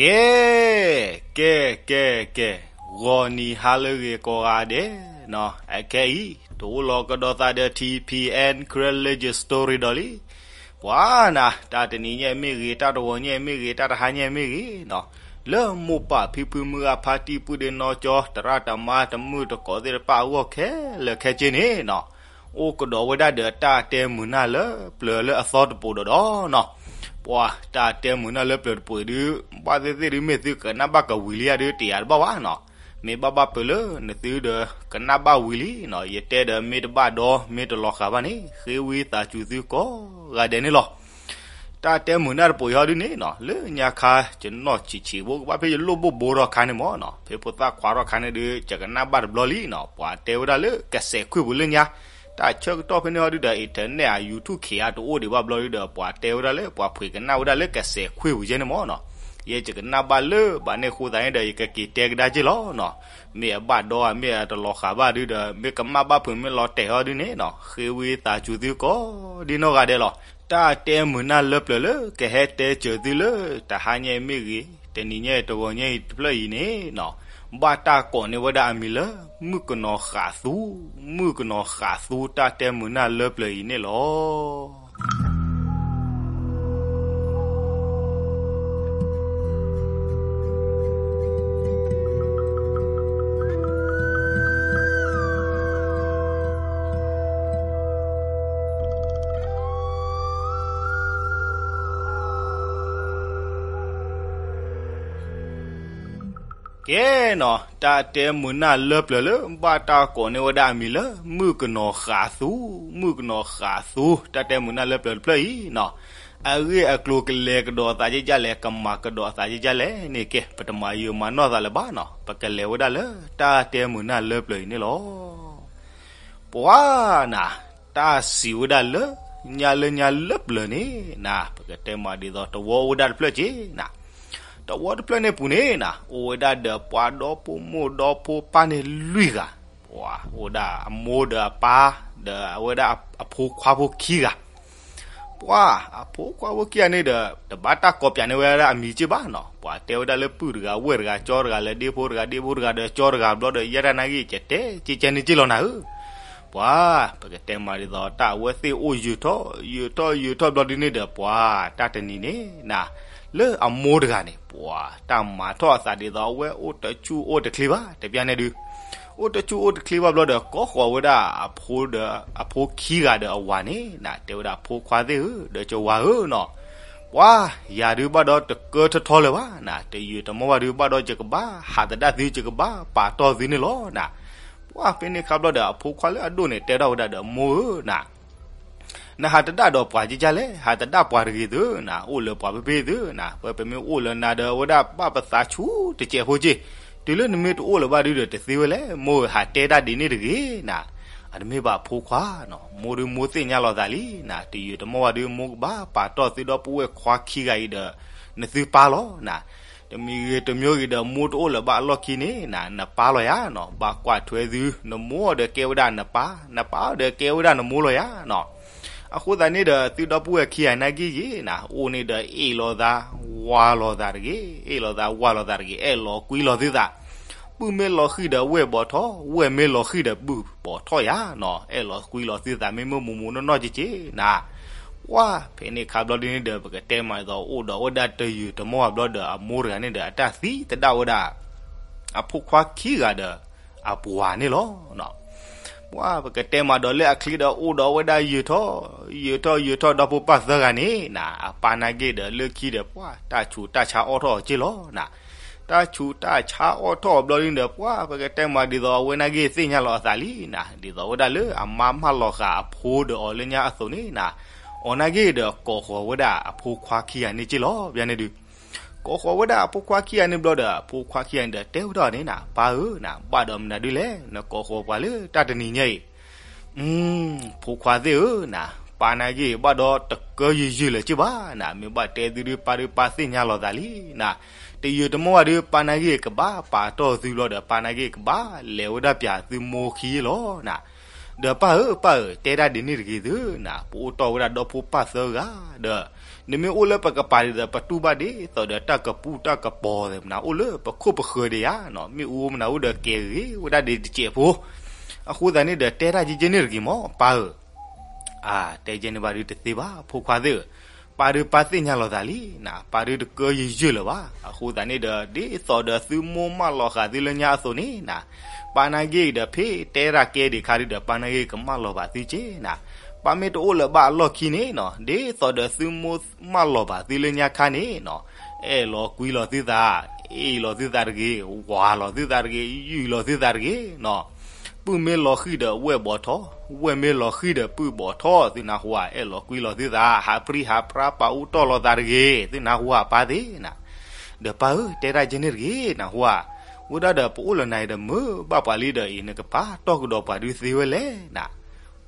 ကဲ, ကဲ, ကဲ, ကဲ, ဂီၤနံၤဟါလၢအဂ့ၤကိးဂၤဒဲးနီၤ, အခဲအံၤ တအိၣ်လီၤကဒီးသးဒီး ထံဖံအဲၣ် Karen Legend Story ဒီးလံ. ပှၤနၤ, တၢ်တနံၤညါမ့ၢ်ဂ့ၤ, တၢ်တဂီၤညါမ့ၢ်ဂ့ၤ, တၢ်တဟါညါမ့ၢ်ဂ့ၤနီၤ, လၢမိၢ်ပၢ်ဖံဖုမုၢ်ဂၤဖါတံၢ်ပုၢ်ဒ့နီၢ်ကၠီ သရၣ်သမါ တမုၢ်တကိးသ့ၣ်တဖၣ်အဂီၢ်ခဲလၢာ်ခဲဆ့န့ၣ်နီၤ, အိၣ်ကဒီးဝဲဒၣ်ဒီးတၢ်တဲမုာ်နၢ်လၢပျၢၤလၢအသီတပိၤဒီးဒီးနီၤ. ပှၤတၢ်တဲမုာ်နၢ်လၢပျၢၤတပိၤအံၤဒုး ဘၣ်သ့ၣ်သ့ၣ်ဒုး မ့ၢ်သုကနၣ်ဘၣ်ကဝံၤလံဧါဒုး တယာ်တဘၣ်ဘၣ်နီၤ. မ့ၢ်ဘၣ်ဘၣ်ပၢၤလၢနသုဒီးကနၣ်ဘၣ်ဝံၤလံနီၤ. ယတဲဒီးမ့ၢ်တဘၣ်ဒီ မ့ၢ်တလီၤဃာ်ဘၣ်န့ၣ် ဃ့ဝံသးစူၤသုကိးဂၤဒဲးန့ၣ်လီၤ. တၢ်တဲမုာ်နၢ်တပိၤအံၤဟီဒုးန့ၣ်နီၤ, လၢညါခါ ယနီၢ်ဆံးဆံးဖိ ကဘၣ်ဖဲယလိၣ်ဘိၣ်ဘိထီၣ်ခါန့ၣ်မ့ၢ်နီၤ, ဖဲဖိသၣ်ခွါထီၣ်ခါန့ၣ်ဒုး ယကနၣ်ဘၣ်တဘျီလံနီၤ. ပှၤတဲဝဲဒၣ်လၢကစဲးခွ့ၣ်ပူၤလၢညါ, တၢ်ဆၢကတီၢ်ဖဲန့ၣ်ဟီဒုးဒီး internet အ YouTube ခံဂၤတအိၣ်ဒံးဘၣ်ဘျီဒုးဒီး ပှၤတဲဝဲဒၣ်လၢပှၤဖှ့ၤကနၣ်ဝဲဒၣ်လၢကစဲးခွ့ၣ်ပူၤကဲန့ၣ်မ့ၢ်နီၤ. ယဲယကနၣ်ဘၣ်လၢဘၣ်န့ၣ်အဃိသတးန့ၣ်ဒီး ယကက့ၤတဲကဒါက့ၢ်လီၤနီၤ. မ့ၢ်အဘၣ်ဒီဧါ မ့ၢ်အတလီၤဃာ်ဘၣ်ဒုးဒီး မ့ၢ်ကမၣ်ဘၣ်ဖုး မ့ၢ်လီၤတဲာ်ဟီဒုးန့ၣ်နီၤ, ဃ့ဝံသးစူၤသုကိးဒ်နီၢ်ဂၤဒဲးလီၤ. တၢ်တဲမုာ်နၢ်လၢပျၢၤလၢကဟဲတဲစၢၤသုလၢ တဟါညါအံၤမ့ၢ်ဂ့ၤ, တနံၤညါအံၤ တဂီၤညါအံၤတဖျၢၣ်အံၤန့ၣ်နီၤ, ဘၣ်တၢ်ကိးန့ၢ်ဝဲဒၣ်အမံၤလၢ မုၣ်ကနီၤဃးသူ, မုၣ်ကနီၤဃးသူ တၢ်တဲမုာ်နၢ်လၢပျၢၤအံၤန့ၣ်လီၤ. ကဲနီၤ, တၢ်တဲမုာ်နၢ်လၢပျၢၤလၢ ဘၣ်တၢ်ကိးန့ၢ်ဝဲဒၣ်အမံၤလၢ မုၣ်ကနီၤဃးသူ, မုၣ်ကနီၤဃးသူ တၢ်တဲမုာ်နၢ်လၢပျၢၤတဖျၢၣ်အံၤနီၤ, အဂ့ၢ်အကျိၤကလဲၤကဒီးအသးကဲကလဲၣ်, ကမၤကဒီးအသးကဲကလဲၣ်န့ၣ် ကဲ ပတမၤယံာ်မၤနီၢ်သးလၢၤဘၣ်နီၤ, ပကလဲၤဝဲဒၣ်လၢ တၢ်တဲမုာ်နၢ်လၢပျၢၤအံၤန့ၣ်လီၤ. ပှၤနၤ, တၢ်စံးဝဲဒၣ်လၢ ညါလၢညါလၢပျၢၤန့ၣ်နၤ, ပကတဲမးဒ်သိး တဝီအိၣ်ဝဲဒၣ်တဖျၢၣ်က့နၤ, တဝီတဖျၢၣ်န့ၣ်ပူၤန့ၣ်နၤ, အိၣ်ဝဲဒၣ်ဒီးပှၤဒီဖိမိၢ်ဒီဖိပၢ်န့ၣ်လွံၢ်ဂၤ, ပှၤအိၣ်ဝဲဒၣ်အမိၢ်ဒီးအပၢ်, ဒီးအဝဲဒၣ်အဖိခွါဖိခံဂၤ ပှၤအဖိခွါဖိခံဂၤန့ၣ်ဒီး တဘၣ်တၢ်ကိးပၠးန့ၢ်ဝဲဒၣ်အမံၤက့ၢ်ဘၣ်နီၤ, ပှၤတဲဝဲဒၣ်လၢပုၢ်တဂၤဝဲၢ်တဂၤ ကၠီတဂၤလၢဒ့ဖိတဂၤ ဒ့ဖိတဂၤဒီးကၠီတဂၤဘျီဒီး ယဲဒၣ်နာ်က့ၤ ကတဲက့ၤကဲန့ၣ်က့ၢ်လီၤနၤဧၢ. ပှၤ ပကတဲမးဒ်သိး တၢ်အဝဲသ့ၣ်အိၣ်ယၢၤထီၣ် ယၢၤထီၣ်ယၢၤထီၣ်ဘျီဒုန့ၣ်ဒီး ပှၤတၢ်တနံၤန့ၣ်နၤ, လၢအမိၢ်တဂၤန့ၣ် ပှၤတၢ်မၤထီၣ်အသးဒ်သိး အဝဲအိၣ်တဆူၣ်အိၣ်တချ့ဘၣ် တပျၢ်န့ၣ်ဒု အိၣ်တဆူၣ်အိၣ်တချ့ဘၣ်ဘျီဒီး ကိးဃီၤဝဲဒၣ်အဖိဒီး အဖိခံဂၤဒီးအဝၤန့ၣ်နၤ, တဲဝဲဒၣ် ဖိခွါသ့ၣ်ဧၢ ဒီးကဝၤဧၢနီၤ, ပှၤယၤဒုဘၣ်ဒီးတကၢထီထီလၢၤဘၣ်နၤ, တယၢၤတမီၢ်ဘၣ်ဒုဘၣ်ဒီးယကဘၣ်ဟးသဒၣ်သု ယကဘၣ်ပာ်တီၢ်သုန့ၣ်လီၤနၤ. ပှၤဖဲန့ၣ်ခါဘျီဒီး အဖိခွါလၢအဒိၣ်န့ၣ် တဲထီၣ်ဝဲဒၣ်ဒီး မိၢ်ဧၢနၤ နဟးသဒၣ်ဒီးပှၤကကလဲၣ်, ဟးသဒၣ်ပှၤတဂ့ၤသုနၤ, အိၣ်လၢပှၤဖဲဖဲသုနၤ, ပပမ့ၢ်အိၣ်လၢနၤဒီး အဝဲဒၣ်ဘၣ်ပသးဆူၣ်တစဲးဖိက့ၢ်, တုၤလၢနမ့ၢ်တအိၣ်လၢၤဘၣ်ဒုဒီး တသ့ဝဲလဲၣ်, မိၢ်ဧၢ ဟးတဲတၢ်ဒ်န့ၣ်တဂ့ၤနၤ. အတမ့ၢ်ဘၣ်အဖိခွါနီၤ, မိၢ်ဒုမိၢ်သ့ၣ်ညါလီၤသးလံနၤ, တယၢၤတမီၢ်ဘၣ်ဒု မိၢ်ကဘၣ်ပာ်တီၢ်သုဒီပုၢ်ဝဲၢ်ခွါခံဂၤအံၤဒီး နသုပၢ်လီၤနၤ. တမံၤဂ့ၤတမံၤဂ့ၤဒီး မိၢ်တအိၣ်လၢၤဘၣ်အလီၢ်ခံန့ၣ်နၤ, နပၢ်လီၤယၤနီၤ, ဘၣ်ကွၢ်ထွဲသု, နမိၢ်ဒီးကဲဝဲဒၣ်နပၢ်, နပၢ်ဒီးကဲဝဲဒၣ်နမိၢ်လီၤယၤနီၤ. အဃိသတးန့ၣ်ဒီး သုဒီပုၢ်ဝဲၢ်ခံဂၤနာ်က့ၤယ့ၤနၤ, အိၣ်န့ၣ်ဒီးအ့ၣ်လိာ်သး, ဝါလိာ်သးတဂ့ၤ, အ့ၣ်လိာ်သးဝါလိာ်သးတဂ့ၤ, အဲၣ်လီၤကွံလိာ်သုသး, ပုၢ်မ့ၢ်လီၤဃံၤဒီးဝဲၢ်ဘီၣ်ထီၣ်, ဝဲၢ်မ့ၢ်လီၤဃံၤဒီးပုၢ်ဘီၣ်ထီၣ်ယၤနီၤ, အဲၣ်လီၤကွံလိာ်သုသး မ့မ့ၢ်မိၢ်မိၢ်နီၢ်နီၢ်က့ၤက့ၤနၤ. ပှၤဖဲန့ၣ်ခါဘျီဒ်န့ၣ်ဒီး ပကတဲမးဒ်သိး အိၣ်ဒီးဝဲဒၣ်တယၢၤတမီၢ်ဘၣ်ဘျီဒီး အမိၢ်တဂၤန့ၣ်ဒီး အတၢ်သံသဒၣ်ဝဲဒၣ် အဖိခွါခံဂၤဒီး အပှၤန့ၣ်လီၤ. ပှၤပကတဲမးဒီးလၢအချ့ဒီး အိၣ်ဒီးဝဲဒၣ်ယၢၤထီၣ်, ယၢၤထီၣ်ယၢၤထီၣ်ဒီး ဖိပၢ်သၢဂၤန့ၣ်နၤ, အပၢ်နာ်က့ၤဒီး လၢခံဒီး ပှၤတၢ်ဆူးတၢ်ဆါအိၣ်ထီၣ်အီၤက့ၤလီၤနၤ. တၢ်ဆူးတၢ်ဆါအိၣ်ထီၣ်အီၤဘျီဒ်န့ၣ်ဒီး ပှၤပကတဲမးဒ်သိး အဝဲနာ်က့ၤသ့ၣ်ညါလီၤအသးလံနၤ, ဒ်သိးဝဲဒၣ်လၢအမါမၢလီၤဃာ်အဖိဒီးအီၤလၢညါအသိးန့ၣ်နၤ, အီၤနာ်က့ၤဒီး ကိးဃီၤဝဲဒၣ်အဖိခွါခံဂၤန့ၣ်က့ၤလီၤ ပျၢ်န့ၣ်ဒု ကိးဃီၤဝဲဒၣ်အဖိခွါခံဂၤန့ၣ်ဘျီဒီး အဖိခွါခံဂၤန့ၣ်ဒီး တဲဝဲဒၣ်န့ၣ်နၤ, ပၢ်ဧၢနၤ, ဘၣ်ဒီးမနုၤဒုလဲၣ် နကိးဃီၤပှၤလၢတၢ်တနံၤညါအံၤ. ဖိခွါသ့ၣ်ဧၢနၤ, ပၢ်နာ်က့ၤဘၣ်ဒီးတကၢယုာ်ယုာ်လၢၤက့ၤဘၣ်နၤ, မ့ၢ်ဘၣ်တဲသုဒု ပၢ်ဒု ပၢ်သ့ၣ်ညါလီၤသးလံနၤ. တယၢၤတမီၢ်ဘၣ်ဒု ပၢ်နာ်က့ၤကဘၣ်ပာ်တီၢ်သုဘျီဒီး ပၢ်နာ်က့ၤကဘၣ်လဲၤဝဲဒၣ်ပၠးသုမိၢ်ခံလီၤနၤ. ဒီးပၢ်ဧၢ ပၢ်ဧၢ တဲဒၣ်ဒ်န့ၣ်တဂ့ၤသုနၤ, ပအိၣ်တီၢ်ဝဲဒၣ်ဒီဖိပၢ်သၢဂၤဒီး နမ့ၢ်အိၣ်လၢပကပၤဒ်သိး ပတူၢ်ဘၣ်ဒ်သိးဒီးတၢ်ကပူၣ်တၢ်ကပီၤသ့ၣ်မနၤ အိၣ်လၢပခိၣ်ပဃၢၤဒံးဧါနီၤ, မ့ၣ်အူမနၤအိၣ်ဒီးကဲဂ့ၤဝဲဒၣ်ဒ်တစဲးဖိ, အဃိသတးန့ၣ်ဒီးတဲတၢ်ကဲကဲန့ၣ်တဂ့ၤမး ပၢ်ဧၢ, အါ တဲကဲန့ၣ်ဘၣ်ဒုးတသ့ဘၣ် ဖိခွါသ့ၣ်ဧၢ, ပၢ်ဒုးပၢ်သ့ၣ်ညါလီၤသးလံနၤ, ပၢ်ဒုးတကၢယံာ်ယၢၢ်လၢၤဘၣ်, အဃိသတးန့ၣ်ဒီး ဒ်သိးဒီးသုမိၢ်မၢလီၤဃာ်သုလၢညါအသိးန့ၣ်နၤ, ပၢ်နာ်က့ဒီးဖဲတဲတၢ်ကဲဒံးခါဒုးဒီး ပၢ်နာ်က့ကမၢလီၤဘၣ်သုက့နၤ, ပၢ်မ့ၢ်တအိၣ်လၢၤဘၣ်အလီၢ်ခံန့ၣ်နီၤ ဒ်သိးဒီးသုမိၢ်မၢလီၤဘၣ်သုလၢညါခါန့ၣ်နီၤ, အဲၣ်လီၤကွံလီၤသုသး, အ့ၣ်လီၤသုသးတဂ့ၤ, ဝၤလီၤသုသးတဂ့ၤ, ယုၢ်လီၤသုသးတဂ့ၤနီၤ, ပုၢ်မ့ၢ်လီၤဃံၤဒီး ဝဲၢ်ဘီၣ်ထီၣ်, ဝဲၢ်မ့ၢ်လီၤဃံၤဒီး ပုၢ်ဘီၣ်ထီၣ်, သုနၢ်ဟူဧါ, အဲၣ်လီၤကွံလီၤသုသး, ဟးပြံဟးပြါပာ်အူတီၢ်လီၤသးတဂ့ၤ, သုနၢ်ဟူဧါ ပၢ်သ့ၣ်နၤ, ဒီးပၢ်ဧၢ တဲတၢ်ကဲန့ၣ်တဂ့ၤနၢ်ဟူဧါ, ဝဲဒၣ်ဒီးပအိၣ်လၢနၤဒီး မုာ်ဘၣ်ပှၤလံဒီးအံၤ နကပာ်တီၢ်ကဒီးပှၤဒုးသ့ဝဲလဲၣ်နၤ,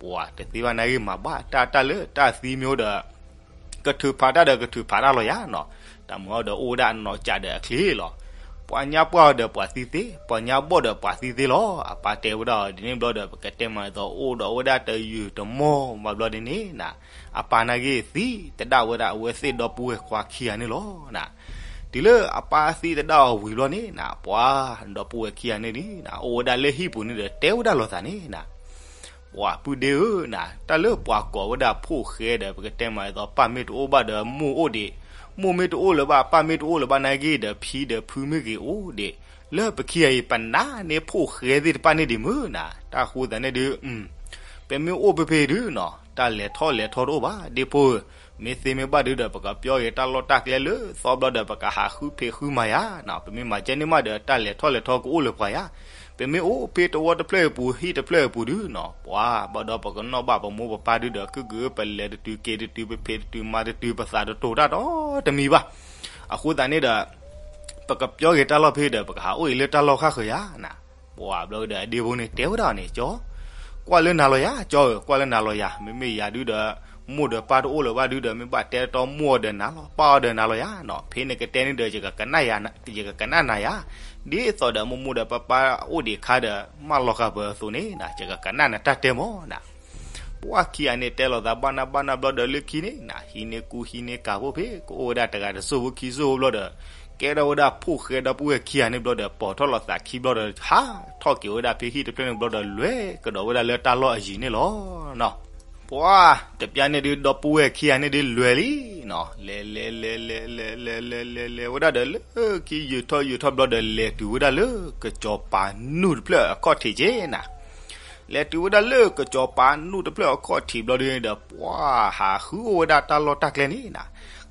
ပှၤတသ့ဘၣ်နာ်ဂ့ၤမၤဘၣ်တၢ် တၢ်လၢတၢ်သံမ့ၢ်အိၣ်ဒီး ကထုးဖးတၢ်ဒီးကထုးဖးတၢ်လီၤယၤနီၤ, တၢ်မုာ်အီၤဒီးအိၣ်ဝဲဒၣ်အနီၢ်ကၠးဒီးအချ့လီၤ, ပှၤညါပှၢ်အီၤဒီးပှၤသံသ့, ပှၤညါဘီၣ်ဒီးပှၤသံသ့လီၤ, အပၢ်တဲဝဲဒၣ်အီၤဒ်န့ၣ်ဘျီဒီး ပကတဲမးဒ်သိးအိၣ်ဒီးဝဲဒၣ်တယုၢ်တမီၢ်ဘၣ်ဘျီဒ်န့ၣ်နၤ, အပၢ်နာ်ဂ့ၤသံတဒၣ်ဝဲဒၣ်အဝဲသ့ၣ်ဒီပုၢ်ဝဲၢ်ခွါခံဂၤန့ၣ်လီၤနၤ, တုၤလၢအပၢ်သံတဒၣ်အီၤဝံၤဘျီန့ၣ်နၤ, ပှၤဒီပုၢ်ဝဲၢ်ခံဂၤန့ၣ်ဒ်နၤ အိၣ်ဝဲဒၣ်လၢဟံၣ်ပူၤန့ၣ်ဒီး တဲဝဲဒၣ်လိာ်သးန့ၣ်နၤ ပှၤပုၢ်ဒ့ဧၢနၤ, တၢ်လၢပှၤကိးဝဲဒၣ်ဖိၣ်ဃဲဒီး ပကတဲမးဒ်သိး ပၢ်မ့ၢ်တအိၣ်ဘၣ်ဒီးမိၢ်အိၣ်ဒံး, မိၢ်မ့ၢ်တအိၣ်လၢၤဘၣ် ပၢ်မ့ၢ်တအိၣ်လၢၤဘၣ်နာ်ဂ့ၤဒီး ဖံဒီးဖုမ့ၢ်ဂ့ၤအိၣ်ဒံး, လၢပခံဂၤအံၤ ပနာ်န့ၢ်ဖိၣ်ဃဲသ့ၣ်တဖၣ်န့ၣ်ဒံးမုာ်နၤ, တၢ်ဃိသတးန့ၣ်ဒုး ပမ့ၢ်အိၣ်ဖဲဖဲဒုးနီၤ တၢ်လဲၤထီၣ်လဲၤထီတအိၣ်ဘၣ် ဒ့ဖိဧၢ, မ့ၢ်သ့မ့ၢ်ဘၣ်ဒုးဒီး ပကပျီက့ၤတၢ်လီၢ်တၢ်ကျဲလၢသီဘျီဒီး ပကဟးဃုဖံးဃုမၤယၤနီၤ, ပမ့ၢ်မၤကဲန့ၣ်မးဒီး တၢ်လဲၤထီၣ်လဲၤထီကအိၣ်လၢပှၤယၤ, ပမ့ၢ်အိၣ်ဖဲတဝီတဖျၢၣ်အပူၤ ဟံၣ်တဖျၢၣ်အပူၤဒုးနီၤ ပှၤဘၣ်ဒီးပကနီၣ်ဘၣ်ပမိၢ်ပပၢ်ဒုးဒီး ကုၢ်ကုၢ်ပလဲၤတတုၤက့ၤတတုၤ ပဖံးတတုၤမၤတတုၤ ပသးတတိၤတၢ်ဒီးတမံၤဘၣ်, အဃိသတးန့ၣ်ဒီး ပကပျီက့ၤတၢ်လီၢ်ဖဲဒီး ပကဟးအိၣ်အံၤလၢတၢ်လီၢ်ဃၣ်ဃၢၤယၤနၤ, ပှၤဘျီဒီးအဒ့ဖိန့ၣ် တဲဝဲဒၣ်န့ၣ် ကၠီ ကွၢ်လၢနၤလီၤယၤ ကၠီဧၢ ကွၢ်လၢနၤလီၤယၤ မ့မ့ၢ်ယၤဒုးဒီး မိၢ်ဒီးပၢ်တအိၣ်လၢၤဘၣ်ဒုးဒီး မ့ၢ်ဘၣ်တဲတီမိၢ်အီၤဒီးနၤလီၤ ပၢ်အီၤဒီးနၤလီၤယၤနီၤ, ဖဲန့ၣ်ကတဲန့ၣ်ဒီး ယကကနၣ်နၤယၤ, ဒ်သိးဒီးမိၢ်မိၢ်ဒီးပၢ်ပၢ်အိၣ်ဒံးခါဒီး မၢလီၤဃာ်ပၢၤအသိးန့ၣ်နၤ ယကကနၣ်နတၢ်တဲမးနၤ ပှၤခံဂၤန့ၣ် တဲလိာ်သးဘၣ်နၢ်ဘၣ်နၢ်ဘျီဒီးလၢခံန့ၣ်နၤ ဟံးန့ၢ်ကူဟံးန့ၢ်ကၤဖိဖဲ ကအိၣ်ဝဲဒၣ်တဂၤတစိၢ်ဖိခံစိၢ်ဖိဘျီဒီး ကဲထီၣ်ဝဲဒၣ်ဖိၣ်ဃဲဒီပုၢ်ဝဲၢ်ခံဂၤန့ၣ်ဘျီဒီး ပိာ်ထီၣ်လိာ်သးခံဘျီဒီး ဟးထီၣ်က့ၤဝဲဒၣ်ဖဲဟံၣ်တဖျၢၣ်န့ၣ်ဘျီဒီး လဲၤကဒီးဝဲဒၣ်လၢတၢ်လီၢ်အယံၤန့ၣ်လီၤနီၤ. ပှၤတပျၢ်န့ၣ်ဒုး ဒီပုၢ်ဝဲၢ်ခံဂၤန့ၣ်ဒုးလဲၤလံနီၤ, လဲၤလဲၤလဲၤလဲၤလဲၤလဲၤလဲၤလဲၤလဲၤလဲၤဝဲဒၣ်ဒီး လၢခံယုၢ်ထီၣ်ယုၢ်ထီၣ်ဘျီဒီး လဲၤတုၤဝဲဒၣ်လၢကစီၤပၤနူၢ်တဖျၢၣ်အခီၣ်ထံးက့နၤ လဲၤတုၤဝဲဒၣ်လၢကစီၤပၤနူၢ်တဖျၢၣ်အခီၣ်ထံးဘျီဒုးန့ၣ်ဒီး ပှၤဟးဃုအိၣ်ဝဲဒၣ်တၢ်လီၢ်တၢ်ကျဲန့ၣ်နၤ,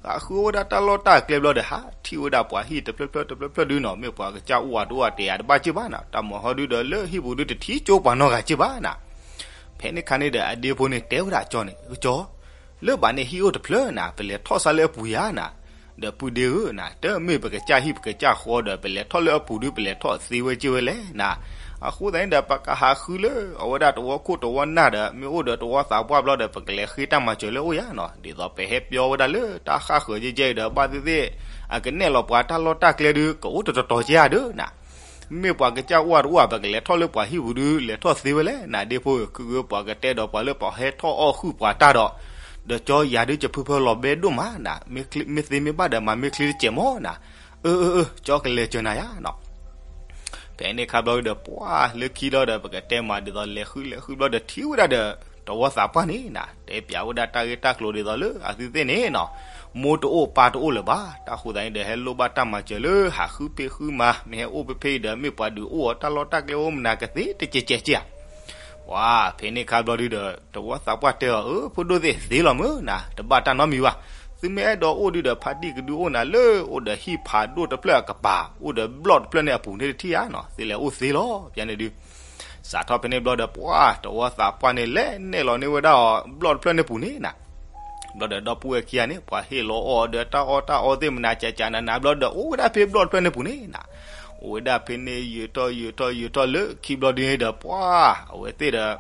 ဟးဃုအိၣ်ဝဲဒၣ်တၢ်လီၢ်တၢ်ကျဲဘျီဒီး ဟးထံၣ်ဝဲဒၣ်ပှၤဟံၣ်တဖျၢၣ်ဖျၢၣ်တဖျၢၣ်ဖျၢၣ်ဒုးနီၤ, မ့ၢ်ပှၤကစၢ်အိၣ်အတအိၣ်အတဲအတဘၣ်က့ၢ်ဘၣ်နၤ, တၢ်မၤဟီဒုးဒီးလၢဟံၣ်ပူၤဒုးတထံၣ်ကၠိပှၤနီတဂၤက့ၢ်ဘၣ်နၤ. ဖဲန့ၣ်ခါန့ၣ်ဒီး အဒ့ဖိန့ၣ်တဲဝဲဒၣ်ကၠီန့ၣ် ကၠီ လၢဘၣ်န့ၣ်ဟံၣ်အိၣ်တဖျၢၣ်နၤ, ပလဲၤထီၣ်စးလၢအပူၤယၤနၤ, ဒီးပုၢ်ဒ့ဧၢနၤ, တမ့ၢ်ပကစၢ်ဟံၣ်ပကစၢ်ဃီဒီး ပလဲၤထီၣ်လၢအပူၤဒုး ပလဲၤထီၣ်သ့ဝဲက့ၢ်ဝဲလဲၣ်နၤ, အဃိသတးန့ၣ်ဒီး ပကဟးဃုလၢအဝဲဒၣ်တဝီခိၣ်တဝီနၢ်ဒီး မ့ၢ်အိၣ်ဒီးတဝီသးပှၢ်ဘျီဒီး ပကလဲၤဃ့တၢ်မၤစၢၤလၢအအိၣ်ယၤနီၤ, ဒ်သိးပဟဲပျီဝဲဒၣ်လၢတၢ်ဃၣ်ဃၢၤယဲၢ်ယဲၢ်ဒီး ဘၣ်သ့ၣ်သ့ၣ် အကနဲၣ်လီၤပှၤတၢ်လီၢ်တၢ်ကျဲဒုး ကအိၣ်တတီၤတီၤက့ၢ်ဧါဒုးနၤ မ့ၢ်ပှၤကစၢ်အိၣ်အတအိၣ်ဧါ ပကလဲၤထီၣ်လၢပှၤဟံၣ်ပူၤဒုး လဲၤထီၣ်သ့ဝဲလဲၣ်နၤ, ဒ့ဖိဧၢ, ကုၢ်ကုၢ်ပှၤကတဲဒီးပှၤလၢပှၤဟဲထီၣ်အီၣ်ဟုၣ်ပှၤတၢ်ဒီး, ဒီးကၠီယၤဒုး ကဖုဖၢလီၤဘဲဒိၣ်မးနၤ, မ့ၢ်သ့မ့ၢ်ဘၣ်ဒီး မၤမ့ၢ်ချ့တစဲးမးနၤ, အၢ အၢ အၢ ကၠီကလဲၤစၢၤနၤယၤနီၤ. ဖဲန့ၣ်ခါဘျီဒီး ပှၤလၢခံလီၤဒီး ပကတဲမးဒ်သိး လဲၤဃုလဲၤဃုဘျီဒီး ထံၣ်ဝဲဒၣ်ဒီး တဝီသးပှၢ်န့ၣ်နၤ, တဲပျးဝဲဒၣ်တၢ်ဂ့ၢ်တၢ်ကျိၤဒ်သိးလၢအသုသ့ၣ်န့ၣ်နီၤ, မိၢ်တအိၣ်ပၢ်တအိၣ်လၢၤဘၣ်, တၢ်ဃိသတးန့ၣ်ဒီး ဟဲလိၣ်ဘၣ်တၢ်မၤစၢၤလၢဟးဃုဖံးဃုမၤ, မ့ၢ်ဟဲအိၣ်ဖဲဖဲအံၤဒီး မ့ၢ်ပှၤဒုးအိၣ်အီၤတၢ်လီၢ်တၢ်ကျဲအိၣ်မနုၤကသ့တကဲးကဲးက့ၢ်ဧါ ပှၤဖဲန့ၣ်ခါဘျီဒုးဒီး တဝီသးပှၢ်တဲအီၤ, အၢ ဖိဒိၣ်သ့ၣ်သ့လီၤမုၢ်နၤ, တဘၣ်တၢ်နီတမံၤဘၣ်, သုမ့ၢ်အဲၣ်ဒိးအိၣ်ဒုးဒီး ဖါတံၢ်ကဒုအိၣ်နၤလၢ အိၣ်ဒီးဟံၣ်ဖးဒိၣ်တဖျၢၣ်အကပၤ, အိၣ်ဒီးဘျီၣ်တဖျၢၣ်န့ၣ်အပူၤန့ၣ်တထံၣ်ဧါနီၤ, သုလဲၤအိၣ်သ့လီၤ, ပျၢ်န့ၣ်ဒုး စးထီၣ်ဖဲန့ၣ်ဘျီဒီး ပှၤတဝီသးပှၢ်န့ၣ် လဲၤနဲၣ်လီၤန့ၢ်ဝဲဒၣ်အီၤ ဘျီၣ်တဖျၢၣ်န့ၣ်ပူၤန့ၣ်နၤ ဘျီဒီး ဒီပုၢ်ဝဲၢ်ခံဂၤန့ၣ် ပှၤဟ့ၣ်လီၤအီၤဒီးတၢ်အီၣ်တၢ်အီသ့ၣ်မနုၤ ကကနနၤဘျီဒီး အိၣ်ဝဲဒၣ်ဖဲဘျီၣ်တဖျၢၣ်န့ၣ်ပူၤန့ၣ်နၤ, အိၣ်ဝဲဒၣ်ဖဲန့ၣ် ယုၢ်ထီၣ်ယုၢ်ထီၣ်ယုၢ်ထီၣ်လၢခံဘျီဒုးန့ၣ်ဒီး ပှၤအဝဲသ့ၣ်ဒီး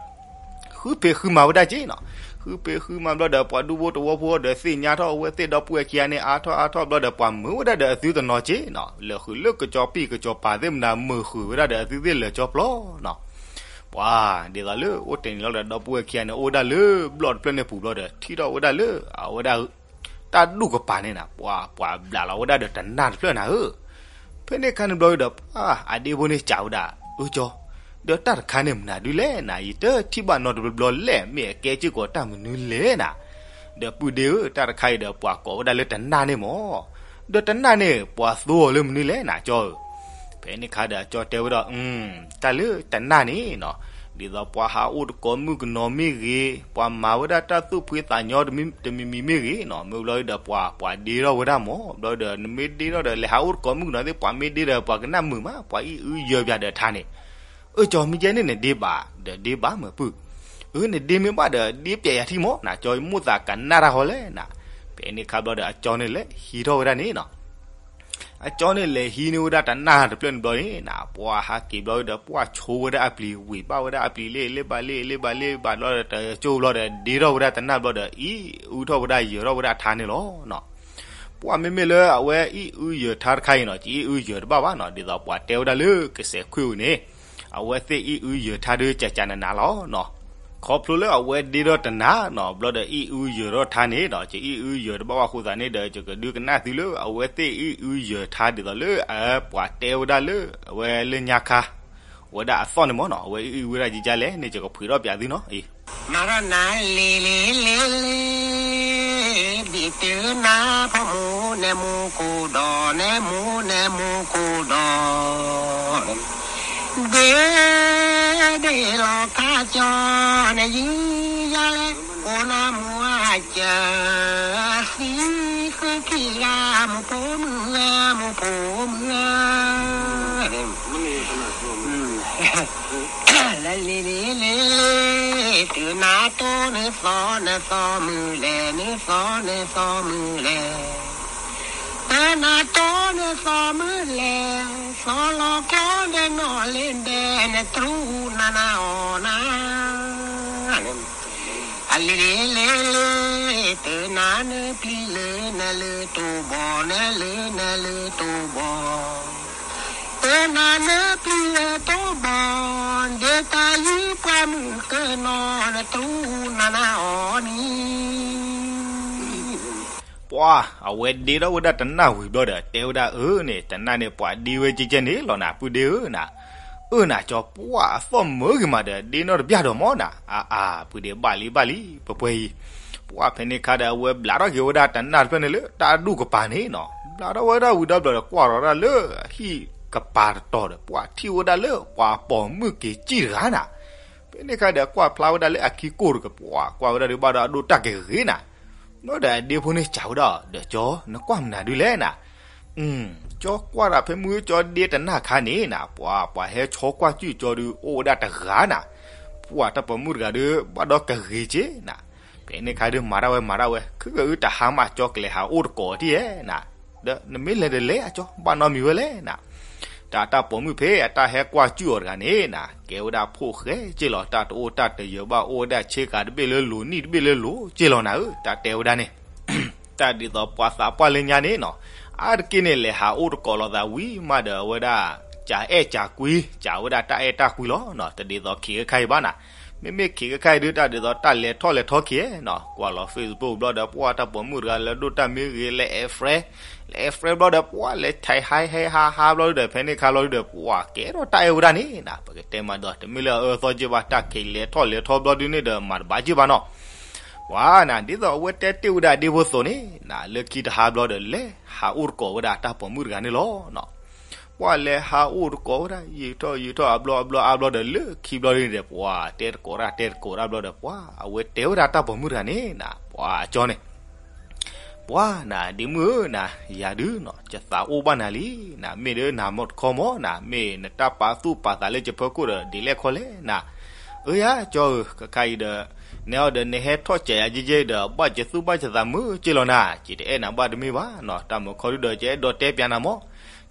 ဃုဖံးဃုမၤဝဲဒၣ်က့နီၤ, ဃုဖံးဃုမၤဘျီဒီး ပှၤဒူဖိတဝီဖိဒီး သ့ၣ်ညါထီၣ်အဝဲသ့ၣ်ဒီပုၢ်ဝဲၢ်ခံဂၤန့ၣ် အါထီၣ်အါထီၣ်ဘျီဒီး ပှၤမုာ်ဝဲဒၣ်ဒီးအသုတနီၤက့နီၤ, လဲၤဃုာ်လၢကစီၤပံၣ်ကစီၤပၤသ့ၣ်မနုၤ မုာ်ဃုာ်ဝဲဒၣ်ဒီးအသုသ့ၣ်လၢာ်ကၠီပျီနီၤ ပှၤဒ်သိးလၢအိၣ်တ့ၢ်န့ၣ်လီၤဒီး ဒီပုၢ်ဝဲၢ်ခံဂၤန့ၣ် အိၣ်ဝဲဒၣ်လၢဘျီၣ်တဖျၢၣ်န့ၣ်ပူၤဘျီဒီး ထံၣ်ထီၣ်ဝဲဒၣ်လၢ အဝဲဒၣ် တ တၢ်ဒူၣ်ကပၤန့ၣ်နၤ ပှၤ ပှၤဘျးလီၤဝဲဒၣ်ဒီးတနၢ်တဖျၢၣ်နၤဧၢ. ဖဲန့ၣ်ခါန့ၣ်ဘျီဒီး ပှၤအဒ့ဖိန့ၣ်စံးဝဲဒၣ်, အၢကၠီ, ဒီးတၢ်တခါန့ၣ်မနုၤဒုလဲၣ်နၤ, ယတထံၣ်ဘၣ်နီတဘျီဘျီလဲၣ်, မ့ၢ်အကဲစ့ၢ်ကီးတၢ်မနုၤလဲၣ်နၤ. ဒီးပုၢ်ဒ့ဧၢ, တၢ်တခါအံၤဒီးပှၤကိးဝဲဒၣ်လၢတနၢ်န့ၣ်မၢ်. ဒီးတနၢ်န့ၣ် ပှၤသိအီၤလၢမနုၤလဲၣ်နၤကၠီဧၢ. ဖဲန့ၣ်ခါဒီးအကၠီတဲဝဲဒၣ်, တၢ်လၢတနၢ်န့ၣ်နီၤ, ဒ်သိးပှၤဟးအိၣ်တကိးမုၣ်ကနီၤမ့ၢ်ဂ့ၤ, ပှၤမၤဝဲဒၣ်တၢ်သူၣ်ဖှံသးညီတမံၤမံၤမ့ၢ်ဂ့ၤနီၤ, မ့ၢ်ဘျီဒီးပှၤ ပှၤဒ့ထီၣ်ဝဲဒၣ်မၢ်. ဘျီဒီးနမ့ၢ်ဒ့ထီၣ်ဒီး လဲၤဟးအိၣ်တကိးမုၣ်ကနီၤသ့ၣ် ပှၤမ့ၢ်ဒ့ဒီး ပှၤကနၣ်မုာ်မး, ပှၤအံၣ်အုယၢၤပၠးဒီးထါန့ၣ်. အၢကၠီ, မ့ၢ်ကဲန့ၣ်နဒ့ဘၣ်, ဒီးဒ့ဘၣ်မ့ၢ်ပုၢ်. အၢ နဒ့မ့ၢ်ဘၣ်ဒီး ဒ့ပၠးယၤထံမၢ်နၤကၠီ, ယမိၣ်သးကနၣ်တၢ်ဃီလဲၣ်နၤ. ဖဲန့ၣ်ခါဘျီဒီးအကၠီန့ၣ်လဲၤဟံးထီၣ်ဝဲဒၣ်န့ၣ်နီၤ. အကၠီန့ၣ်လဲၤဟံးန့ၢ်ဝဲဒၣ်တနၢ်တဖျၢၣ်န့ၣ်ဘျီန့ၣ်နၤ, ပှၤဟးက့ၤဘျီဒီး ပှၤဆိဝဲဒၣ်အပျံၤ, ဝံၤဘၣ်ဝဲဒၣ်အပျံၤလ့ၣ်လ့ၣ်ဘၣ်လ့ၣ်လ့ၣ်ဘၣ်လ့ၣ်ဘၣ်လီၤဒီး တကၠိဘျီဒီး ဒ့ထီၣ်ဝဲဒၣ်တနၢ်ဘျီဒီး အံၣ်အုထီၣ်ဝဲဒၣ်ယၢၤထီၣ်ဝဲဒၣ်ထါန့ၣ်လီၤနီၤ. ပှၤမ့မ့ၢ်လၢအဝဲအံၣ်အုယၢၤထါတခါအံၤနီၤ, ကအံၣ်အုယၢၤတဘၣ်ဘၣ်နီၤ, ဒ်သိးပှၤတဲဝဲဒၣ်လၢကစဲးခွ့ၣ်အူန့ၣ်, အဝဲသ့ၣ်အံၣ်အုယၢၤထါဒုးကကနးနးလီၤနီၤ. ခီဖျိလၢအဝဲဒ့ထီၣ်တနၢ်နီၤ, ဘျီဒီးအံၣ်အုယၢၤထီၣ်ထါန့ၣ်ဒီး ကအံၣ်အုယၢၤတဘၣ်ဘၣ်အဃိသတးန့ၣ်ဒီး ယကဒုးကနၣ်သုလၢအဝဲသ့ၣ်အံၣ်အုယၢၤထါဒ်သိးလၢ ပှၤတဲဝဲဒၣ်လၢ အဝဲလၢညါခါ ဝဲဒၣ်အသီၣ်န့ၣ်မၢ်နီၤ, အဝဲအံၣ်အုဝဲဒၣ်ယကလဲၣ်န့ၣ် ယကဖှံးထီၣ်ပၠးသုနီၤ. မၤထီၣ်နၤလ့လ့လ့လ့, ဒ်တုၤနၤဖီမူန့ၣ်မူကိၢ်ဒီး န့ၣ်မူန့ၣ်မူကိၢ်ဒီး ဒ့ဒ့လီၤခါကၠီန့ၣ် ယံယၤလဲၣ်, အိၣ်နၤမူအစၢၤ, သံဃုခံဂၤ, မူဖိမုၣ်ဧၢ, မူဖိမုၣ်ဧၢ, လၢလံလံလံလံ, တုၤနၤတိၢ်နသီနသီမုၢ်လဲၣ်, နသီနသီမုၢ်လဲၣ်, တနၤတိၢ်နသီမုၢ်လဲၣ်, သီလီၤကျီဒီးနီၢ်လ့ဒဲး, နတြူနၤနၤအီၤနၤ အလံၤလံၤလံၤလံၤ, တနၤနပျံၤလၢနလၢတိၢ်ဘီ, နလၢနလၢတိၢ်ဘီ, တနၤနပျံၤလၢတိၢ်ဘီ, ဒ့တၢ်ယံၤပှၤမုၣ်ကနီၤ, နတြူနၤနၤအီၤန့ၣ် ပှၤအဝဲဒ့ထီၣ်ဝဲဒၣ်တနၢ်ဝံၤဘျီဒီး တဲဝဲဒၣ်အၢန့ၣ်, တနၢ်န့ၣ်ပှၤဒ့ဝဲကဲကဲန့ၣ်လီၤနၤ ပုၢ်ဒ့ဧၢနၤ. အၢနၤကၠီ, ပှၤအသီၣ်မၢဂ့ၤမးဒီး ဒ့နီၢ်တဘျၣ်ဒီးမၢ်နၤ. အါအါ ပုၢ်ဒ့ဘၣ်လံဘၣ်လံ ပှဲၤပှဲၤအံၤ. ပှၤဖဲန့ၣ်ခါဒီး အဝဲဘျးထီၣ်က့ၤဝဲဒၣ်တနၢ်တဖျၢၣ်န့ၣ်လၢတၢ်ဒူၣ်ကပၤန့ၣ်နီၤ. ဘျးထီၣ်ဝဲဒၣ်ဝံၤဒီးဘျီဒီး ကွၢ်ထီၣ်ဝဲဒၣ်လၢဟံၣ်ကပၤတတီၤဒီး ပှၤထံၣ်ဝဲဒၣ်လၢပှၤပိာ်မုၣ်က့ၤစံၣ်တဂၤနၤ. ဖဲန့ၣ်ခါဒီး ကွၢ်ဖျါဝဲဒၣ်လၢအခံကိၢ်တကပၤ, ကွၢ်ဝဲဒၣ်ဒုးဘၣ်ဒီးအဒိၣ်တၢ်ကဂ့ၤနၤ. ဘျီဒီးအဒ့ဖိန့ၣ်စံးဝဲဒၣ်, ဒီးကၠီ, နကွၢ်မနုၤဒုလဲၣ်နၤ. ကၠီကွၢ်တၢ်ဖဲမုၢ်ကၠီဒ့တနၢ်ခါန့ၣ်နၤ, ပှၤ ပှၤဟဲဆီကွၢ်စူၣ်ကၠီဒုးအိၣ်ဝဲဒၣ်တဂၤနၤ. ပှၤတၢ်ပိာ်မုၣ်တဂၤဒုး ဘၣ်ဒီးကဂ့ၤက့နၤ. ဖဲန့ၣ်ခါဒုးမၤတၢ်ဝဲမၤတၢ်ဝဲ, ခုကအုတဟါမးကၠီကလဲၤဟးအိၣ်တကိးထံၣ်ဧဲနၤ. ဒီးနမ့ၢ်လဲၤတလဲၣ်အကၠီ ဘၣ်နီတမံၤဝဲလဲၣ်နၤ. တၢ်တၢ်ပိာ်မုၣ်ဖဲအတၢ်ဟဲကွၢ်စူၣ်အီၤတဂၤန့ၣ်နၤ, ကဲဝဲဒၣ်ဖိၣ်ဃဲက့လီၤ, တၢ်တအိၣ်တၢ်တယၢၤဘၣ်, အိၣ်ဝဲဒၣ်ဆ့ကၤတဘ့ၣ်လၢလိၤ နံၣ်တဘ့ၣ်လၢလိၤက့လီၤနၤဧၢ, တၢ်တဲဝဲဒၣ်န့ၣ် တၢ်ဒ်သိးပှၤသးပှၢ်လၢညါန့ၣ်နီၤ, အါတက့ၢ်န့ၣ် လဲၤဟးအိၣ်တကိးလိာ်သးဝံၤမးဒီး အဝဲဒၣ် ကအဲၣ်ကကွံ, ကဝဲဒၣ်တၢ်အဲၣ်တၢ်ကွံလီၤနီၤ, တဒ်သိးခံးခဲခါအံၤဘၣ်နၤ. မ့မ့ၢ်ခံးခဲခါအံၤဒုး တၢ်ဒ်သိးတၢ်လဲၤထီၣ်လဲၤထီက့နီၤ, ကွၢ်လီၤ Facebook ဘျီဒီး ပှၤတၢ်ပိာ်မုၣ်တဂၤလၢဒိၣ်တၢ်မ့ၢ်ဂ့ၤ လဲၤအဲး friend, လဲၤအဲး friend ဘျီဒီး ပှၤလဲၤထဲးဟါဟဲဟါဟါဘျီဒီး ဖဲန့ၣ်ခါလီၤဒီး ပှၤကဲထီၣ်တၢ်အဲၣ်ဝဲဒၣ်န့ၣ်နၤ, ပကတဲမးဒီး တမ့ၢ်လၢအအၢသီက့ဘၣ်, တၢ်ခံးလဲၤထီၣ်လဲၤထီဘျီဒုးန့ၣ်ဒီး မၤတဘၣ်က့ဘၣ်နီၤ. ပှၤနၤ ဒ်သိးအဝဲတဲတ့ၢ်ဝဲဒၣ်ဒ့ဖိသိးန့ၣ်နၤ, လၢခံတဟါဘျီဒီး လဲၤဟးအိၣ်တကိးဝဲဒၣ်တၢ်ပိာ်မုၣ်တဂၤန့ၣ်လီၤနီၤ. ပှၤလဲၤဟးအိၣ်တကိးဝဲဒၣ် ယံာ်ထီၣ်ယံာ်ထီၣ်အဘျီအဘျီအါဘျီဒီး လၢခံဘျီဒုးန့ၣ်ဒီး ပှၤတဲတကိးတၢ်တဲတကိးတၢ်ဘျီဒီး ပှၤအဝဲတဲဝဲဒၣ်တၢ်ပိာ်မုၣ်တဂၤန့ၣ်နၤ, ပှၤကၠီန့ၣ် ပှၤနၤ ဒ့မုၣ်ဧၢနၤ, ယၤဒုးနီၤ ယသးအိၣ်ဘၣ်နၤလံနၤ, မ့ၢ်ဒီးနၤမ့ၢ်တခီမၢ်နၤ, မ့ၢ်နတၢ်ပာ်သူၣ်ပာ်သးလၢယဖီခိၣ်ဒီး ဒ်လဲၣ်ခီလဲၣ်နၤ. အၢယၤကၠီဧၢ, ခဲခါအံၤဒီး နဲအီၤဒီးနဟဲထီၣ်စဲးယၤကဲကဲဒီး ဘၣ်ယသူၣ်ဘၣ်ယသးမုာ်က့လီၤနၤ, ယတအဲၣ်နၤဘၣ်တမ့ၢ်ဘၣ်နီၤ, တၢ်မုာ်ခီဒုးဒီး ယအဲၣ်ဒိးတဲပၠးနၤမၢ်.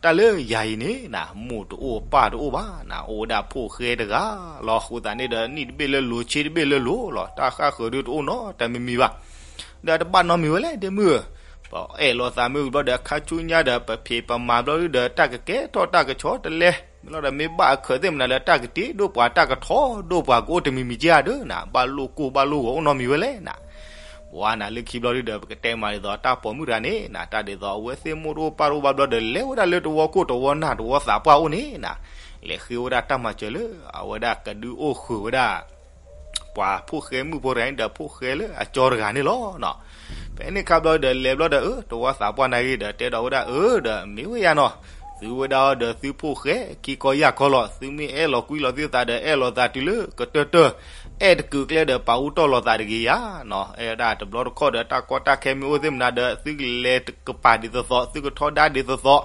တၢ်လၢယၤအံၤန့ၣ်နၤ မိၢ်တအိၣ်ပၢ်တအိၣ်ဘၣ်နၤ, အိၣ်ဝဲဒၣ်ဖိၣ်ဃဲတဂၤလီၤ, အဃိသတးန့ၣ်ဒီး နံၣ်တဘ့ၣ်လၢလိၤ ဆ့တဘ့ၣ်လၢလိၤလီၤ, တၢ်ဃၣ်ဃၢၤဒုးတအိၣ်နီတမံၤမံၤဘၣ်. ဒီးတဘၣ်နီတမံၤဝဲလဲၣ် ဒ့မုၣ်ဧၢ, ပအဲၣ်လိာ်သးမ့ၢ်ဝံၤဘျီဒီး ခါဆူညါဒီး ပဖံးပမၤဘျီဒုးဒီး တၢ်ကကဲထီၣ်တၢ်ကဆီတလဲ, မ့ၢ်လီၤဒီးမ့ၢ်ဘၣ်အခၢးသ့ၣ်မနုၤလၢ တၢ်ကတ့ဒိၣ်ပှၤ တၢ်ကထီဒိၣ်ပှၤ ကအိၣ်တမံၤမံၤက့ဧါဒုးနၤ, ဘၣ်လိၣ်ကိၢ်ဘၣ်လိၣ်ဂီၤအိၣ်နီတမံၤဝဲလဲၣ်နၤ. ပှၤနၤလၢခံဘျီဒုဒီး ပကတဲမးဒ်သိးတၢ်ပိာ်မုၣ်တဂၤန့ၣ်နၤ တၢ်ဒ်သိးအဝဲသ့ၣ်မိၢ်တအိၣ်ပၢ်တအိၣ်ဘၣ်ဘျီဒီး လဲၤဝဲဒၣ်လၢတဝီခိၣ်တဝီနၢ်တဝီသးပှၢ်အိၣ်န့ၣ်နၤ, လဲၤဃ့ဝဲဒၣ်တၢ်မၤစၢၤလၢ အဝဲဒၣ်ကဒုးအိၣ်ဃုာ်ဝဲဒၣ် ပှၤဖိၣ်ဃဲမုၣ်ဖိတဂၤန့ၣ်ဒီး ဖိၣ်ဃဲလၢအကၠီတဂၤန့ၣ်လီၤ. ဖဲန့ၣ်ခါဘျီဒီး လဲၤဘျီဒီး အၢ တဝီသးပှၢ်နာ်ဂ့ၤဒီး တဲဒီးဝဲဒၣ်အၢဒီး မ့ၢ်ဝဲယၤနီၤ, သုဝဲဒၣ်အီၤဒီးသုဖိၣ်ဃဲခံကီယၢ်ကီလီၤ, သုမ့ၢ်အဲၣ်လီၤကွံလီၤသုသးဒီး အဲၣ်လီၤသးတုၤလၢကတၢၢ်တၢၢ်, အဲၣ်တကုာ်ကျဲဒီး ပာ်အူတီၢ်လီၤသးတဂ့ၤယၤနီၤ, အဲၣ်ဒၣ်တဘျီတခီၣ်ဒီး တၢ်ကီတၢ်ခဲမ့ၢ်အိၣ်သ့ၣ်မနၤဒီး သုကလဲၤကပၤဒ်သိးသိး, သုကထီဒါဒ်သိးသိး,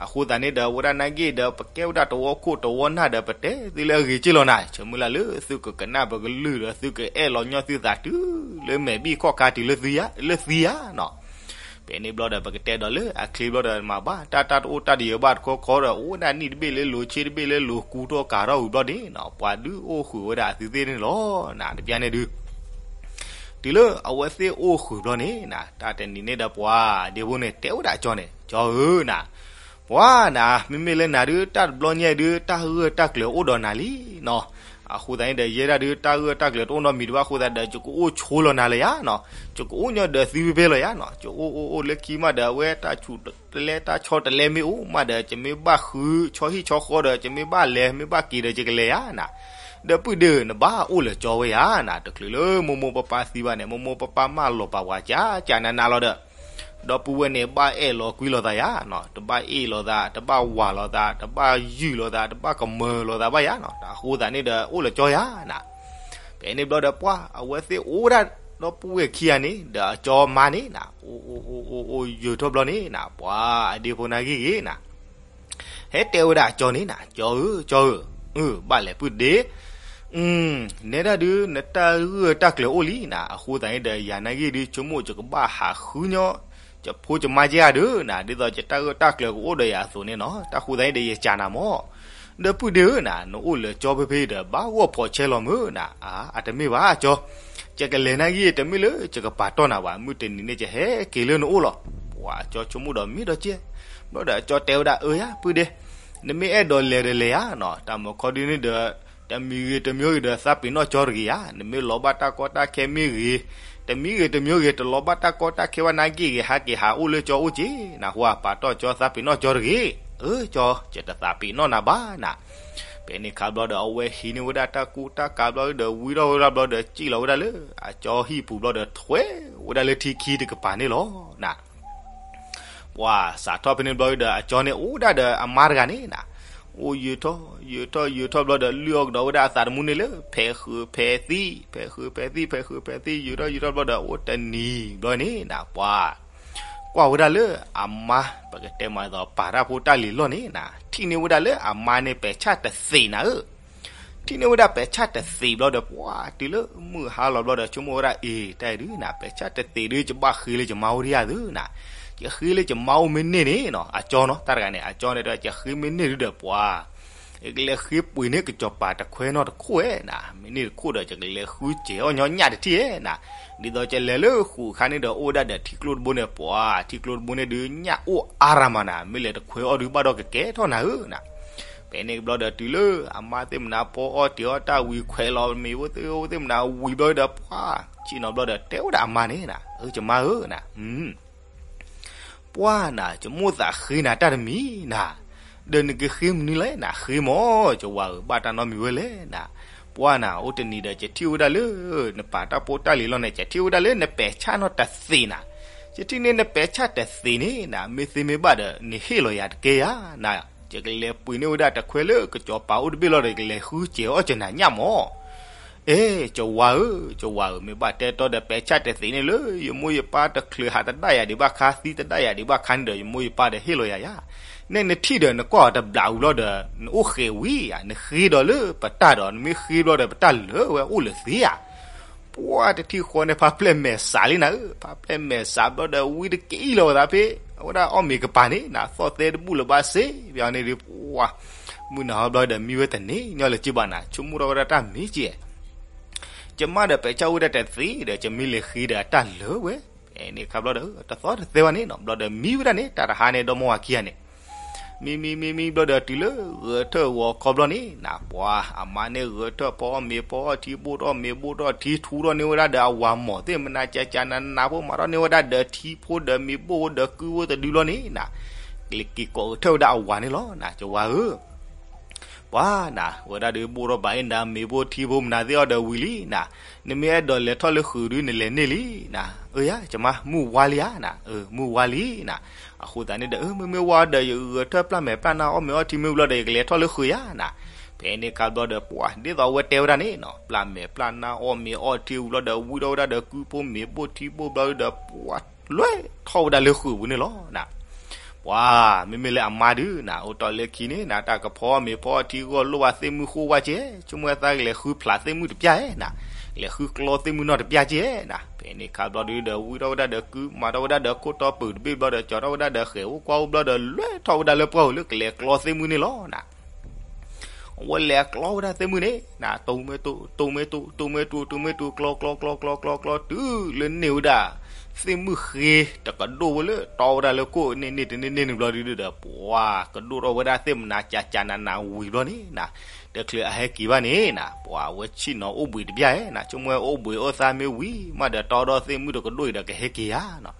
အဃိသတးန့ၣ်ဒီး ဝဲဒၣ်နာ်ဂ့ၤဒီး ပကဲဝဲဒၣ်တဝီခိၣ်တဝီနၢ်ဒီး ပတဲသုလၢအဂ့ၤက့ၢ်လီၤနၤ, ဆၢမုၢ်လၢ်လၢသုကကနၣ်ပကလုၢ်ဒီး သုကအဲၣ်လီၤညီသုသးတုၤလၢမဲာ်ဘံၣ်ခီၣ်ခါတုၤလၢသံယၤ, လၢသံယၤနီၤ. ဖဲန့ၣ်ဘျီဒီး ပကတဲဒီးလၢအချ့ဘျီဒီး မၤဘၣ်တၢ်တၢ်တအိၣ်တၢ်တယၢၤဘၣ်တခီခီဒီး အိၣ်ဝဲဒၣ်နံၣ်တဘ့ၣ်လၢလိၤ ဆ့တဘ့ၣ်လၢလိၤ ကူထီၣ်ကၤထီၣ်ဝံၤဘျီန့ၣ်နီၤ, ပှၤဒုးအိၣ်ဃုာ်ဝဲဒၣ်အသုသ့ၣ်န့ၣ်လီၤနၤ, တပျၢ်န့ၣ်ဒုး တုၤလၢအဝဲသ့ၣ်အိၣ်ဃုာ်ဘျီန့ၣ်နၤ, တၢ်တနံၤန့ၣ်ဒီး ပှၤဒ့ဖိန့ၣ် တဲဝဲဒၣ်အကၠီန့ၣ်, ကၠီဧၢနၤ, ပှၤနၤ မ့မ့ၢ်လၢနၤဒုး တၢ်တဘျီညါဒုး တၢ်ဂၢၢ်တၢ်ကျၢၤအိၣ်ဒီးနၤလံနီၤ, အဃိသတးန့ၣ်ဒီး ယဲဒၣ်ဒုး တၢ်ဂၢၢ်တၢ်ကျၢၤတအိၣ်နီတမံၤဒံးဘၣ်အဃိသတးဒီး ယကအိၣ်ဆိလီၤနၤလၢၤယၤနီၤ, ယကအိၣ်ညီဒီးသုဖဲဖဲလီၤယၤနီၤ, ယအိၣ်အိၣ်အိၣ်လၢခံမးဒီး အဝဲတၢ်ဆူးတလဲတၢ်ဆီတလဲမ့ၢ်အိၣ်မးဒီး ယမ့ၢ်ဘၣ်ဃုဆီဟံၣ်ဆီဃီဒီး ယမ့ၢ်ဘၣ်လဲၤ မ့ၢ်ဘၣ်က့ၤဒီး ယကလဲၤယၤနၤ, ဒီးပုၢ်ဒ့ဧၢ နဘၣ်အိၣ်လၢကၠီဝဲယၤနၤ, တချုးလၢမိၢ်မိၢ်ပၢ်ပၢ်သံဘၣ်န့ၣ် မိၢ်မိၢ်ပၢ်ပၢ်မၢလီၤပာ်ပှၤကၠးကၠးနးနးလီၤဒီး ဒီပုၢ်ဝဲၢ်န့ၣ် ဘၣ်အဲၣ်လီၤကွံလီၤသးယၤနီၤ, တဘၣ်အ့ၣ်လိာ်သး, တဘၣ်ဝၤလိာ်သး, တဘၣ်ယုၢ်လိာ်သး, တဘၣ်ကမၢလီၤသးဘၣ်ယၤနီၤ, အဃိသတးန့ၣ်ဒီး အိၣ်လၢကၠီယၤနၤ, ဖဲန့ၣ်ဘျီဒီး ပှၤအဝဲသ့ၣ်အိၣ်ဝဲဒၣ် ဒီပုၢ်ဝဲၢ်ခံဂၤန့ၣ် ဒီးအကၠီမါန့ၣ်နၤ, အိၣ်အိၣ်အိၣ်အိၣ်အိၣ်ယၢၤထီၣ်ဘျီန့ၣ်နၤ, ပှၤအဒ့ဖိနာ်ဂ့ၤဂ့ၤနၤ ဟဲတဲဝဲဒၣ်အကၠီန့ၣ်နၤ, ကၠီဧၢ, ကၠီဧၢ, အၢ ဘၣ်လဲၤပုၢ်ဒ့, နဲဒၣ်ဒုး နတၢ်ဂၢၢ်တၢ်ကျၢၤအိၣ်လံနၤ, အဃိသတးန့ၣ်ဒီး ယၤနာ်ဂ့ၤဒုး ဆိကမိၣ်ယကဘၣ်ဟးဃုညီ ယဖိယမါကဲဧါဒုးနၤ, ဒ်သိးယတၢ်ဂၢၢ်တၢ်ကျၢၤကအိၣ်ဒီးယၤအသိးန့ၣ်နီၤ, တၢ်ဃိသတးန့ၣ်ဒီး ယကၠးနၤမၢ်, ဒီပုၢ်ဒ့ဧၢနၤ, နအိၣ်လၢကၠီဖဲဖဲဒီး ဘၣ်ဂီၢ်ဖီးဆဲးလီၤမုၢ်နၤ, အါ အတမ့ၢ်ဘၣ်ကၠီ, ယကလဲၤနာ်ဂ့ၤ တမ့ၢ်လၢယကပာ်တီၢ်နၤဘၣ်, မုၢ်တနံၤန့ၣ် ယဟဲက့ၤလၢနအိၣ်လီၤ, ပှၤကၠီဆိကမိၣ်ဒီးမ့ၢ်ဒီးကဲ, ဘျီဒီးအကၠီတဲဝဲဒၣ် အၢယၤ ပုၢ်ဒ့, နမ့ၢ်အဲၣ်ဒိးလဲၤဒီးလဲၤယၤနီၤ, တၢ်မုၢ်ခီဒုန့ၣ်ဒီး တမံၤဂ့ၤတမံၤဂ့ၤဒီး သးပ့ၤနီၣ်ကၠီတဂ့ၤယၤ, နမ့ၢ်လီၤဘၣ်တၢ်ကီတၢ်ခဲမ့ၢ်ဂ့ၤ, တမံၤဂ့ၤတမံၤဂ့ၤ တလီၤဘၣ်တၢ်ကီတၢ်ခဲဘၣ်နာ်ဂ့ၤဂ့ၤ ဟးက့ၤဟးအိၣ်လၢကၠီအိၣ်က့ၤနၤ, ဟါ ပာ်တီၢ်ကၠီသးပ့ၤနီၣ်ကၠီတဂ့ၤ, အၢ ကၠီ ယတသးပ့ၤနီၣ်နၤဘၣ်နၤ, ဖဲန့ၣ်ခါဘျီဒီး အဝဲဟံးန့ၢ်ဝဲဒၣ်တၢ်ကူတၢ်ကၤဘျီဒီး ဝံထီၣ်ဝဲဒၣ်ဘျီဒီး စံၣ်လီၤဝဲဒၣ်လၢ အကၠီဟံၣ်ပူၤဘျီဒီး ထွဲဝဲဒၣ်လၢထံခံတကပၤန့ၣ်လီၤနၤ ပှၤစးထီၣ်ဖဲန့ၣ်ဘျီဒီး အကၠီန့ၣ်အိၣ်ဒၣ်ဒီးအမါတဂၤန့ၣ်နၤ, အိၣ်ယၢၤထီၣ် ယၢၤထီၣ် ယၢၤထီၣ်ဘျီဒီး လုၢ်အီၣ်ကဒီးဝဲဒၣ်အသးတမူန့ၣ်လၢ ဖဲးဃုာ်ဖဲးသံၣ် ဖဲးဃုာ်ဖဲးသံၣ် ဖဲးဃုာ်ဖဲးသံၣ် ယၢၤထီၣ်ယၢၤထီၣ်ဘျီဒီး အိၣ်တနံၤဘျီန့ၣ်နၤ ပှၤကွၢ်ဝဲဒၣ်လၢအမါ ပကတဲမးဒ်သိး ပာ်တၢ်ဖိတၢ်လံၤလီၢ်န့ၣ်နၤ, ထံၣ်န့ၢ်ဝဲဒၣ်လၢအမါန့ၣ် ပဲာ်ဆၣ်တသ့းနၤဧၢ ထံၣ်န့ၢ်ဝဲဒၣ်ပဲာ်ဆၣ်တသ့းဘျီဒီး ပှၤတုၤလၢမုၢ်ဟါလီၤဘျီဒီး ဆိကမိၣ်ဝဲဒၣ် အ့ တၢ်အံၤဒုးနၤ ပဲာ်ဆၣ်တသ့းဒုး ယဘၣ်ဃ့လၢယမါအိၣ်ဒံးဧါသုနၤ, ယဃ့လၢယမါအိၣ်မ့ၢ်န့ၢ်န့ၣ်နီၤ အကၠီနီၤ တၢ်တဂၤန့ၣ် အကၠီန့ၣ်ဒီး ယဃ့မ့ၢ်န့ၢ်ဒုးဒီးပှၤ ယကလဲၤဃ့ပှ့ၤန့ၢ်ကစီၤပၤတခွဲနီတခိၣ်ဧဲနၤ, မ့ၢ်န့ၢ်တခိၣ်ဒီး ယကလဲၤဃုစဲၤအီၣ်ညီညၣ်တထံၣ်ဧဲနၤ, ဒ်သိးယလဲၤလၢဃုာ်အခါန့ၣ်ဒီး အိၣ်ဝဲဒၣ်ဒီးထံကျိတဘိန့ၣ် ပှၤထံကျိတဘိန့ၣ်ဒုး ညၣ်အိၣ်အါရၤမးနၤ, မ့ၢ်လဲၤတခွဲအီၣ်ဒုးဘၣ်ဒီးကကဲထီၣ်နၤဧၢနၤ ဖဲန့ၣ်ဘျီဒီး တုၤလၢအမါသ့ၣ်မနၤပီအီၣ်တ့ၤအီၣ်တၢ်ဝံၤ ခွဲးလီၤမ့ၤဝဲသ့ၣ်မနၤဝံၤဘျီဒီး ပှၤ ဆ့ၣ်နီၤဘျီဒီး တဲဝဲဒၣ်အမါန့ၣ်နၤ, အၢ ယမါဧၢနၤ, ပှၤနၤ ယမိၣ်သးဃ့နၤတၢ်တမံၤနၤ, ဒီးနကဃ့မနုၤလဲၣ်နၤ, ဃ့မၢ် ယဝၤဧၢ ဘၣ်တၢ်နီတမံၤဝဲလဲၣ်နၤ, ပှၤနၤ အိၣ်တနံၤဒီး ယထံၣ်ဝဲဒၣ်လၢ နပာ်တၢ်ဖိတၢ်လံၤလီၢ်န့ၣ် ယထံၣ်ဝဲဒၣ်လၢ နပဲာ်ဆၣ်နီတသ့းနၤ, ယထံၣ်န့ၢ်နပဲာ်ဆၣ်တသ့းန့ၣ်နၤ မ့ၢ်သ့မ့ၢ်ဘၣ်ဒီး နဟ့ၣ်လီၤယၤတကဲယၤနၤ, ယကလဲၤပှ့ၤန့ၢ်ဝဲဒၣ်တခွဲလၢကစီၤပၤအိၣ်တဘ့ၣ်လီၤဒီး ယကလဲၤဃုစဲၤအီၣ်ကနၤညၣ်မၢ် အဲ ယဝၤဧၢ, ယဝၤဧၢ, မ့ၢ်ဘၣ်တဲတီဒီး ပဲာ်ဆၣ်တသ့းန့ၣ်လၢ ယမိၢ်ယပၢ်တချုးဟးတဒၣ်ယၤဒံးဘၣ်ခါ သံတဒၣ်ယၤဒံးဘၣ်ခါန့ၣ်ဒီး ယမိၢ်ယပၢ်ဒီးဟ့ၣ်လီၤယၤယၤ, နဲနထံၣ်ဒီး နကွၢ်အီၤတဘျးဝံၤဘျီဒီး နအိၣ်ဃဲးဝံၤဧါ, နဃ့ဒီးလၢပတၢ်ဒီး နမ့ၢ်ဃ့ဘျီဒီး ပတၢ်လၢာ်ဝဲအိၣ်လၢသ့ဧါ ပှၤတထံၣ်ဃီန့ၣ် ဖးဖျဲၣ်မဲာ်စးလံနၤဧၢ, ဖးဖျဲၣ်မဲာ်စးဘျီဒီး ဝံတက့ၢ်လီၤဝဲသးဖဲ အဝဲဒၣ်အီၣ်မ့ၤကပၤန့ၣ်နၤ, သီၣ်သဲတဘူၣ်လၢၤဘၣ်စ့ၢ် ပှၤန့ၣ်ဒုး ပှၤ မုၢ်နၤဟီဘျီဒီး မံဝဲတန့ၢ်ညီလၢၤက့ဘၣ်နၤ, ဆိကမိၣ်ထီၣ်ဝဲဒၣ်တၢ်မ့ၢ်ကဲ ယမါဒီးပဲာ်ဆၣ်ဝဲဒၣ်တသ့ဒီး ယမ့ၢ်လဲၤဃ့ဒီးအတၢ်လၢာ်ဝဲ, ဖဲန့ၣ်ခါဘျီဒီး တသီၣ်တသဲဘၣ်န့ၣ်နီၤ, ဘျီဒီးမံဝဲဒၣ်န့ၣ် တၢ်တဟါန့ၣ် ဒီမါဝၤခံဂၤန့ၣ်, မံမံမံမံဘျီဒီးတုၤလၢဂဲၤထၢၣ်ဂီၤခီဘျီန့ၣ်နၤ, ပှၤအမါန့ၣ်ဂဲၤထၢၣ်ဖီအီၣ်မ့ၤဖီအီၣ်ထံ ဘိၣ်ထီၣ်မ့ၤဘိၣ်ထီၣ်ထံ ထူထီၣ်န့ၢ်ဝဲဒၣ်ဒီးအဝၤမီၢ်သ့ၣ်မနၤကကနနၤဖိ မၤထီၣ်န့ၢ်ဝဲဒၣ်ဒီးထံဖိဒီးမ့ၤဘိၣ်ဒီးကုဖိတဒုလီၤန့ၣ်နၤ, က့ၤက့ၤကိးဂဲၤထၢၣ်ဝဲဒၣ်အဝၤန့ၣ်လီၤနၤ ကဝၤဧၢ ပှၤနၤ ဝဲဒၣ်ဒီးဘိၣ်ထီၣ်ဘၣ်အ့ၣ်နၤ မ့ၤဘိၣ်ထံဖိမနၤသ့ၣ်အီၤဒီးဝံၤလံနၤ, နမ့ၢ်အဲၣ်ဒိးလဲၤထီၣ်လၢဃုာ်ဒုး နလဲၤန့ၢ်လံနၤ, အၢယၤ ကမါ မုၢ်ဝါလံဧါနၤ, အၢ မုၢ်ဝါလံနၤ, အဃိသတးန့ၣ်ဒီး အၢ မ့မ့ၢ်ဝါဒီး ယဂဲၤထၢၣ်ပျၢ်မဲာ်ပျၢ်နါအီၣ်မ့ၤအီၣ်ထံမ့ၢ်ဝံၤလီၤဒီး ယကလဲၤထီၣ်လၢဃုာ်ယၤနၤ, ဖဲန့ၣ်ခါဘျီဒီး ပှၤဒ်သိးအဝဲတဲဝဲဒၣ်န့ၣ်နၤ ပျၢ်မဲာ်ပျၢ်နါအီၣ်မ့ၤအီၣ်ထံဝံၤလီၤဒီး ဝံထီၣ်ဝဲဒၣ်ဒီးကုဖိမ့ၤဘိၣ်ထံဘိၣ်ဘျီဒီး ပှၤလဲၤထီၣ်ဝဲဒၣ်လၢဃုာ်ပူၤန့ၣ်လီၤနၤ ပှၤ မ့မ့ၢ်လၢအမါဒုးနၤ အိၣ်တီၢ်လၢခံန့ၣ်နၤ တၢ်ကဖီမ့ၤဖီထံဂီၢ်လိၣ်ဘၣ်သ့ၣ်မုၣ်ဃိဝဲကဲ, ဆိကမိၣ်ဝဲသးကလဲၤဃုဖျးသ့ၣ်မုၣ်တပျၢ်ဧဲနၤ, လဲၤဃုကျီသ့ၣ်မုၣ်နီတပျၢ်ကဲနၤ, ဖဲန့ၣ်ခါဘျီဒုးဒီး ဝံထီၣ်ဝဲဒၣ်ဒီးကု မၤထီၣ်ဝဲဒၣ်ဒီးခိၣ်တီပၢၢ်တဘ့ၣ်ဘျီဒီး ကၠီထီၣ်ဝဲဒၣ်ဒီးဃဲၤအိၣ်ကွၢ်အိၣ်ဘျီဒီး လဲၤထီၣ်ဝဲဒၣ်လၢပှၢ်ဧိၤလၢကလဲၤကျီသ့ၣ်မုၣ်န့ၣ်လီၤနၤ အဝဲလဲၤကျီဝဲဒၣ်သ့ၣ်မုၣ်န့ၣ်နၤ တူၢ်မ့ၢ်တူၢ် တူၢ်မ့ၢ်တူၢ် တူၢ်မ့ၢ်တူၢ် တူၢ်မ့ၢ်တူၢ် ကျီကျီကျီကျီကျီကျီ တုၤလၢန့ၢ်ဝဲဒၣ် သ့ၣ်မုၣ်ဃ့တကဒိၣ်ဝဲလၢ တီဝဲဒၣ်လၢခိၣ်န့ၣ်န့ၣ်တန့ၢ်န့ၢ်န့ၣ်ဘျီဒုးဒီး ပှၤကဒိၣ်ထီၣ်ဝဲဒၣ်သ့ၣ်မနၤကကနနၤဝံၤဘျီန့ၣ်နၤ, တချုးအဟဲက့ၤဘၣ်န့ၣ်နၤ ပှၤအဝဲဆ့ၣ်နီၤအိၣ်ဘှံးတပျၢ်ဧဲနၤ, ဆိကမိၣ်ဝဲအိၣ်ဘှံးအိၣ်သါမ့ၢ်ဝံၤမးဒီး တီဒီးသ့ၣ်မုၣ်တကဒိၣ်အံၤဒီးကဟဲက့ၤဧါနၤ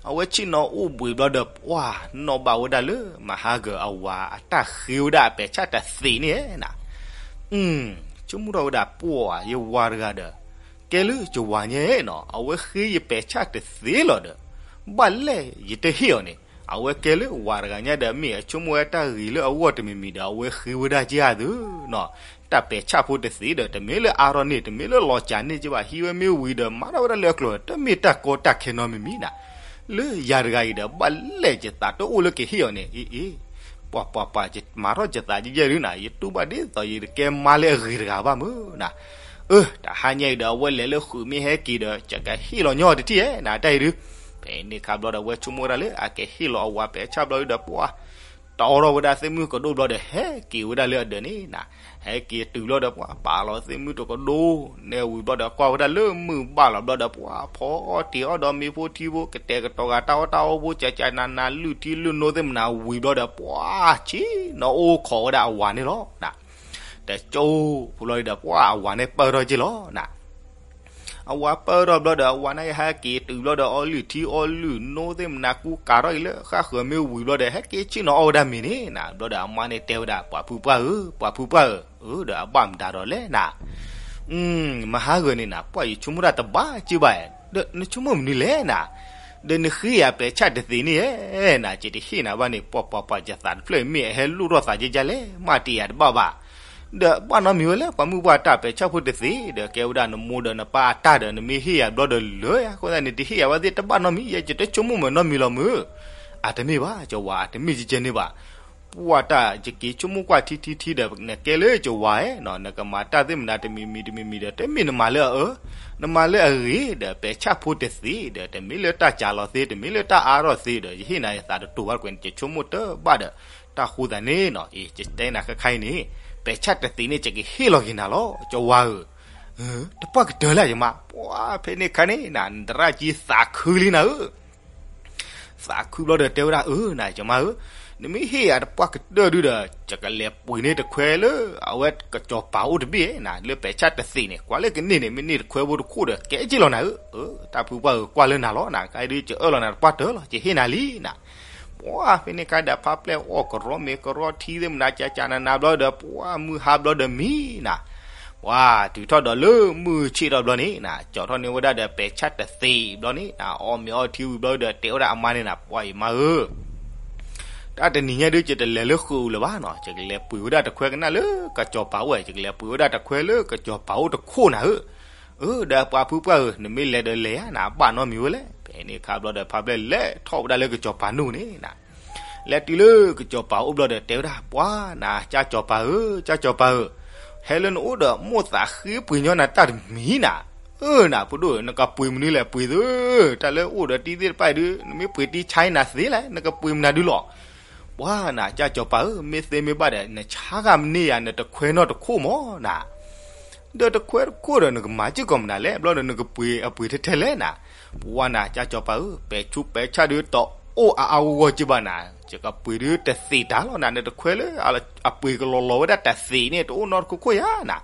အဝဲဆ့ၣ်နီၤအိၣ်ဘှံးဘျီဒီး ပှၤနီၣ်ဘၣ်ဝဲဒၣ်လၢ မဟါဂၤအဝၤအတၢ်ဃ့ဝဲဒၣ်အပဲာ်ဆၣ်တသ့းန့ၣ်နၤ, ဆိကမိၣ်ထီၣ်ဝဲဒၣ် ပှၤယဝၤတဂၤဒီး ကဲလၢယဝၤညါနီၤ အဝဲဃ့ယပဲာ်ဆၣ်တသ့းလီၤဒီး ဘၣ်လဲၣ်ယတဟ့ၣ်အီၤန့ၣ်, အဝဲကဲလၢဝၤတဂၤညါဒီး မ့ၢ်အဆိကမိၣ်ဝဲတၢ်ဂ့ၤလၢအဂီၢ်တမံၤမံၤဒီး အဝဲဃ့ဝဲဒၣ်က့ဧါသုနီၤ, တၢ်ပဲာ်ဆၣ်ဖိတသ့းဒီး တမ့ၢ်လၢအါထီၣ်န့ၢ် တမ့ၢ်လၢလီၤစၢ်န့ၢ်က့ဘၣ် ဟံးဝဲမ့ၢ်ဝံၤဒီး မၤထီၣ်ဝဲဒၣ်လၢအကျိၤ တမ့ၢ်တၢ်ကီတၢ်ခဲနီတမံၤမံၤနၤ, လၢယၤတဂၤအံၤဒီး ဘၣ်လဲၣ်ယသးတအိၣ်လၢကဟ့ၣ်အီၤန့ၣ် အ့ အ့ ပှၤပှၤပှၤ ယမၤထီၣ်ယသးယဲၢ်ဒုးနၤ ယတူၢ်ဘၣ်ဒ်သိးယကဲမါလၢအဂ့ၤတဂၤဘၣ်မုၢ်နၤ, အၢ တဟါညါအံၤဒီး အဝဲလဲၤလၢဃုာ်မ့ၢ်ဟဲက့ၤဒီး ယကဟ့ၣ်လီၤညီတထံၣ်ဧဲနၤ တၢ်အံၤဒုး, ဖဲန့ၣ်ခါဘျီဒီး အဝဲဆိကမိၣ်ဝဲဒၣ်လၢ အကဟ့ၣ်လီၤအဝၤပဲာ်ဆၣ်ဘျီဒုးဒီး ပှၤ တီထီၣ်ဝဲဒၣ်သ့ၣ်မုၣ်ကဒိၣ်ဘျီဒီး ဟဲက့ၤဝဲဒၣ်လၢအဒၢးန့ၣ်နၤ, ဟဲက့ၤတုၤဘျီဒီး ပှၤပာ်လီၤသ့ၣ်မုၣ်တကဒိၣ်န့ၣ်ဝံၤဘျီဒီး ကွၢ်ဝဲဒၣ်လၢမုၢ်ဘၣ်လီၤဘျီဒီး ပှၤဖီအီၣ်တ့ၤအီၣ်ဒီးမ့ၤဖိထံဖိ ကတဲာ်ကတီၤဂၤတၢ်အီၣ်တၢ်အီဖိ ကကနနၤ လုၢ်ထံလုၢ်နိသ့ၣ်မနၤဝံၤဘျီဒီး ပှၤဆ့ၣ်နီၤအိၣ်ခိးဝဲဒၣ်အဝၤန့ၣ်လီၤနၤ, တကၠိဖိဘျီဒီး ပှၤအဝၤန့ၣ်ပၢၢ်ထီၣ်က့လီၤနၤ အဝၤပၢၢ်ထီၣ်ဘျီဒီး အဝၤန့ၣ်ဟဲက့ၤတုၤဘျီဒီး အီလုၢ်ထံအီလုၢ်နိသ့ၣ်မနၤ ကူကၤထီၣ်အံၤလၢဃၣ်ဃၢၤမ့ၢ်ဝံၤဘျီဒီး ဟဲက့ၤဆ့ၣ်နီၤအီၣ်ဝဲဒၣ်မ့ၤန့ၣ်နၤ, ဘျီဒီးအမါန့ၣ်တဲဝဲဒၣ် ပှၤဖုပှၢ်ဧၢ ပှၤဖုပှၢ်ဧၢ, အၢ ဒီးအဘၣ်မတၤဒီးလဲၣ်နၤ မဟါဂၤန့ၣ်နၤ ပှၤယဆိကမိၣ်တၢ်တဘၣ်က့ဘၣ်, ဒီးနဆိကမိၣ်မနုၤလဲၣ်နၤ, ဒီးနဃ့ယၤပဲာ်ဆၣ်တသ့းန့ၣ်ဧဲနၤ ယတဟ့ၣ်နၤဘၣ်န့ၣ် ပှၤပှၤပှၤယသးတဖျၢၣ်မ့ၢ်အဟဲလိၣ်ထီၣ်သးကဲကဲလဲၣ် မၤတ့ၢ်ယၤတဘၣ်ဘၣ်, ဒီးဘၣ်နီတမံၤဝဲလဲၣ် ပှၤမုၢ်ပှၢ်တၢ်ပဲာ်ဆၣ်ဖိတသ့း ဒီးကဲဝဲဒၣ်နမိၢ်ဒီးနပၢ်အတၢ်ဒီး နမ့ၢ်ဟ့ၣ်ယၤဘျီဒီးလၢာ်ယၤ အဃိသတးန့ၣ် တဟ့ၣ်ယၤဝဲသ့ၣ်တဘၣ်နီတမံၤ ယဲယတဆိကမိၣ်မၤနီတမံၤလီၤမုၢ်, အတမ့ၢ်ဘၣ် ကဝၤ အတမ့ၢ်ကဲကဲန့ၣ်ဘၣ် ပှၤတၢ်ယက့ၤဆိကမိၣ်ကွၢ်ထံထံထံဒီး နကဲလၢကဝၤဧဲနီၤ နကမၤတၢ်သ့ၣ်မနၤတမံၤမံၤတမံၤမံၤဒီး တမ့ၢ်နမၤလၢအအၢ, နမၤလၢအဂ့ၤဒီး ပဲာ်ဆၣ်ဖိတသ့ဒီး တမ့ၢ်လၢတၢ်ကၢ်လီၤသ့ တမ့ၢ်လၢတၢ်အါထီၣ်သ့ဒီး ယဟ့ၣ်နၤယသးတတိၤဘၣ်တကွဲးန့ၣ် ယဆိကမိၣ်တဘၣ်ဒီး တၢ်ဃိသးန့ၣ်နီၤ အ့ ယတဲနၤခဲခါအံၤန့ၣ် ပဲာ်ဆၣ်တသ့န့ၣ် ယကဟ့ၣ်လီၤက့ၤနၤလီၤ ကဝၤဧၢ တပှၢ်ကတၢၢ်လၢယမါ ပှၤဖဲန့ၣ်ခါန့ၣ် နသရၣ်ကံသးခုလံနၤဧၢ သးခုဘျီဒီးတဲဝဲဒၣ် အၢ နၤ ယမါဧၢ, နမ့ၢ်ဟ့ၣ်ယၤတပှၢ်ကတၢၢ်ဒုဒီး ယကလဲၤပှ့ၤန့ၢ်တခွဲလၢ အဝဲကစီၤပၤအိၣ်တဘ့ၣ်နၤ လၢပဲာ်ဆၣ်တသ့န့ၣ် ကွၢ်လၢကန့ၢ်န့ၣ် မ့ၢ်န့ၢ်တခွဲဖိတခိၣ်ဒီး ကဲက့လီၤနၤဧၢ, တၢ်ဖုပှၢ်ဧၢ ကွၢ်လၢနၤလီၤနၤ ခဲအံၤဒု ယအၢၣ်လီၤနၤတပှၢ်တၢၢ်လီၤ ယဟ့ၣ်နၤလံနၤ ပှၤဖဲန့ၣ်ခါဒီး ဖါပျဲၢ်အီၣ်ကရီမ့ၤကရီထံသ့ၣ်မနၤ ကကနနၤဘျီဒီး ပှၤမုၢ်ဟါဘျီဒီးမံနၤ ပှၤတုၤထီၣ်ဒီးလၢမုၢ်ဆ့ၣ်ထီၣ်ဘျီန့ၣ်နၤ ကၠီထီၣ်န့ၢ်ဝဲဒၣ်ဒီးပဲာ်ဆၣ်တသ့ဘျီန့ၣ်နၤ အီၣ်မ့ၤအီထံဝံၤဘျီဒီး တဲဝဲဒၣ်အမါန့ၣ်နၤ ပှၤယမါဧၢ တၢ်တနံၤညါဒု ယတလဲၤလၢဃုာ်အူၤလၢၤဘၣ်နီၤ ယကလဲၤပှ့ၤဝဲဒၣ်တခွဲကနၣ်လၢကစီၤပၤအိၣ်ဝဲ ယကလဲၤပှ့ၤဝဲဒၣ်တခွဲလၢကစီၤပၤအိၣ်တခိၣ်နၤဧၢ, အၢ ဒီးပှၤဖုပှၢ်ဧၢ နမ့ၢ်လဲၤဒီးလဲၤယါနၤ ဘၣ်နီတမံၤဝဲလဲၣ် ဖဲန့ၣ်ခါဘျီဒီး ဖါပျဲၢ်လဲၤထီၣ်ဝဲဒၣ်လၢကစီၤပၤနူၢ်န့ၣ်နၤ လဲၤတုၤလၢကစီၤပၤအိၣ်ဘျီဒီး တဲဝဲဒၣ် ပှၤနၤ ကၢ်စီၤပၤဧၢ ကၢ်စီၤပၤဧၢ, ဟဲလၢနအိၣ်ဒီးမိၢ်သးဃ့ပှ့ၤညီနၤတၢ်တမံၤနၤ, အၢ နၤ ဖိဒိၣ်ဧၢ နကပှ့ၤမနုၤလဲၣ်ပှ့ၤသု, တၢ်လၢအိၣ်ဒီးတံၤသ့ၣ်တဖၣ်အံၤဒု နမ့ၢ်ပှ့ၤတံၤဆါနၤသ့လဲၣ် နကပှ့ၤမနုၤဒုလီၤ ပှၤနၤ ကၢ်စီၤပၤဧၢ မ့ၢ်သ့မ့ၢ်ဘၣ်ဒီး နဆါဂၤမနုၤယၤ နတခွဲနီတခိၣ်မးနၤ, ဒီးတခွဲတခိၣ်ဒီး နကမၤစ့ၢ်ကီးမနုၤလဲၣ် ဘျီဒီးနကပှ့ၤအပှ့ၤထဲထဲလဲၣ်နၤ, ပှၤနၤ ကၢ်စီၤပၤဧၢ ပဲာ်ဆူးပဲာ်ဆၣ်ဒုတအိၣ်အါအါဂီၢ်ဂီၢ်က့ဘၣ်နၤ, ယကပှ့ၤဒုတသ့ၣ်တၢ်လီၤနၤ, နတခွဲလၢအပှ့ၤကလီၤလီၤဝဲဒၣ်တသ့ၣ်န့ၣ် တအိၣ်နီတခိၣ်ခိၣ်ယၤနၤ.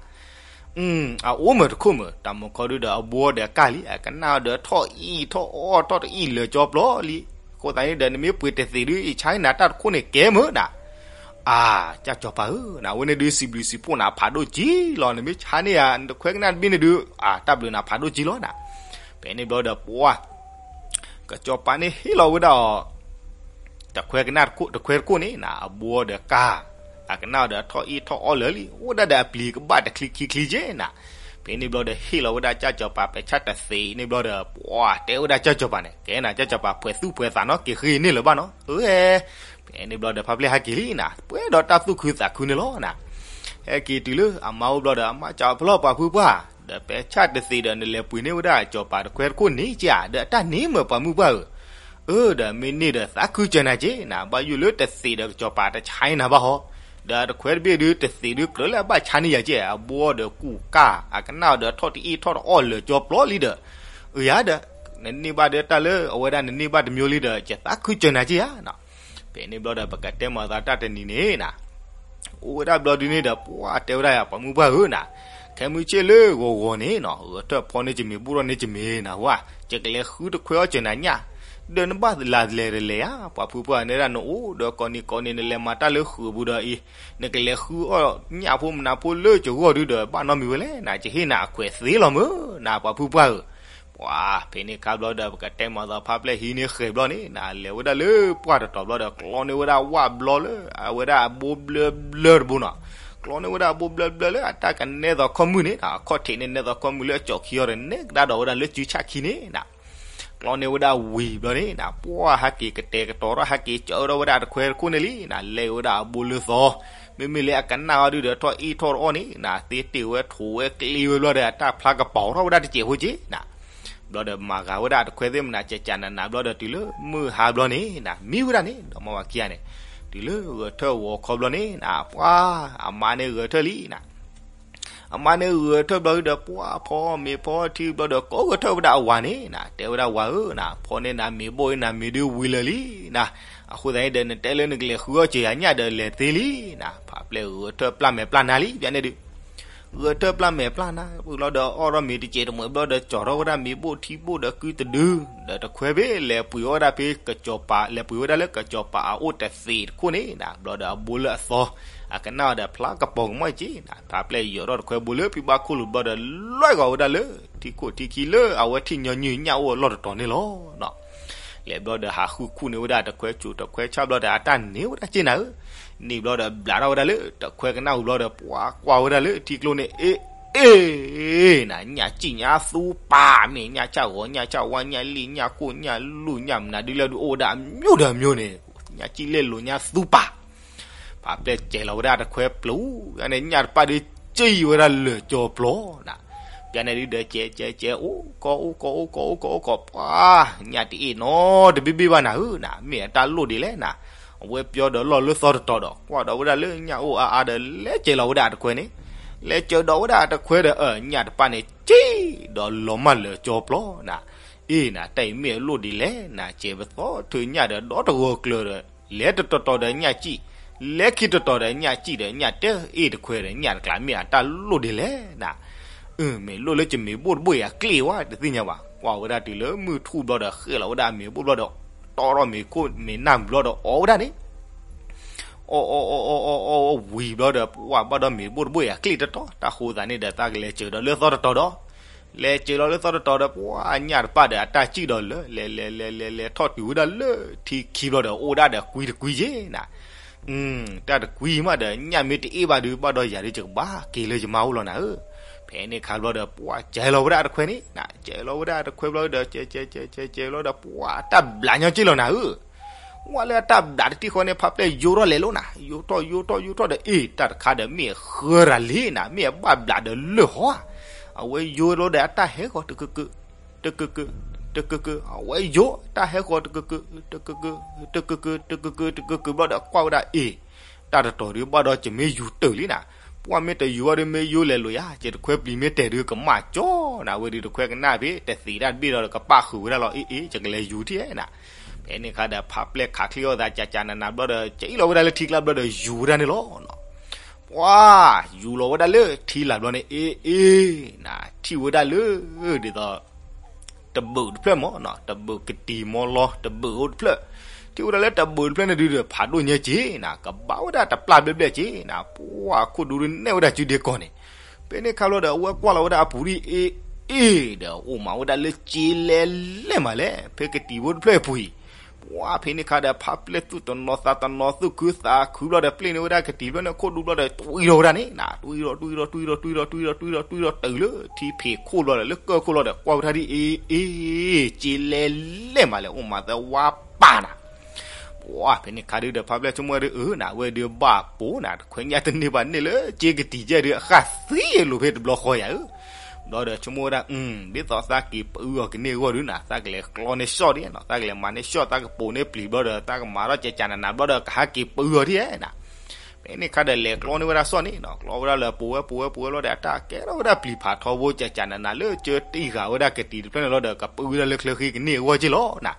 အအိၣ်မုာ်တခိၣ်မုာ်, တၢ်မုၢ်ခီဒုဒီးအဘိဒီးကၢ်လံ, အကနၣ်ဒီးထီၣ်အံၣ်ထီၣ်အီၣ်ထီၣ်တအံၣ်လၢာ်ကၠီပျီလံ. အဃိသတးန့ၣ်ဒီး နမ့ၢ်ပှ့ၤတသ့ၣ်ဒု ယဆါနၤတၢ်တခိၣ်န့ၣ်ကဲမုာ်နၤ. အၢ ကၢ်စီၤပၤဧၢနၤ, အဝဲန့ၣ်ဒုစံးဘျုးစံးဖှိၣ်နၤဖးဒိၣ်ကံလီၤ, နမ့ၢ်ဆါန့ၢ်ယၤ နတခွဲကနၣ်တဘ့ၣ်န့ၣ်ဒု အၢ တၢ်ဘျုးနၤဖးဒိၣ်ကံလီၤနၤ. ဖဲန့ၣ်ဘျီဒီးပှၤ ကစီၤပၤန့ၣ်ဟ့ၣ်လီၤဝဲဒၣ်အီၤ တခွဲကနၣ်တခိၣ်, တခွဲတခိၣ်န့ၣ်နၤ, အဘိဒီးကၢ်, အကနၣ်ဒီးထီၣ်အံၣ်ထီၣ်အီၣ်လၢာ်လံ, အိၣ်ဒၣ်ဒီးအပျံၤကဘၣ်တချံခံချံက့နၤ. ဖဲန့ၣ်ဘျီဒီးဟ့ၣ်လီၤဝဲဒၣ်ကၢ်စီၤပၤ ပဲာ်ဆၣ်တသ့ၣ်န့ၣ်ဘျီဒီး ပှၤတဲဝဲဒၣ်ကၢ်စီၤပၤန့ၣ်, ကဲနၤ ကၢ်စီၤပၤ ဖှဲးသူၣ်ဖှဲးသးနီၣ်က့ၤဃ့န့ၣ်လၢၤဘၣ်နီၤ, အၢ ဖဲန့ၣ်ဘျီဒီးဖါပျဲၢ်ဟဲက့ၤလံနၤ, ပှဲၤဒီးတၢ်သူၣ်ခုသးခုန့ၣ်လီၤနၤ. ဟဲက့ၤတုၤလၢအမါအိၣ်ဘျီဒီး အမါ ကၠီဖျီၣ် ပှၤဖုပှၢ်, ဒီးပဲာ်ဆၣ်တသ့ၣ်ဒီး နလဲၤပှ့ၤန့ၢ်ဝဲဒၣ်ကၠီၤပၤတခွဲတခိၣ်န့ၣ်က့ဧါ, ဒီးအတၢ်န့ၣ်မ့ၢ်ပှၤမုၣ်ပှၢ်ဧၢ, အၢ ဒီးမ့ၢ်န့ၢ်ဒီးသးခုစၢၤနၤက့နၤ, ဘၣ်ယိၣ်လၢတသ့ၣ်ဒီးကၠီၤပၤတဆါန့ၢ်နၤဘၣ်ဟီ, ဒီးတခွဲတဘ့ၣ်ဒုတသ့ၣ်ဒုကြၢးလၢအဘၣ်ဆါန့ၢ်ယၤက့, အဘိဒီးကူၣ်ကၢ်, အကနၣ်ဒီးထီၣ်တအံၣ်ထီၣ်တအီၣ်လၢာ်ကၠီပျီလံဒီး, အၢ ယၤဒီး နန့ၢ်ဘၣ်ဒီးတၢ်လၢအဝဲဒၣ် နန့ၢ်ဘၣ်တမံၤလံဒီး ယသးခုစၢၤနၤက့ဧါနၤ. ဖဲန့ၣ်ဘျီဒီး ပကတဲမၤသးတၢ်တနံၤန့ၣ်နၤ, အိၣ်ဝဲဒၣ်ဘျီဒုန့ၣ်ဒီး ပှၤတဲဝဲဒၣ်ယၤ ပှၤမုၣ်ပှၢ်ဧၢနၤ, ခဲမုၢ်ဆ့ၣ်လၢဂီၤဂီၤန့ၣ်နၤ, ဂဲၤထၢၣ်ဖီန့ၢ်ကမ့ၢ် ဘိၣ်ထီၣ်န့ၢ်ကမ့ၢ်နၤ, ဝဲ ယကလဲၤဃုတခွဲအီၣ်စၢၤနၤညၣ်, ဒီးနဘၣ်လၤလဲၤတလဲၤဧါ, ပှၤဖုပှၢ်န့ၣ်ဒၣ် နအိၣ်ဒီးကိးနံၤကိးနံၤ နလဲၤမၤတၢ်လၢဃုာ်ပူၤဒီးအံၤ, နကလဲၤဃုအီၣ်ညၣ်ဖိမနၤဖိလၢကဂီၢ်ဒုဒီး ဘၣ်နီတမံၤဝဲလဲၣ်နၤ, ယဟ့ၣ်နၤအခွဲးသ့လီၤမုၢ်နၤ ပှၤဖုပှၢ်ဧၢ. ပှၤဖဲန့ၣ်ခါဘျီဒီး ပကတဲမၤသးဖါပျဲၢ်ဟံးန့ၢ်ဃဲၤဘျီန့ၣ်နၤ, လဲၤဝဲဒၣ်လၢပှၢ်တတီၤဘျီဒီး ကျီန့ၢ်ဝဲဒၣ်ဝၣ်ဘျီလၢ အဝဲဒၣ်အဘိဘျၢဘျၢတဘိနီၤ, ကျီန့ၢ်ဝဲဒၣ်အဘိဘျၢဘျၢလၢအတၢ်ကနဲသိးခီမုၢ်န့ၣ်နၤ, အခီၣ်ထံးန့ၣ်နဲသိးခီမုၢ်လၢအကၠီၣ်ခံအီၤဒီး နဲကဒါဒီးဝဲဒၣ်လၢစုဆၣ်ခံန့ၣ်နၤ. ကျီန့ၢ်ဝဲဒၣ်ဝံၤဘျီန့ၣ်နၤ, ပှၤဟဲက့ၤကတဲာ်ကတီၤထီၣ် ဟဲက့ၤကၠီၣ်ထီၣ်ဝဲဒၣ်တခွဲတခိၣ်န့ၣ်လံနၤ, လဲၤဝဲဒၣ်အဘိလၢသီ, မ့မ့ၢ်လၢအကနၣ်အီၤဒုဒီး ထီၣ်အ့ၣ်ထီၣ်တအီၣ်န့ၣ်နၤ, သ့တ့ၢ်ဝဲထိးဝဲကျ့ဝဲဘျီဒီး အတၢ်ဖျါကပီၤထီၣ်ဝဲဒၣ်တစဲးဖိက့နၤ. ဘျီဒီးမၤဂၤဝဲဒၣ်တခွဲသ့ၣ်မနၤ ကကနးနးဘျီဒီး တုၤလၢမုၢ်ဟါဘျီန့ၣ်နၤ, မံဝဲဒၣ်န့ၣ် ဒီးမါဝၤခံဂၤန့ၣ်, တုၤလၢဂဲၤထၢၣ်ဂီၤခီဘျီန့ၣ်နၤ, ပှၤအမါန့ၣ်ဂဲၤထၢၣ်လံနၤ. အမါန့ၣ်ဂဲၤထၢၣ်ဘျီဒီး ပှၤဖီမ့ၤဖီထံဘျီဒီး ကိးဂဲၤထၢၣ်ဝဲဒၣ်အဝၤန့ၣ်နၤ, တဲဝဲဒၣ်ဝၤဧၢနၤ, ဖီန့ၢ်နၤမ့ၤဘိၣ်အံၤ နၤမ့ၤဒုဝံၤလၢာ်လံနၤ, အဃိသတးန့ၣ်ဒီး နတဲလၢနကလဲၤဃုအီၣ်စၢၤယၤညၣ်ဒီး လဲၤသ့လံနၤ. ဖါပျဲၢ်ဂဲၤထၢၣ်ပျၢ်မဲာ်ပျၢ်နါလံ ပျၢ်န့ၣ်ဒုး ဂဲၤထၢၣ်ပျၢ်မဲာ်ပျၢ်နါ ပှၤလီၤဒီး အီၣ်ထီၣ်မ့ၤတစဲးတမှဲးဘျီဒီး ကၠီၣ်ထီၣ်ဝဲဒၣ်မ့ၤဘိၣ်ထံဘိၣ်ဒီးကုတဒု, ဒီးတခွဲဘ့ၣ် လဲၤပှ့ၤအီၣ်ဝဲဒၣ်ဖဲကစီၤပၤ လဲၤပှ့ၤဝဲဒၣ်လၢကစီၤပၤအအိၣ်တသ့ၣ်တခိၣ်န့ၣ်နၤ, ဘျီဒီးအဘိလၢအသီ အကနၣ်အီၤဒီးဖျါကပီၤကမီၣ်က့နၤ. ဖါပျဲၢ်ယိးထီၣ်တခွဲဘိလၢဖံဘၣ်ခိၣ်လိၤဘျီဒီး လွဲၢ်ဂီၤဝဲဒၣ်လၢထံခိၣ်ထံခံလၢအဝဲထံၣ်ညီနုၢ်ညၣ်အိၣ်အလီၢ်တတီၤန့ၣ်လီၤ. လဲၤဘျီဒီးဟးဃုခူၣ်န့ၢ်ဝဲဒၣ်တခွဲ ကၠိၤတခွဲဆၣ်ဘျီဒီး အတၢ်န့ၢ်ဝဲဒၣ်က့နၤဧၢ, န့ၢ်ဘျီဒီးဘျးထီၣ်ဝဲဒၣ်လၢတခွဲကနၣ်ဝံၤဘျီဒီး ပှၤကွၢ်ဝဲဒၣ်လၢထံကျိန့ၣ် အ့ အ့ နၤ ညၣ်စံၣ်ညါသူပာ် မ့ၢ်ညၣ်ဆၣ်ဂီၤ ညၣ်ဆၣ်ဝါ ညၣ်လံၣ် ညၣ်ကိၣ် ညၣ်လူၢ် ညၣ်မနုၤဒုလၢဒုးအိၣ်ဝဲဒၣ်အမျိုးဒီးအမျိုးန့ၣ်, ညၣ်စံၣ်လဲၤလိာ်ညါသူပာ်. ဖါပျဲၢ်စဲးလီၤဝဲဒၣ်တခွဲပျူၤန့ၣ် ညၣ်တပၣ်ဒုးစံၣ်ဝဲဒၣ်လၢာ်ကၠီပျီနၤ. ပျၢ်န့ၣ်ဒုးဒီး ကဲ ကဲ ကဲ အိၣ်ကီ အိၣ်ကီ အိၣ်ကီ အိၣ်ကီ ပှၤ ညၣ်တအ့ၣ်နီတဘ့ၣ်ဘ့ၣ်ဘၣ်နၤဧၢနၤ, မ့ၢ်အတၢ်လိၣ်ဒ်လဲၣ်နၤ. အဝဲပျီဒီးလီၢ်လၢသီတတီၤဒီး ကွၢ်ဒီးဝဲဒၣ်လၢညၣ်အိၣ်အါအါဒီး လဲၤစဲးလီၤဝဲဒၣ်အတခွဲန့ၣ်, လဲၤစဲးဒီးဝဲဒၣ်အတခွဲဒီး အၢ ညၣ်တပၣ်န့ၣ် စံၣ်ဒီးလီၤမၢ်လၢာ်ကၠီပျီနၤ. အ့ၣ်နၤ တၢ်အံၤမ့ၢ်အလိၣ်ဒ်လဲၣ်နၤ, စဲးပသီထုးညၣ်ဒီးဒီတဂီၤကျၢၤဒီး လဲၤတတီၤတီၤဒီးညၣ်စံၣ်, လဲၤခံတတီၤဒီးညၣ်စံၣ်ဒီး ညၣ်တအ့ၣ်တခွဲဒီး ညၣ်တကျါမ့ၢ်အတၢ်လိၣ်ဒ်လဲၣ်နၤ. အၢ မ့ၢ်လိၣ်လၢကမ့ၤဘိၣ်တဘိၣ်အံၤအကျ့ၣ်ဝဲ တသ့ၣ်ညါဘၣ်. ကွၢ်ဝဲဒၣ်တုၤလၢမုၢ်ထူၣ်ဘျီဒီး ဃဲလီၤဝဲဒၣ်အမ့ၤဘိၣ်ဘျီဒီး တီထီၣ်မ့ၤခိၣ်မ့ၤနၢ်ဘျီဒီး အီဝဲဒၣ်န့ၣ် အီ အီ အီ အီ အီ အီ ဝံၤဘျီဒီး ပှၤဘၣ်ဒီးမ့ၤဘိၣ်တဘိၣ်အံၤအကျ့ၣ်တတီၤ, တၢ်ဃိသးန့ၣ်ဒီး သးကလဲၤစၢးဒီးလၢသီတတီၤဒီး, လဲၤစၢးလီၤလၢသီတတီၤဒီး ပှၤညၣ်တပၣ်ဒီးအတၢ်စံၣ်ဒီးလၢ လဲၤလဲၤလဲၤလဲၤလဲၤထီၣ်တုၤဝဲဒၣ်လၢထံခံဘျီဒီး အိၣ်ဒၣ်ဒီးကွံတကွံက့နၤ. တၢ်တကွံမးဒီး ညၣ်မ့ၢ်တအ့ၣ်ဘၣ်ဒုး ဘၣ်ဒီးယၤဒုး ယကဘၣ်က့ၤလၢယမါအိၣ်လီၤနၤဧၢ. ဖဲန့ၣ်ခါဘျီဒီး ပှၤစဲးလီၤဝဲဒၣ်အတခွဲန့ၣ်နၤ, စဲးလီၤဝဲဒၣ်အတခွဲဘျီဒီး စဲးစဲးစဲးစဲးစဲးလီၤဒီး ပှၤတၢ်ဘျးညီက့လီၤနၤဧၢ. ဝဲလၢအတၢ်ဘျးတထံၣ်ဃီန့ၣ် ဖါပျဲၢ်ယိးထီၣ်လဲၤလိာ်နၤ, ယိးထီၣ်ယိးထီၣ်ယိးထီၣ်ဒီး အ့ၣ် တၢ်တခါဒီးမ့ၢ်ဃၢၤတၢ်လံနၤ, မ့ၢ်အဘၣ်ဘျးဒီးလၢၢ်ဟီဧါ. အဝဲယိးလီၤဒီးအတၢ်ဟဲဃီၤ တကက တကက တကက အဝဲယိးတၢ်ဟဲဃီၤ တကက တကက တကက တကက တကက ဘျီဒီးကွၢ်ဝဲဒၣ် အ့ၣ် တၢ်တတီၤဒုးဘၣ်ဒီး ယမ့ၢ်ယူၤတၢၢ်လံနၤ, ပှၤမ့ၢ်တယူၤဘၣ်ဒီး မ့ၢ်ယိးလဲၤလိာ်ယၤ, ယတခွဲပျံၤမ့ၢ်တဲာ်ဒုး ကမၣ်ကၠီနၤ, ဝဲဒုးတခွဲကနၣ်ဖဲ တသ့ၣ်တၢ်တဘ့ၣ်ဒီး ကပၣ်ဃုာ်ဝဲဒၣ်လီၤ, အ့ၣ် အ့ၣ် ယကလဲၤယူၤထံၣ်နၤ. ဖဲန့ၣ်ခါဒီး ဖါပျဲၢ်ခးချံအီၣ်သး ကကနနၤဘျီဒီး ကအံၣ်လီၤဝဲဒၣ်လၢထံကျါဘျီဒီး ယူၤဝဲဒၣ်န့ၣ်လီၤနီၤ. ပှၤယူၤလီၤဝဲဒၣ်လၢထံလာ်ဘျီန့ၣ် အ့အ့ နၤထံၣ်ဝဲဒၣ်လၢ ဒ်သိး တဘုးတဖျၢၣ်မ့ၢ်နီၤ, တဘုးကတံၤမ့ၢ်လီၤ တဘုးအိၣ်တဖျၢၣ်, ထံၣ်ဝဲဒၣ်လၢတဘုးတဖျၢၣ်န့ၣ်ဒုးဒီး ဖးဒိၣ်ညါက့ၤနၤ, ကဘၣ်ဝဲဒၣ်တပျၢ်ဘျဲၣ်ဘျဲၣ်က့ၤနၤ, ပှၤခိၣ်ဒူဒုးနဲၣ်ဝဲဒၣ်စုဒ့ကီၢ်န့ၣ်. ဖဲန့ၣ်ခါဘျီဒီး အဝဲကွၢ်လီၤဝဲဒၣ်အပူၤဒ်အ့အ့ဒီး အိၣ်မးဝဲဒၣ်လၢကၠ့လဲလဲၣ်မးလဲၣ်, ဖဲကတံၤဖိတဖျၢၣ်အပူၤအံၤ ပှၤဖဲန့ၣ်ခါဒီး ဖါပျဲၢ်သူၣ်တနီၤသးတနီၤ သူၣ်ခုသးခုဘျီဒီး ပျဲၢ်န့ၢ်ဝဲဒၣ်ကတံၤတဖျၢၣ်န့ၣ် ခိၣ်ဒူဘျီဒီး တွံၢ်ထီၣ်ဝဲဒၣ်န့ၣ်နၤ, တွံၢ်ထီၣ် တွံၢ်ထီၣ် တွံၢ်ထီၣ် တွံၢ်ထီၣ် တွံၢ်ထီၣ် တွံၢ်ထီၣ် တွံၢ်ထီၣ် တုၤလၢထံဖံးခိၣ်ဘျီဒီး လၢကၢၢ်ခိၣ်လီၤဒီး ကွၢ်ဝဲဒၣ်ဒ်အ့အ့ ကၠ့လဲလဲၣ်မးလဲၣ် အိၣ်မးသၢဝါပာ်နၤ. ပှၤဖဲန့ၣ်ခါဒုးဒီး ဖါပျဲၢ်ဆိကမိၣ်ဝဲဒၣ်အၢနၤ, အဝဲဒုးဘၣ်ပိာ်နၤ, တခွဲညါတန့ၢ်ဘၣ်န့ၢ်လၢကၠ့ကတံၤကဲဒုး အဃၣ်သံလိာ်ဖဲတဘျီဃီယၤဧၢ. ဘျီဒီးဆိကမိၣ်ဝဲဒၣ် ဒ်သိးသးက့ၤပအုၣ်အီၤကန့ၢ်အဂီၢ်ဒုးနၤ, သးကလဲၤကျီန့ၢ်ရှီၣ်ဒ်နၤ, သးကလဲၤမၤန့ၢ်ရှီၣ် သးကပိာ်န့ၢ်ပျံၤဘျီဒီး သးကမၤထီၣ်ကကနနၤဘျီဒီး ကဟဲက့ၤပအုၣ်အီၤဒ်နၤ. ဖဲန့ၣ်ခါဒီး လဲၤကျီန့ၢ်ဝဲဒၣ်ရှီၣ်န့ၣ်နၤ, ကျီဝဲဒၣ်လၢပိာ်ဝဲပိာ်ဝဲပိာ်ဝဲဘျီဒီး အတၢ်ကဲထီၣ်ဝဲဒၣ်ပျံၤဖးထီဘိ ကကနနၤလၢကၢတံၢ်ဃာ်ဝဲဒၣ်ကတံၤတဖျၢၣ်န့ၣ်လီၤဒီး ကပအုၣ်ဝဲဒၣ်လၢချၢဃံကန့ၢ်အဂီၢ်က့ၤလီၤနၤ.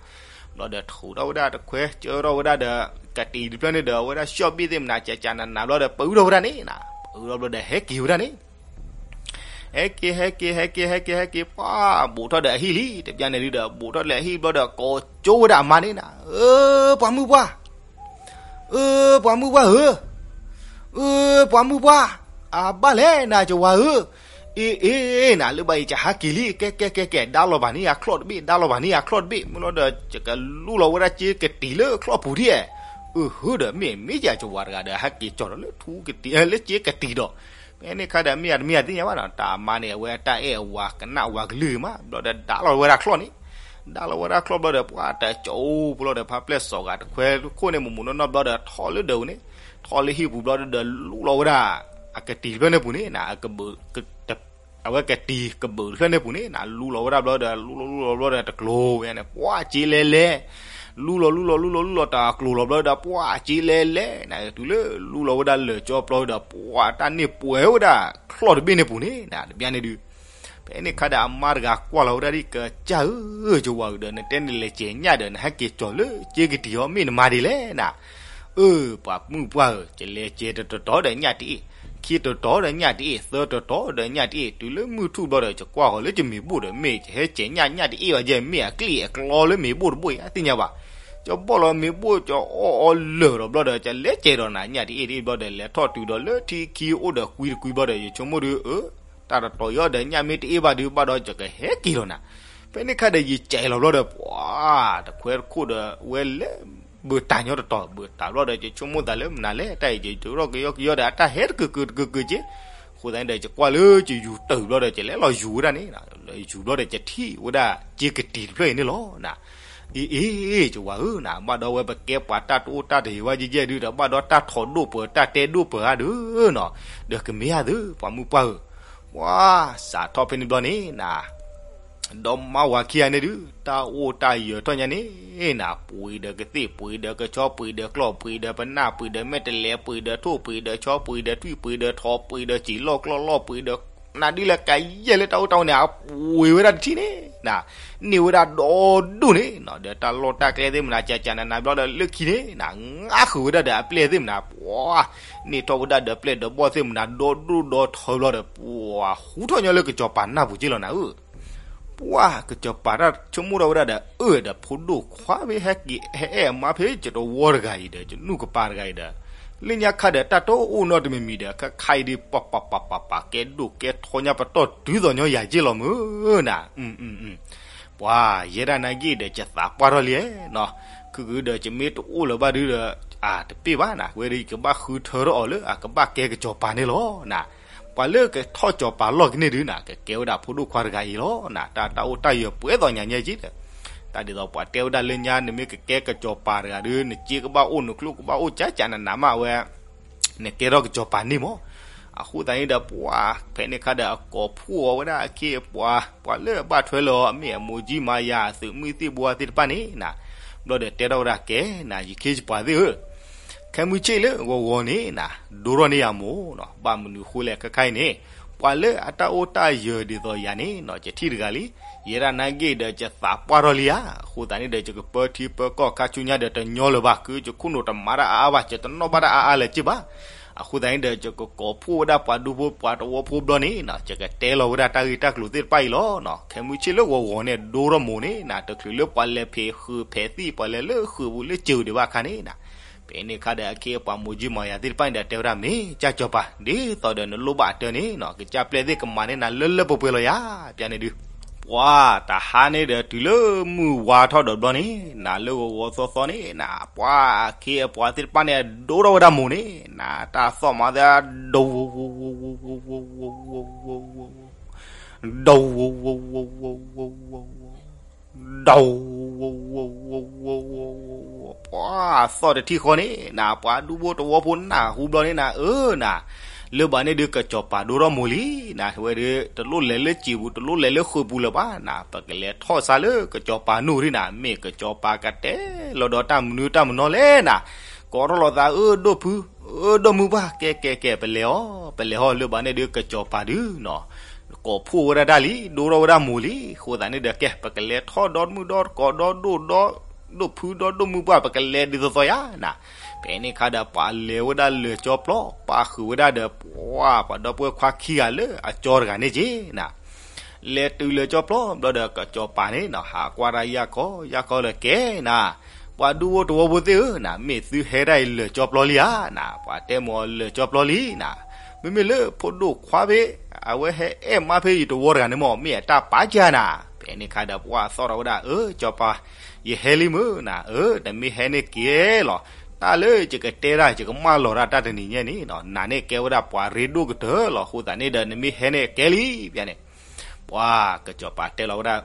ဘျီဒီးထုးထီၣ်ဝဲဒၣ်တခွဲ ကၢထီၣ်ဝဲဒၣ်ဒီး ကတံၤတဖျၢၣ်န့ၣ်ဒီး အဝဲဒၣ်ရှီၣ်ဘ့ၣ်သ့ၣ်မနၤကကနနၤဘျီဒီး ပအုၣ်ထီၣ်ဝဲဒၣ်န့ၣ်နၤ, ပအုၣ်ထီၣ်ဘျီဒီး ဟဲက့ၤဝဲဒၣ်န့ၣ် ဟဲက့ၤ ဟဲက့ၤ ဟဲက့ၤ ဟဲက့ၤ ဟဲက့ၤ ပှၤဘူးထီၣ်ဒီးအဟံၣ်လံ, တဘျီန့ၣ်ဒုးဒီး ဘူးထီၣ်လၢအဟံၣ်ဘျီဒီး ကိးကၠိဝဲဒၣ်အမါန့ၣ်နၤ, အၢ ပှၤမုၣ်ပှၢ်, အၢ ပှၤမုၣ်ပှၢ်ဧၢ, အၢ ပှၤမုၣ်ပှၢ်, အဘၣ်လဲၣ်နၤ ကဝၤဧၢ, အ့ အ့ နၤ လၢဘၣ်အံၤ ယဟဲက့ၤလံ, ကဲ ကဲ ကဲ ကဲ ဒါလီၤဘၣ်န့ၢ်ယၤချီၣ်တဘ့ၣ်, ဒါလီၤဘၣ်န့ၢ်ယၤချီၣ်တဘ့ၣ်, မ့ၢ်လီၤဒီး ယကလူလီၤဝဲဒၣ်ကၠ့ကတံၤလၢချီၣ်ပူၤဒ်, အၢ ဟၢဒီး မ့ၢ် မ့ၢ်ယၤ ကဝၤတဂၤဒီး ဟဲက့ၤကၠီၤဒီးလၢထူကတံၤ လၢကၠ့ကတံၤဒီး, ဖဲန့ၣ်ခါဒီး မ့ၢ်ယၤတမ့ၢ်ယၤသ့ၣ်ညါဘၣ်နီၤ, တၢ်အမါန့ၣ် အဝဲအတၢ်အဲၣ်အဝၤကနၣ်အဝၤကလုၢ်ဂ့ၤမး, ဘျီဒီး ဒါလီၤဝဲဒၣ်ချီၣ်န့ၣ်, ဒါလီၤဝဲဒၣ်ချီၣ်ဘျီဒီး ပှၤတကၠိပူၤလီၤဒီး ဖါပျဲၢ်စီၤဂၤတခွဲခိၣ်န့ၣ် မိၢ်မိၢ်နီၢ်နီၢ်ဘျီဒီး ထီၣ်လၢဒၢးပူၤန့ၣ်, ထီၣ်လၢဟံၣ်ပူၤဘျီဒီး လူလီၤဝဲဒၣ် အကတံၤတဖျၢၣ်န့ၣ်ပူၤန့ၣ်နၤ, အဝဲကတံၤကဘုးတဖျၢၣ်န့ၣ်ပူၤန့ၣ်နၤ, လူလီၤဝဲဒၣ်ဘျီဒီး လူလီၤလူလီၤဘျီဒီး တကျိၤဝဲန့ၣ် ပှၤကၠ့လဲလဲၣ်, လူလီၤလူလီၤလူလီၤလူလီၤ တကျိၤလီၤဘျီဒီး ပှၤကၠ့လဲလဲၣ်နၤ, တုၤလၢလူလီၤဝဲဒၣ်လၢာ်ကၠီပျီဒီး ပှၤတၢ်န့ၢ်ပှဲၤဝဲဒၣ်ချီၣ်တဘ့ၣ်န့ၣ်ပူၤန့ၣ်နၤ, တဘျီန့ၣ်ဒုး ဖဲန့ၣ်ခါဒီး အမါတဂၤကွၢ်လီၤဝဲဒၣ်ဒ် ကစၢ်ဧၢ, ကဝၤဧၢဒီး နတဲနလဲၤစဲးညၣ်ဒီး နဟဲက့ၤကၠီၤလၢကၠ့ကတံၤအီၤ မ့ၢ်နမၤဒ်လဲၣ်နၤ, အၢ ပှၤမုၣ်ပှၢ်ဧၢ, ယလဲၤစဲးတတီၤတီၤဒီးညၣ်တအ့ၣ်, ခံတီၤတီၤဒီးညၣ်တအ့ၣ်, သၢတီၤတီၤဒီးညၣ်တအ့ၣ်, တုၤလၢမုၢ်ထူၣ်ဘျီဒီး ယကွၢ်ဃီၤလၢယမ့ၤဘိၣ်ဒီး မ့ၢ်ယဟဲစဲးညၣ် ညၣ်တအ့ၣ်ဘၣ်ယဲ မ့ၢ်အကျ့ၣ်အကျီလၢမ့ၤဘိၣ်တဘိၣ်အံၤ အသ့ၣ်ညါဘၣ်, ယဘီၣ်လီၤမ့ၤဘိၣ် ယအီၣ်အီလၢာ်ဒီးဘျီဒီး ယလဲၤစဲးဒီးနၤ ညၣ်တအ့ၣ်တအ့ၣ်ဘျီဒီး လဲၤထီၣ်တုၤဒီးလၢထံခံအိၣ်ဒီးကွံတကွံဘျီဒီး ယဆိကမိၣ်ဒုး အၢ တၢ်တတီၤအံၤဒီး ညၣ်မ့ၢ်တအ့ၣ်ဘၣ်ဒုး ဘၣ်ဒီးယကဟဲက့ၤလီၤနၤ, ဖဲန့ၣ်ခါဒီး ယစဲးလီၤဘျီဒီး ပှၤ တခွဲတခိၣ်ဒီး ဝဲလဲၤဘုးတၢ်ညီတတီၤ ဘုးတၢ်ဘျီဒီး ယဆိကမိၣ်သးလၢမနုၤလဲၣ် တၢ်အံၤ ယကရီၣ်ကယီကယီဒီး အတၢ်ဟဲတကၢးကၢးတကၢးကၢးက့ၤ, အဃိသတးန့ၣ်ဒီး ယကွၢ်လၢယယူၤတုာ်ဘျီဒီး ယလဲၤလီၤယူၤဝဲဒၣ်န့ၣ်, ယူၤဘျီဒီး ယထံၣ်ဝဲဒၣ်ကၠ့ကတံၤတဖျၢၣ်အံၤန့ၣ်လီၤနၤ, အ့ အ့ ကဝၤဧၢနၤ, ဘၣ်ဒီးဝဲပကဲပှၤတၢ်တအိၣ်တၢ်တယၢၤဘၣ်ယဲၢ်ယဲၢ်ဒုးဒီး ဘၣ်ဒီးတၢ်ထီၣ်ဒိၣ်ပှၤတၢ်တဲဒိၣ်ပှၤဧါဒုးနီၤ, ဒီးကမ့ၢ်ဧါသု ပှၤမုၣ်ပှၢ်ဧၢ, ပှၤစးထီၣ်ဖဲန့ၣ်ဘျီန့ၣ်နၤ ဒီးမါဝၤခံဂၤန့ၣ်ဒုး တၢ်အိၣ်တၢ်ယၢၤထီၣ်ညါန့ၣ်နၤ, ပှ့ၤဒီးကသ့ၣ် ပှ့ၤဒီးကဆီ ပှ့ၤဒီးကျီၢ် ပှ့ၤဒီးပနၢ် ပှ့ၤဒီးမဲာ်တလဲး ပှ့ၤဒီးထိၣ် ပှ့ၤဒီးဆီ ပှ့ၤဒီးထွံၣ် ပှ့ၤဒီးထိး ပှ့ၤဒီးစံာ်လီၢ်ကျီၢ်လီၢ် ပှ့ၤဒီး နၤဒုးလၢကယဲၢ်လၢ တၢ်အိၣ်တၢ်အီန့ၣ် အပှ့ၤဝဲဒၣ်တထံၣ်န့ၣ်နၤ, န့ၢ်ဝဲဒၣ်ဒီဒိၣ်န့ၣ်နၤ, ဒီးတၢ်လီၢ်တၢ်ကျဲသ့ၣ်မနၤ ကကနနၤဘျီဒီး လၢခံန့ၣ်နၤ ငါဃုာ်ဝဲဒၣ်ဒီးအပျဲၢ်သ့ၣ်မနၤ ပှၤ န့ၢ်ထီၣ်ဝဲဒၣ်ဒီးပျဲၢ်ဒီးဘီၣ်သ့ၣ်မနၤ ဒီဒိၣ်ဒီထၢဘျီဒီး ပှၤဟူထီၣ်ညီလၢကစီၤပၤနၢ်ပူၤက့လီၤနၤဧၢ, ပှၤကစီၤပၤတၢ်ဆိကမိၣ်ထီၣ်ဝဲဒၣ်ဒီး အၢ ဒီးဖိဒိၣ်ခွါဖဲဟဲက့ၤ ဟဲအဲၣ်အမါဖဲယတဝီတဂၤအံၤဒီး ယနူၢ်ကပၤတဂၤအံၤဒီး လၢညါခါဒီး တၢ်တအိၣ်နီတမံၤမံၤဒီး ခါခါအံၤဒ် ပှၤပှၤပှၤပှၤပှၤ ကဲဒိၣ်ကဲထီညါ ပတီၢ်တုၤသိးညီယၤက့လီၤမုၢ်နၤ ပှၤယဲဒၣ်နာ်က့ဒီး ယသးပှၢ်ထီၣ်လံနီၤ, ခုၣ်ခုၣ်ဒီး ယမ့ၢ်တအိၣ်လၢၤဘၣ်ဒုဒီး အတပ့ၢ်ဘၣ်နၤ, ဝဲဒီး ယကဘၣ်ဃုထၢထီၣ်အီၤလၢ အကဘၣ်ကဲကစီၤပၤန့ၣ်လီၤနၤ, ပှၤလၢကထီၣ်ကစီၤပၤလီၢ်ကန့ၢ်ဒုနၤ ကကဲဝဲဒၣ်ဖိဒိၣ်ခွါတဂၤအံၤလီၤနၤ, တၢ်တၢ်အိၣ်တၢ်ယၢၤပှဲၤသိးညါညါက့ဒီး, တၢ်ဒ်သိးပှၤတဲဝဲဒၣ်လၢညါ နမ့ၢ်ကကဲကစီၤပၤတဂၤဒု နစ့ကဘၣ်အိၣ် နကျိၣ်ကဘၣ်အိၣ် ကကနနၤမးဝဲ နကဲထီၣ်ကစီၤပၤန့ၣ်မး, အဃိသတးန့ၣ်ဒီး ပှၤဖဲန့ၣ်ခါဒီး အကိးဖှိၣ်အီၤဝဲဒၣ်အခ့ ပှၤ ပှၤလၢအဘၣ်ထွဲလၢအီၤ အမ့ၢ်အမိၢ်ကၠံမၤယၤ အသုးမုၢ်သံၣ်ဘိသ့ၣ်တဖၣ်န့ၣ်နၤ, ဘျီဒီးတဲထီၣ်ဝဲဒၣ်ကဲနၤ ယခ့ယပှၤသ့ၣ်ဧၢ, ခဲမုၢ်ဆ့ၣ်လၢဂီၤဂီၤန့ၣ်နၤ ဒိထီၣ်န့ၢ်ယၤမိၢ်နီၤ, ဘၣ်မနုၤဃိလဲၣ် ခဲခါအံၤန့ၣ် ပှၤလၢအတၢ်အိၣ်တၢ်ယၢၤဒ်သိးယၤန့ၣ်နီၤ ယထံၣ်တဂၤလံ. ယဲဒၣ်နာ်က့ဒီး ယသးပှၢ်ထီၣ်လံဧါ. အဃိသတးန့ၣ်ဒီး ယကပၢထံပၢကီၢ်ခါဆူညါဒီးတညီလၢၤဘၣ်, ကုယခိၣ်နူာ်တမၤတၢ်အါအါဘၣ်, ယတနီၣ်ဘၣ်တၢ်အါအါလၢၤက့ဘၣ်. အဃိသတးန့ၣ်ဒီး ယကကိးဖှိၣ်ဝဲဒၣ်ပှၤဒူဖိပှၤသဝီဖိဘျီန့ၣ်နီၤ, ယကတဲလီၤဝဲဒၣ်တၢ်ဂ့ၢ်တၢ်ကျိၤသ့ၣ်တဖၣ်အံၤလီၤ. ခဲမုၢ်ဆ့ၣ်လၢဂီၤဂီၤန့ၣ်ဒိထီၣ်မိၢ်န့ၣ်နီၤ, တချုးလၢပှၤလဲၤဖံးဃုာ်ဖဲးသံၣ် ပှၤလဲၤလၢဃုာ်ပူၤလၢစၢၤဒံးဘၣ်အခါန့ၣ်နီၤ, ဖဲန့ၣ်အခါဒီး အခ့အပှၤမိၢ်ကၠံမီၤယၤသ့ၣ်တဖၣ်န့ၣ်ဒီး တဲဝဲဒၣ်မ့ၢ် ကၢ်စီၤပၤ ဒ်သိးဒီးနလိၣ်ဘၣ်အတၢ်န့ၣ်နီၤ, ကစၢ်ပျဲၢ်သ့ၣ်ကမၤန့ၢ်နၤလၢလၢပှဲၤပှဲၤလီၤယၤ. ပျဲန့ၣ်ဒုး ပှၤတဟါန့ၣ်ဒီး တုၤလၢမုၢ်ဝါထီၣ်ဒီးဘျီန့ၣ်နီၤ, လၢဂီၤဂီၤသီသီန့ၣ်နီၤ, ပှၤအခ့အပှၤသ့ၣ်တဖၣ်န့ၣ် ဒိထီၣ်ဝဲဒၣ်မိၢ်န့ၣ်နီၤ, တၢ်သီၣ်မၤသး ဒိ ဒိ ဒီး ပှၤသီၣ်တထံၣ်ဃီန့ၣ်နီၤ, ပှၤဒူဖိသဝီဖိနၢ်ဟူဘျီန့ၣ်နီၤ, အၢနီၤ, လၢဘၣ်န့ၣ်ဒုးကစီၤပၤဒိထီၣ်မိၢ်လံနီၤ, ဝဲဒုးတလိၣ်လဲၤလၢစံာ်ပူၤ တလိၣ်လဲၤလၢဃုာ်ပူၤလၢၤဘၣ်နီၤ, ပကလဲၤထီၣ်ဆါလၢကစီၤပၤနူၢ်ရံၣ်နီၤ, မ့ၢ်ကစီၤပၤကတဲလီၤဒီးတၢ်မနုၤတၢ်မနီၤလဲၣ်နီၤ, ကိးထီၣ်လိာ်သး အၢဒိၣ်ဖု အၢဒိၣ်မုၢ်ပှၢ် ကဲကဲကဲ ပလဲၤအီၤ ပလဲၤအီၤ, လၢဘၣ်န့ၣ်ဒုးကစီၤပၤဒုးနီၤ ကိးဖှိၣ်ဝဲဒၣ်တၢ်လံ, ဒိထီၣ်ဝဲဒၣ်မိၢ်လံ. အဃိသတးန့ၣ်ဒီး ကဲ ပကလဲၤထီၣ်ဒီမုၢ်ဒီကိးဒီဒိၣ်ဒီ ဒိၣ်ဖုဒီဒိၣ်မုၢ်ပှၢ် ပကလဲၤဒ်သိးသိးယၤနီၤ. ဖဲန့ၣ်အခါဒီး ပှၤလဲၤဝဲဒၣ်လၢာ်ကၠီပျီ ပာ်ဃုာ်ဝဲဒၣ်ဒီး ပှၤ ပှၤဒီပုၢ်ဝဲၢ်ခွါခံဂၤလၢအကၠီတဂၤန့ၣ်က့နီၤ. လဲၤတုၤလၢာ်ကၠီပျီဘျီဒီး ကစီၤပၤန့ၣ်နီၤ ဟးကွၢ်တၢ်ယၢ်ခီယၢ်ခီလၢကဲနီၤ, ပှၤဒူဖိသဝီဖိသ့ၣ်ဧၢနီၤ, မ့ၢ်သုဟဲဒၣ်အံၤလၢာ်ကၠီပျီလံဧါနီၤ, ပှၤတဲမိၢ်လၢာ်ကၠီပျီလံနီၤ, မ့မ့ၢ်လၢဖိဒိၣ်ခွါဖဲ အဝဲဟဲအဲၣ်မါဖဲယတဝီတဂၤန့ၣ်မ့ၢ် မ့ၢ်အတၢ်ပာ်ကၢ်နီၤ. ဖဲန့ၣ်အခါဒီး ပှၤသီၣ်ထီၣ်ဝဲဒၣ် အၢ ကစီၤပၤ ယဟဲလံမုၢ်နီၤ, အၢ နမ့ၢ်ဟဲန့ၣ်ကဲလီၤ, တၢ်လၢယကတဲဒၣ် ယကမၢလီၤတၢ်တနံၤညါန့ၣ်နီၤ, နၤန့ၣ်ကဲဝဲဒၣ်ပှၤရ့ဒိၣ်ကတၢၢ်လီၤ. အဃိသတးန့ၣ်ဒီး နမ့ၢ်ဟဲန့ၣ်ကဲလံ ပျဲန့ၣ် ပှၤကစီၤပၤတဲလီၤဝဲဒၣ်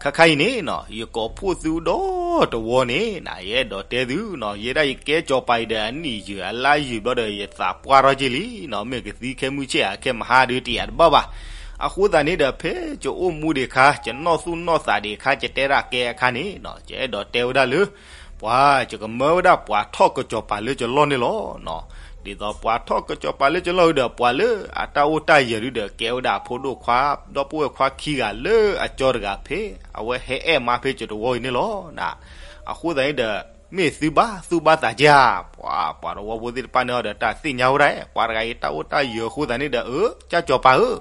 ခါခါအံၤန့ၣ်နီၤ, ယကိးဖှိၣ်သုဒီတဝီန့ၣ်နီၤ, ယအဲၣ်ဒိးတဲသုနီၤ, ယဲဒၣ်ယကဲစီၤပၤအံၤဒီး အနံၣ်ယုာ်အလါယုာ်ဘျီဒီး ယသးပှၢ်ထီၣ်က့ၤလံနီၤ, မ့ၢ်ကသံခဲမုၢ်ဆ့ၣ်ဧါ ခဲမဟါဒုးတယာ်တဘၣ်ဘၣ်. အဃိသတးန့ၣ်ဒီး ဖဲယအိၣ်မူဒံးခါ ယနီၢ်သူၣ်နီၢ်သးဒံးခါ ယတဲဒၣ်ကဲအခါန့ၣ်နီၤ, ယအဲၣ်ဒိးတဲဝဲဒၣ်လၢ ပှၤ ယကမၢဝဲဒၣ်ပှၤထီၣ်ကစီၤပၤလၢယလီၢ်န့ၣ်လီၤနီၤ. ဒ်သိးပှၤထီၣ်ကစီၤပၤလၢယလီၢ်ဒီး ပှၤလၢအတၢ်အိၣ်တၢ်ယၢၤဒုးဒီး ကဲဝဲဒၣ်အဖိဒိၣ်ခွါ ဒီပုၢ်ဝဲၢ်ခွါခံဂၤလၢအကၠီတဂၤဖဲ အဝဲဟဲအဲၣ်မါဖဲယတဝီအံၤန့ၣ်လီၤနီၤ. အဃိသတးန့ၣ်ဒီး မ့ၢ်သုဘၣ်သူၣ်ဘၣ်သးက့ဧါ, ပှၤ ပှၤသဝီဖိသ့ၣ်တဖၣ်န့ၣ်ဒီး တၢ်သ့ၣ်ညါဝဲဒၣ် ပှၤတဂၤအံၤတၢ်အိၣ်တၢ်ယၢၤအဃိသတးန့ၣ်ဒီး အၢ ကၢ်ကၠီၤပၤဧၢ,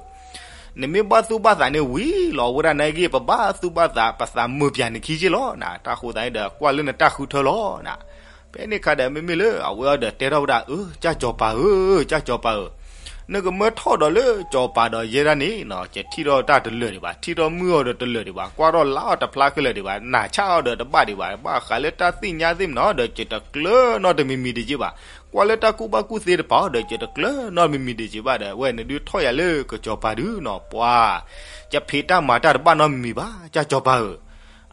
နမ့ၢ်ဘၣ်သူၣ်ဘၣ်သးန့ၣ်ဝံၤလီၤ အဝဲဒၣ်နာ်က့ ပဘၣ်သူၣ်ဘၣ်သး ပသးမုာ်ပၠးနခံက့လီၤနီၤ, တၢ်ဃိသတးန့ၣ်ဒီး ကွၢ်လၢနတၢ်ဃုထၢလီၤနီၤ. ဖဲန့ၣ်အခါဒီး မ့မ့ၢ်လၢအဝဲအံၤဒီးတဲထီၣ်ဝဲဒၣ် အၢ ကၢ်ကၠီၤပၤဧၢ, ကၢ်ကၠီၤပၤဧၢ, နကမၢထီၣ်ဒီးလၢကၠီၤပၤဒီးယဲဒၣ်န့ၣ်နီၤ, ယထံၣ်ထီၣ်တၢ်တလၢာ်ဒံးဘၣ်, ထံၣ်ထီၣ်မုၢ်အီၤဒီးတလၢာ်ဒံးဘၣ်, ကွၢ်ထီၣ်လါအီၤတဖျါခဲလၢာ်ဒံးဘၣ်, နၢ်ဆၣ်အီၤဒီးတဘၣ်ဒံးဘၣ်, ဘၣ်ဃးလၢတၢ်သ့ၣ်ညါသ့ၣ်မနီၤဒီး ယတကျၢၤနီတမံၤမံၤဒံးက့ဘၣ်, ကွၢ်လၢတၢ်ကူၣ်ဘၣ်ကူၣ်သ့တပၤအီၤဒီး ယတကျၢၤနီတမံၤမံၤဒံးက့ဘၣ်ဒီး အဝဲန့ၣ်ဒုးထီၣ်ယၤလၢကၠီၤပၤဒုးနီၤ, ပှၤ ယဖံးတၢ်မၤတၢ်တဘၣ်နီတမံၤမံၤဘၣ်, ကၢ်ကၠီၤပၤဧၢ,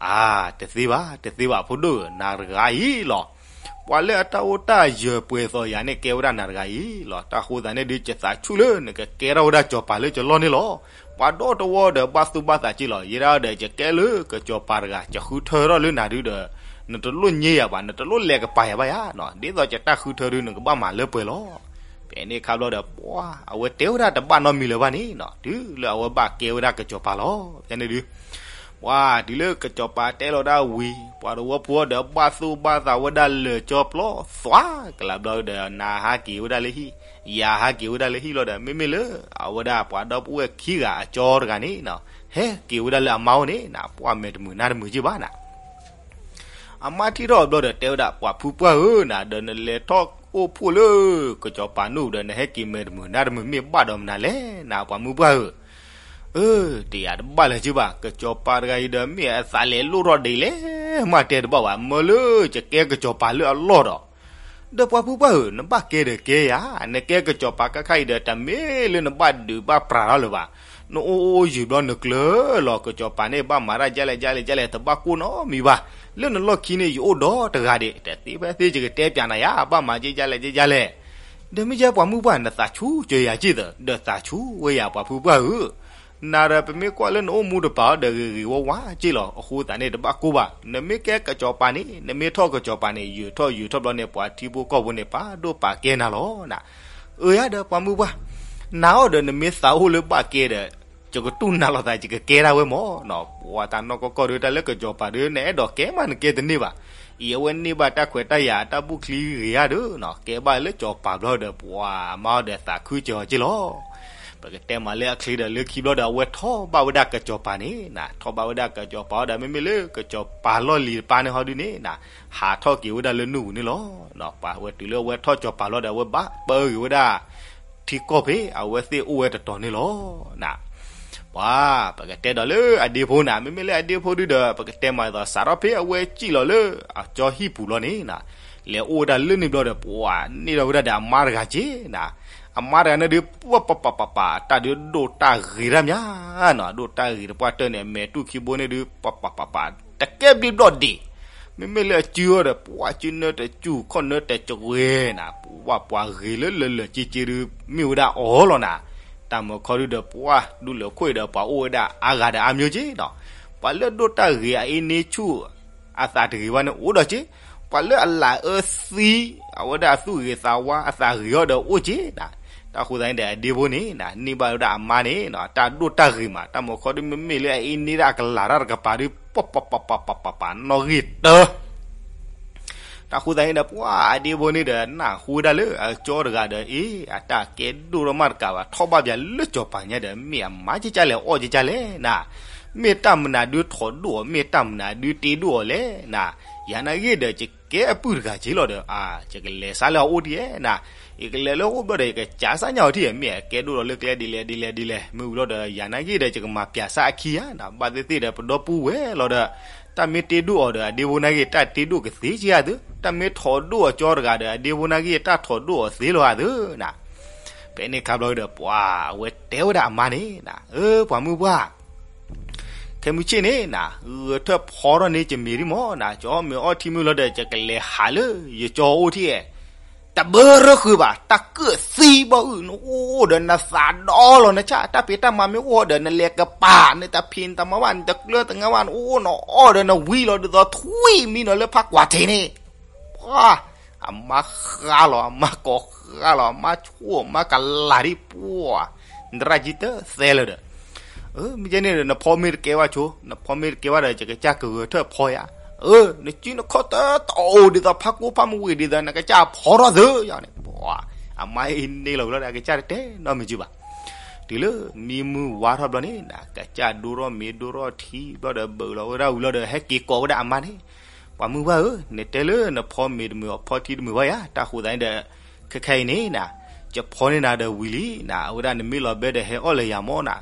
အါ တသ့ဘၣ် တသ့ဘၣ် ဖိဒိၣ်ဧၢ, နၤတဂၤအံၤလီၤ. ပှၤလၢအတၢ်အိၣ်တၢ်ယၢၤပှဲၤသိးယၤန့ၣ် ကဲဝဲဒၣ်နၤတဂၤအံၤလီၤ. တၢ်ဃိသတးန့ၣ်ဒုး ယသးဆူၣ်လၢနကကဲထီၣ်ဝဲဒၣ်ကၠီၤပၤလၢယလီၢ်န့ၣ်လီၤ. ပှၤဒီတဝီဒီးဘၣ်သူၣ်ဘၣ်သးက့လီၤ. ယဲဒၣ်ဒီး ယကဲလၢကၠီၤပၤတဂၤ ယဃုထၢထီၣ်လၢနၤဒုးဒီး နတလိၣ်ညါယၤဘၣ်, နတလိၣ်လဲၤကပၤယၤဘၣ်ယၤနီၤ, ဒ်သိးယတၢ်ဃုထၢဒုး နကဘၣ်မၤလၢပှဲၤလီၤ. ဖဲန့ၣ်အခါဘျီဒီး ပှၤ အဝဲတဲဝဲဒၣ်တဘၣ်နီတမံၤလၢၤဘၣ်န့ၣ်နီၤ, တုၤလၢအဝဲဘၣ်ကဲဝဲဒၣ်ကၠီၤပၤလီၤ. ဖဲန့ၣ်ဒုး ပှၤ တုၤလၢကၠီၤပၤတဲလီၤဒၣ်ဝံၤ ပှၤသဝီဖိဒီးဘၣ်သူၣ်ဘၣ်သးဝဲဒၣ်လၢာ်ကၠီပျီ သွါကလးဘျီဒီး နၤဟးက့ၤဝဲဒၣ်လၢဟံၣ်, ယၤဟးက့ၤဝဲဒၣ်လၢဟံၣ်လီၤဒီး မ့မ့ၢ်လၢအဝဲဒၣ်ပှၤဒီပုၢ်ဝဲၢ်ခံဂၤအကၠီတဂၤန့ၣ်နီၤ, ဟဲက့ၤဝဲဒၣ်လၢအမါအိၣ်န့ၣ်နီၤ, ပှၤမဲာ်တမုာ်နါတမုာ်က့ဘၣ်နီၤ. အမါထံၣ်ထီၣ်ဘျီဒီးတဲဝဲဒၣ် ပှၤဖုပှၢ်ဧၢနီၤ, ဒီးနလဲၤထီၣ်အိၣ်ဖှိၣ်လၢကစီၤပၤနူၢ်ဒီး နဟဲက့ၤမဲာ်တမုာ်နါတမုာ်မ့ၢ်ဘၣ်ဒီးမနုၤလဲၣ်နီၤ ပှၤမုၢ်ပှၢ်ဧၢ. အၢ တယာ်တဘၣ်လၢၤက့ဘၣ်, ကစီၤပၤတဂၤအံၤဒီး မ့ၢ်အသးလဲၤလိၣ်ထီၣ်ဒ်လဲၣ် မ့ၢ်တဲတဘၣ်ဘၣ်, မၢလၢယကဲကစီၤပၤလၢအလီၢ်ဒီး ဒီးပှၤဖုပှၢ်ဧၢ, နဘၣ်ကဲဒီးကဲယၤ, နကဲကစီၤပၤကခါအံၤဒီး တမ့ၢ်လၢနဘၣ်ဒုးဘၣ်ပြးထီၣ်လၢၤဘၣ်. နအိၣ်အိၣ်ယုာ်ဘျီနကျၢၤလီၤ, ကစီၤပၤန့ၣ် ဘၣ်မၤတၢ်ဒ်လဲၣ်ဒ်လဲၣ်ဒ်လဲၣ် တဘၣ်ကိၢ်နီတမံၤဘၣ်. လၢနလီၢ်ခံန့ၣ် ယအိၣ်ဒီးတဂၤဒံး, တသ့ဖဲသ့ ယကတဲပျးနၤယၤ, ဘၣ်မၤက့ဒ်လဲၣ်ဒ်လဲၣ်. ဒီးမ့ၢ်ယဲပှၤမုၢ်ပှၢ် နသးဆူၣ်ကၢၤယၤက့သၢ, ဒီးသးဆူၣ်ဝဲယၤပှၤဖုပှၢ်ဧၢ. နၤဒီးပမ့ၢ်ကွၢ်လၢနအိၣ်မူတပၤအီၤဒီး ဂ့ၤဂ့ၤဝါဝါက့လီၤ. အဃိသတးန့ၣ် တဘၣ်ကိၢ်ဘၣ်. နမ့ၢ်ကဲကစီၤပၤန့ၣ်, နမ့ၢ်ထီၣ်ကစီၤပၤန့ၣ်, ယုာ်ထီၣ်ယုာ်ထီၣ်ဘျီန့ၣ် ပှၤထံဖိကီၢ်ဖိန့ၣ် ပာ်ဒိၣ်ပာ်ကဲနၤလီၤနၤ. အၢယၤဒီးပှၤမုၢ်ပှၢ်, နၤအီၤဒီးနမ့ၢ်သးအိၣ်လၢဘၣ်ကဲဒီး ယကတူၢ်နၤလိာ်သး ယကကဲဒၣ်ဝဲမၢ်နီၤ. ပှၤတၢ်နီၢ်ကီၢ်ကီၢ်ဒီး တၢ်လၢကစီၤပၤဒီး နအဲၣ်ဒိးကဲမး နကဲတန့ၢ်ဘၣ်. အံၤအဝဲန့ၢ်ဘၣ်တၢ်ခွဲးတၢ်ယာ် တၢ်ဘူၣ်ချံဂ့ၤဧါဒီးနီၤ, ကဲဘၣ်လၢစီၤပၤဘျီဒီး ပှၤမါအီၤဒီးသးခုစၢၤအီၤက့လီၤ. ပကတဲမးလၢအချ့ဒီး လၢခံဘျီဒီး အဝဲထီၣ်ဘၣ်ဝဲဒၣ်ကစီၤပၤန့ၣ်နၤ, ထီၣ်ဘၣ်ဝဲဒၣ်ကစီၤပၤအီၤဒီး မ့မ့ၢ်လၢကစီၤပၤလီၢ်လံၤတပၤန့ၣ်ဟီဒုန့ၣ်နၤ, ဟးထီၣ်က့ၤဝဲဒၣ်လၢနူၢ်ပူၤန့ၣ်လီၤ. ပှၤဝဲတုၤလၢအဝဲထီၣ်ကစီၤပၤလီၤဒီး အဝဲဘၣ်ပၢဂ့ၤဝဲဒၣ် ထံကီၢ်ဖဲအဝဲသ့ၣ်အိၣ်ဝဲတတီၤန့ၣ်လီၤနၤ. ပှၤ ပကတဲဒီးလၢအဒ့ဖိနၤ, မ့မ့ၢ်လၢအဒ့ဖိဒုဒီး ပကတဲမးအသိး စးထီၣ်ဖဲအဝဲစံၣ်လီၤလၢအကၠီဟံၣ်ပူၤလီၤန့ၣ်နၤ, လဲၤအိၣ်ဝဲဒၣ်လၢန့ၣ်ဘျီဒီး ပှၤန့ၢ်ထီၣ်ဝဲဒၣ်ဒီးအမါတဂၤက့နၤ. အမါတဂၤန့ၣ်ဒုး ပှၤပပပပပ တၢ်ဒုးဒိၣ်တၢ်ဂ့ၤတၢ်မးနၤ, ဒိၣ်တၢ်ဂ့ၤတပှၢ်တၢၢ်န့ၣ် အမဲာ်တူၢ်ခံဘိန့ၣ်ဒုး ပပပပပ တကဲဘျံးဘျီၣ်ဒ့ၣ်, မ့မ့ၢ်လၢအစုအီၤဒီး ပှၤစုနၢတစူၢ်ခီၣ်နၢတစှဲၤနၤ, ပှၤပှၤဂ့ၤလၢလၢာ်လၢာ်က့က့ဒုး မ့ၢ်ဝဲဒၣ်အီၤလီၤနၤ. တၢ်မုၢ်ခီဒုဒီး ပှၤဒူလၢာ်ခိၣ်အံၤဒီး ပှၤအိၣ်ဝဲဒၣ်အါဂၤဒီးအါမျိုးက့နီၤ. ပှၤလၢဒိၣ်တၢ်ဂ့ၤအအ့န့ဆူၣ် အသးတဂ့ၤဘၣ်န့ၣ်အိၣ်ဒီးက့, ပှၤလၢအလၢအအၢသံ အဝဲဒၣ်အသူၣ်ဂ့ၤသးဝါ အသးဂ့ၤအီၤဒီးအိၣ်က့နၤ. တၢ်ဃိသတးန့ၣ်ဒီး အဒ့ဖိန့ၣ်နၤ န့ၢ်ဘၣ်ဝဲဒၣ်အမါန့ၣ်နၤ တၢ်ဒိၣ်တၢ်ဂ့ၤမး, တၢ်မုၢ်ခီဒု မ့မ့ၢ်လၢအအ့န့ဒၣ်အကလၤတၢ်တကပၤဒုး ပပပပပပပ နီၣ်ဂံၢ်တၢ တၢ်ဃိသတးန့ၣ်ဒီး ပှၤအဒ့ဖိန့ၣ်ဒီး နၢ်ဟူဝဲဒၣ်လၢအကၠီတဂၤဒီး အ့ အတၢ်ကဲဒိၣ်ထီၣ်မးတကးဘၣ် ထီၣ်ဘၣ်ပၠးလၢစီၤပၤညါဒီး မ့ၢ်အမါကကလဲၣ် အီၣ်ကကလဲၣ်နၤ, မ့ၢ်တၢ်မနုၤဒုးထိးဒိၣ်အီၤ မ့ၢ်တၢ်မနုၤဒုးတ့ဒိၣ်အီၤလဲၣ်နၤ. ယၤနာ်ဂ့ၤဒီး ယကဲအပုၢ်တဂၤက့လီၤဒီး အါ ယကလဲၤစးလၢအအိၣ်ထံၣ်ဧဲနၤ, ယကလဲၤလၢအအိၣ်ဘျီဒီး ယကစးစၢ်ညါအီၤထံၣ်ဧဲ မ့ၢ်အကဲဒိၣ်လီၤလၢကျဲဒ်လဲၣ်ဒ်လဲၣ်ဒ်လဲၣ် မ့ၢ်ဝံၤလီၤဒီး ယၤနာ်ဂ့ၤဒီး ယကမၤပၠးစၢ်အခံဧါနၤ, ဘၣ်သ့ၣ်သ့ၣ်ဒီး ပဒီပုၢ်ဝဲၢ်လီၤဒီး တၢ်မ့ၢ်တ့ဒိၣ်အီၤဒီး အဒ့ဖိနာ်ဂ့ၤ တၢ်တ့ဒိၣ်ကသ့က့ဧါသု, တၢ်မ့ၢ်ထိးဒိၣ်အကၠီတဂၤဒီး အဒ့ဖိနာ်ဂ့ၤ တၢ်ထိးဒိၣ်အီၤသ့လီၤဧါသုနၤ. ဖဲန့ၣ်ခါဘျီဒီး ပှၤအဝဲတဲဝဲဒၣ်အမါန့ၣ်နၤ, အၢ ပှၤမုၢ်ပှၢ် ခဲမုၢ်ဆ့ၣ်န့ၣ်နၤ ဂဲၤထၢၣ်ဖီထီၣ်န့ၢ်ကမ့ၤဒံးမၢ်နၤ, ကၠီအီၣ်မ့ၤအီထံမ့ၢ်လီၤဒီး ယကလဲၤဟးလၢယကၠီအိၣ်ထံၣ်ဧဲ, တဘၢရၢဃုာ်ဘၣ် တၢ်ကၢၣ်သံဘီၣ်အုၣ် နအိၣ်ဒီးနသးဒီလီၤနဆၣ်, တၢ်ဖံးတၢ်မၤမ့ၢ်အိၣ်ဒီး နလဲၤကပၤ နတၢ်ဖံးနတၢ်မၤဘၣ် နတကျၢၤတငါဘၣ် နအိၣ်နအီၣ်ဒီးနဝံလီၤ ဒ်သိးထွံၣ်မံနီၤလၢဖးကွၢ်ထံးန့ၣ် ပှၤ အမါဃါလီၤ အမါကိးဃါလီၤ အမါဆိၣ် အမါကလၤဒံးပှၤ, နရၣ်ကံတသဲလၢၤဒီး, မ့ၢ်ကဲန့ၣ်ဒီး နဖီမ့ၢ်တကဲဘၣ်ဆိ, နဖီမ့ၢ်တကဲဘၣ်ဒီး ယကစၢ်ကဂဲၤထၢၣ်ဖီယၤ, နစုနခီၣ်တတီၤအိၣ် ဒ်သိးဖးကိဖးမုၢ်ဝံၤ ဒ်သိးနကစၢ်ဖီထီၣ်သုယၤန့ၣ်, ပှၤ အမါအ့န့လီၤဝံၤလီၤဒီး အကစၢ်တတဲနီတမံၤက့ဘၣ်. တုၤလၢမံမုၢ်ဝါထီၣ်ဘျီန့ၣ်နၤ ကစၢ်ဒိထီၣ်မ့ၤဒိထီၣ်ထံဘျီဒီး ဘုးလီၤဝဲဒၣ်ဝံၤလီၤဒီး ဟဲက့ၤကိးဝဲဒၣ်အမါန့ၣ်, ပှၤမုၢ်ပှၢ်ဧၢ, နတဲလၢနဖီမ့ၤတမုာ်အဖီထံတမုာ်ဘၣ်ယၤ, တၢ်ဃိသးန့ၣ်ဒီး ခဲခဲအံၤန့ၣ်နၤ, ယဖီန့ၢ်နၤဒီးဝံၤလံနၤ, အဝဲဒၣ်နမ့ၢ်လီၤဘဲဒီးဟဲအီၣ်လၢယၤမၢ်နၤ,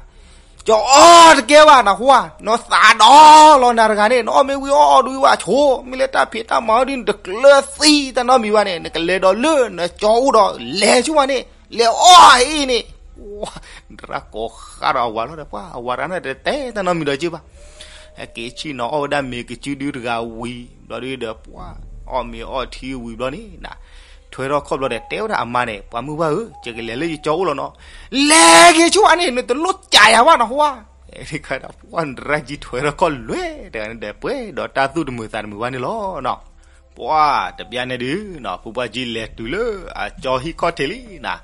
ကၠီအီၣ်တကဲဘၣ်နဟူဧါ, နသးဒီလီၤနၤတဂၤန့ၣ် နအီၣ်မ့ၢ်ဝံၤအီၣ်အီၣ်ဒုးဝဲဆိ, မ့ၢ်လၢတၢ်ဖံးတၢ်မၤအီၤဒုး နတကျၢၤသံတၢ်နီတမံၤဘၣ်န့ၣ် နကလဲၤဒီးလၢနကၠီအိၣ်ဒီး လဲၤဆူဝဲန့ၣ် လဲၤအီၣ်အံၤန့ၣ်, နရၣ်ကိးဃါဒီးအဝၤလီၤဒီး ပှၤအဝၤတဂၤန့ၣ် တတဲတၢ်နီတမံၤဒီးက့ဘၣ်. ဟဲက့ၤဆ့ၣ်နီၤအီၣ်ဝဲဒၣ်မ့ၤကစုဒုတဂၤဝံၤဘျီဒုဒီး ပှၤအီၣ်မ့ၤအီၣ်ထံဝံၤဘျီန့ၣ်နၤ, ထွဲထီၣ်ခီၣ်ဘျီဒီး တဲဝဲဒၣ်အမါန့ၣ်, ပှၤမုၢ်ပှၢ်ဧၢ, ယကလဲၤလၢယကၠီအိၣ်လီၤနီၤ, လဲၤက့ၤဆူဝဲန့ၣ် နတလိၣ်ကးယၤဘၣ်နဟူဧါ, ပှၤနရၣ်ကံထွဲထီၣ်ခီၣ်လွဲၢ်တဂၤန့ၣ်ဒီး ပှဲၤဒီးတၢ်သူၣ်တမုာ်သးတမုာ်ဘၣ်န့ၣ်လီၤ. ပှၤတဘျီန့ၣ်ဒုး ဖုပှၢ်ကံလဲၤတုၤလၢအကၠီဟံၣ်ခီၣ်ထံးလံနၤ,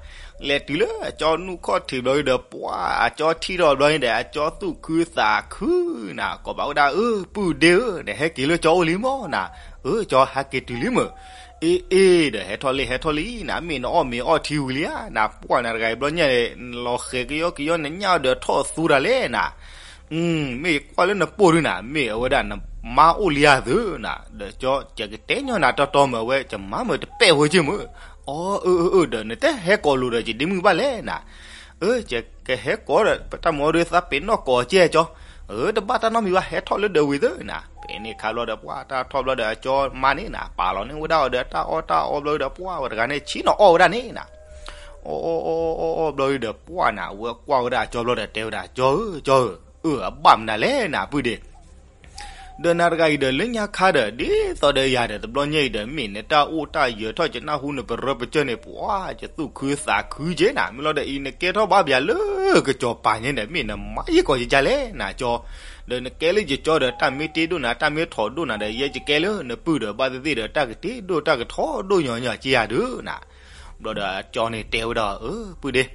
လဲၤတုၤလၢအကၠီနူၢ်ခီၣ်ထံးဘျီဒီး ပှၤအကၠီထံၣ်ထီၣ်ဘျီန့ၣ်ဒီး အကၠီသူၣ်ခုသးခုနၤ, ကိးဘၣ်ဝဲဒၣ် အၢ ပုၢ်ဒ့ဧၢ, နဟဲက့ၤလၢကၠီအိၣ်လံမၢ်နၤ, အၢ ကၠီဟဲက့ၤတုၤလံမၢ်, အ့ အ့ ဒီးဟဲထီၣ်လံ ဟဲထီၣ်လံနၤ, မ့ၢ်နအီၣ်မ့ၤအီၣ်ထံဝံၤလံဧါနၤ, ပှၢ်နၤတဂၤအံၤဘျီညါန့ၣ် နလီၤဃဲၤကယီကယီ နညၣ်အီၤဒီးထီၣ်သူတၢ်လဲၣ်နၤ မ့ၢ်ကွၢ်လၢနပိၢ်ဒုနၤ, မ့ၢ်အဝဲဒၣ်နမါအိၣ်လံဧါသုနၤ, ဒီးကၠီ ယကတဲညီနၤတီတီမၢ် အဝဲယမါမၢ်တပဲာ်ဝဲက့မၢ်, အီ အၢ အၢ အၢ ဒီးနတဟဲကိးလိာ်ဒီးယဒ့မုၢ်ဘၣ်လဲၣ်နၤ, အၢ ယကဟဲကိးဒီး ပတၢ်မၤအီၤဒုးသးပ့ၤနီၣ်ကိးကဲကၠီ, အၢ တဘၣ်တၢ်နီတမံၤဘၣ် ဟဲထီၣ်လၢဒီးဝံၤသုနၤ, ဖဲန့ၣ်ခါဘျီဒီး ပှၤတၢ်ထီၣ်ဘျီဒီး အကၠီမါန့ၣ်နၤ ပာ်လီၤန့ၢ်ဝဲဒၣ်အီၤဒီးတၢ်အီၣ်တၢ်အီဘျီဒီး ပှၤဝဲတဂၤန့ၣ် ဆ့ၣ်နီၤအီၣ်ဝဲဒၣ်န့ၣ်နၤ အီၣ်အီၣ်အီၣ်အီၣ်အီၣ်ဘျီဒီး ပှၢ်နၤ အဝဲကွၢ်ဝဲဒၣ်အကၠီဘျီဒီး တဲဝဲဒၣ် ကၠီဧၢ ကၠီဧၢ, အၢ အဘၣ်မနုၤလဲၣ်နၤ ပုၢ်ဒ့, ဒီးနၤတဂၤအံၤဒီး လၢညါခါဒီး ဒ်သိးဒီးယၤဒီး တဘျီညါအံၤဒီး မ့ၢ်နတၢ်အိၣ်တၢ်ယၢၤထီၣ် ယနၢ်ဟူနပရၢပကၢၢ်န့ၣ် ပှၤ ယသူၣ်ခုသးခုက့နၤ, မ့ၢ်လီၤဒီးအံၤ နကဲထီၣ်ဘၣ်ပှၤလၢကစီၤပၤညါန့ၣ် မ့ၢ်နမါယဲၢ်ကီးယကလဲၣ်နၤကၠီ, ဒီးနကဲလၢယကၠီဒီး တၢ်မ့ၢ်တ့ဒိၣ်နၤ တၢ်မ့ၢ်ထီၣ်ဒိၣ်နၤဒီး ယဲယကဲလၢနပုၢ်ဒီး ဘၣ်သ့ၣ်သ့ၣ်ဒီး တၢ်ကတ့ဒိၣ်တၢ်ကထီဒိၣ်ညီညီက့ယၤဒုးနၤ ဘျီဒီးအကၠီန့ၣ်တဲဝဲဒၣ် အၢ ပုၢ်ဒ့,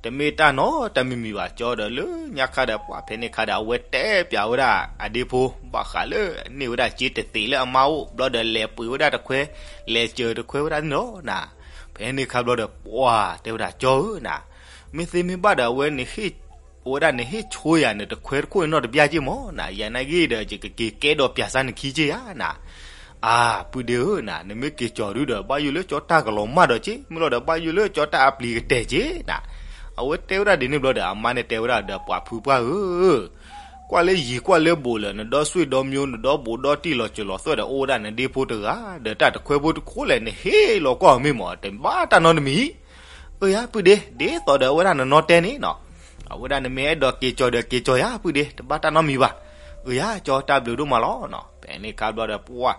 တမ့ၢ်တၢ်နီတမံၤမံၤဘၣ် ကၠီဒီးလၢညါခါဒီး ပှၤဖဲန့ၣ်ခါဒီး အဝဲတဲပၠးဝဲဒၣ်အဒ့ဖိ ဘၣ်ဃးလၢန့ၢ်ဝဲဒၣ်စ့တသ့းလၢအမါအိၣ် ဘျီဒီးလဲၤပှ့ၤဝဲဒၣ်တခွဲ လဲၤစၢၤတခွဲဝဲဒၣ်န့ၣ်လီၤနၤ. ဖဲန့ၣ်ခါဘျီဒီး ပှၤတဲဝဲဒၣ် ကၠီဧၢနၤ, မ့ၢ်သ့မ့ၢ်ဘၣ်ဒီး အဝဲန့ၣ်ဟ့ၣ် အဝဲဒၣ်န့ၣ်ဟ့ၣ်ဆိယၤန့ၣ်တခွဲတခိၣ်န့ၣ်နီတဘျါက့မးနၤ, ယၤနာ်က့ဒီး ယကက့ၤကဲဒီးပၠးစၢ်နခံက့ယါနၤ. အါ ပုၢ်ဒ့ဧၢနၤ, နမ့ၢ်က့ၤကၠီၤဒုဒီး ဘၣ်ယိၣ်လၢကၠီတၢ်ကလီၤမၢ်ဒီးက့ မ့ၢ်လီၤဒီး ဘၣ်ယိၣ်လၢကၠီတၢ်အပျံၤကတဲာ်က့နၤ. အဝဲတဲဝဲဒၣ်ဒ်န့ၣ်ဘျီဒီး အမါန့ၣ်တဲဝဲဒၣ်ဒီး ပှၤဖုပှၢ်ဧၢ, ကွၢ်လၢယံၤကွၢ်လၢဘူးလၢ နဒီဆွ့ၣ်ဒီမျိုး နဒီဘူးဒီတံၢ်လီၤစၢၤလီၤသွဲၣ်ဒီး အိၣ်ဝဲဒၣ်နဒ့ဖိတဂၤ ဒီးတၢ်တခွဲဖိတခိၣ်လဲၣ် နဟ့ၣ်လီၤကွၢ်အီၤမ့ၢ်မး တဘၣ်တၢ်နီတမံၤ အၢယါ ပုၢ်ဒ့, ဒ်သိးဒီးအဝဲဒၣ်နနီတဲန့ၣ်နီၤ, အဝဲဒၣ်နမ့ၢ်အဲၣ်ဒိးက့ၤကၠီၤဒီးက့ၤကၠီၤယါ ပုၢ်ဒ့, တဘၣ်တၢ်နီတမံၤဘၣ်. အၢယါ ကၠီတၢ်ဘျုးဒိၣ်မးလီၤနီၤ. ဖဲန့ၣ်ခါဘျီဒီး ပှၤ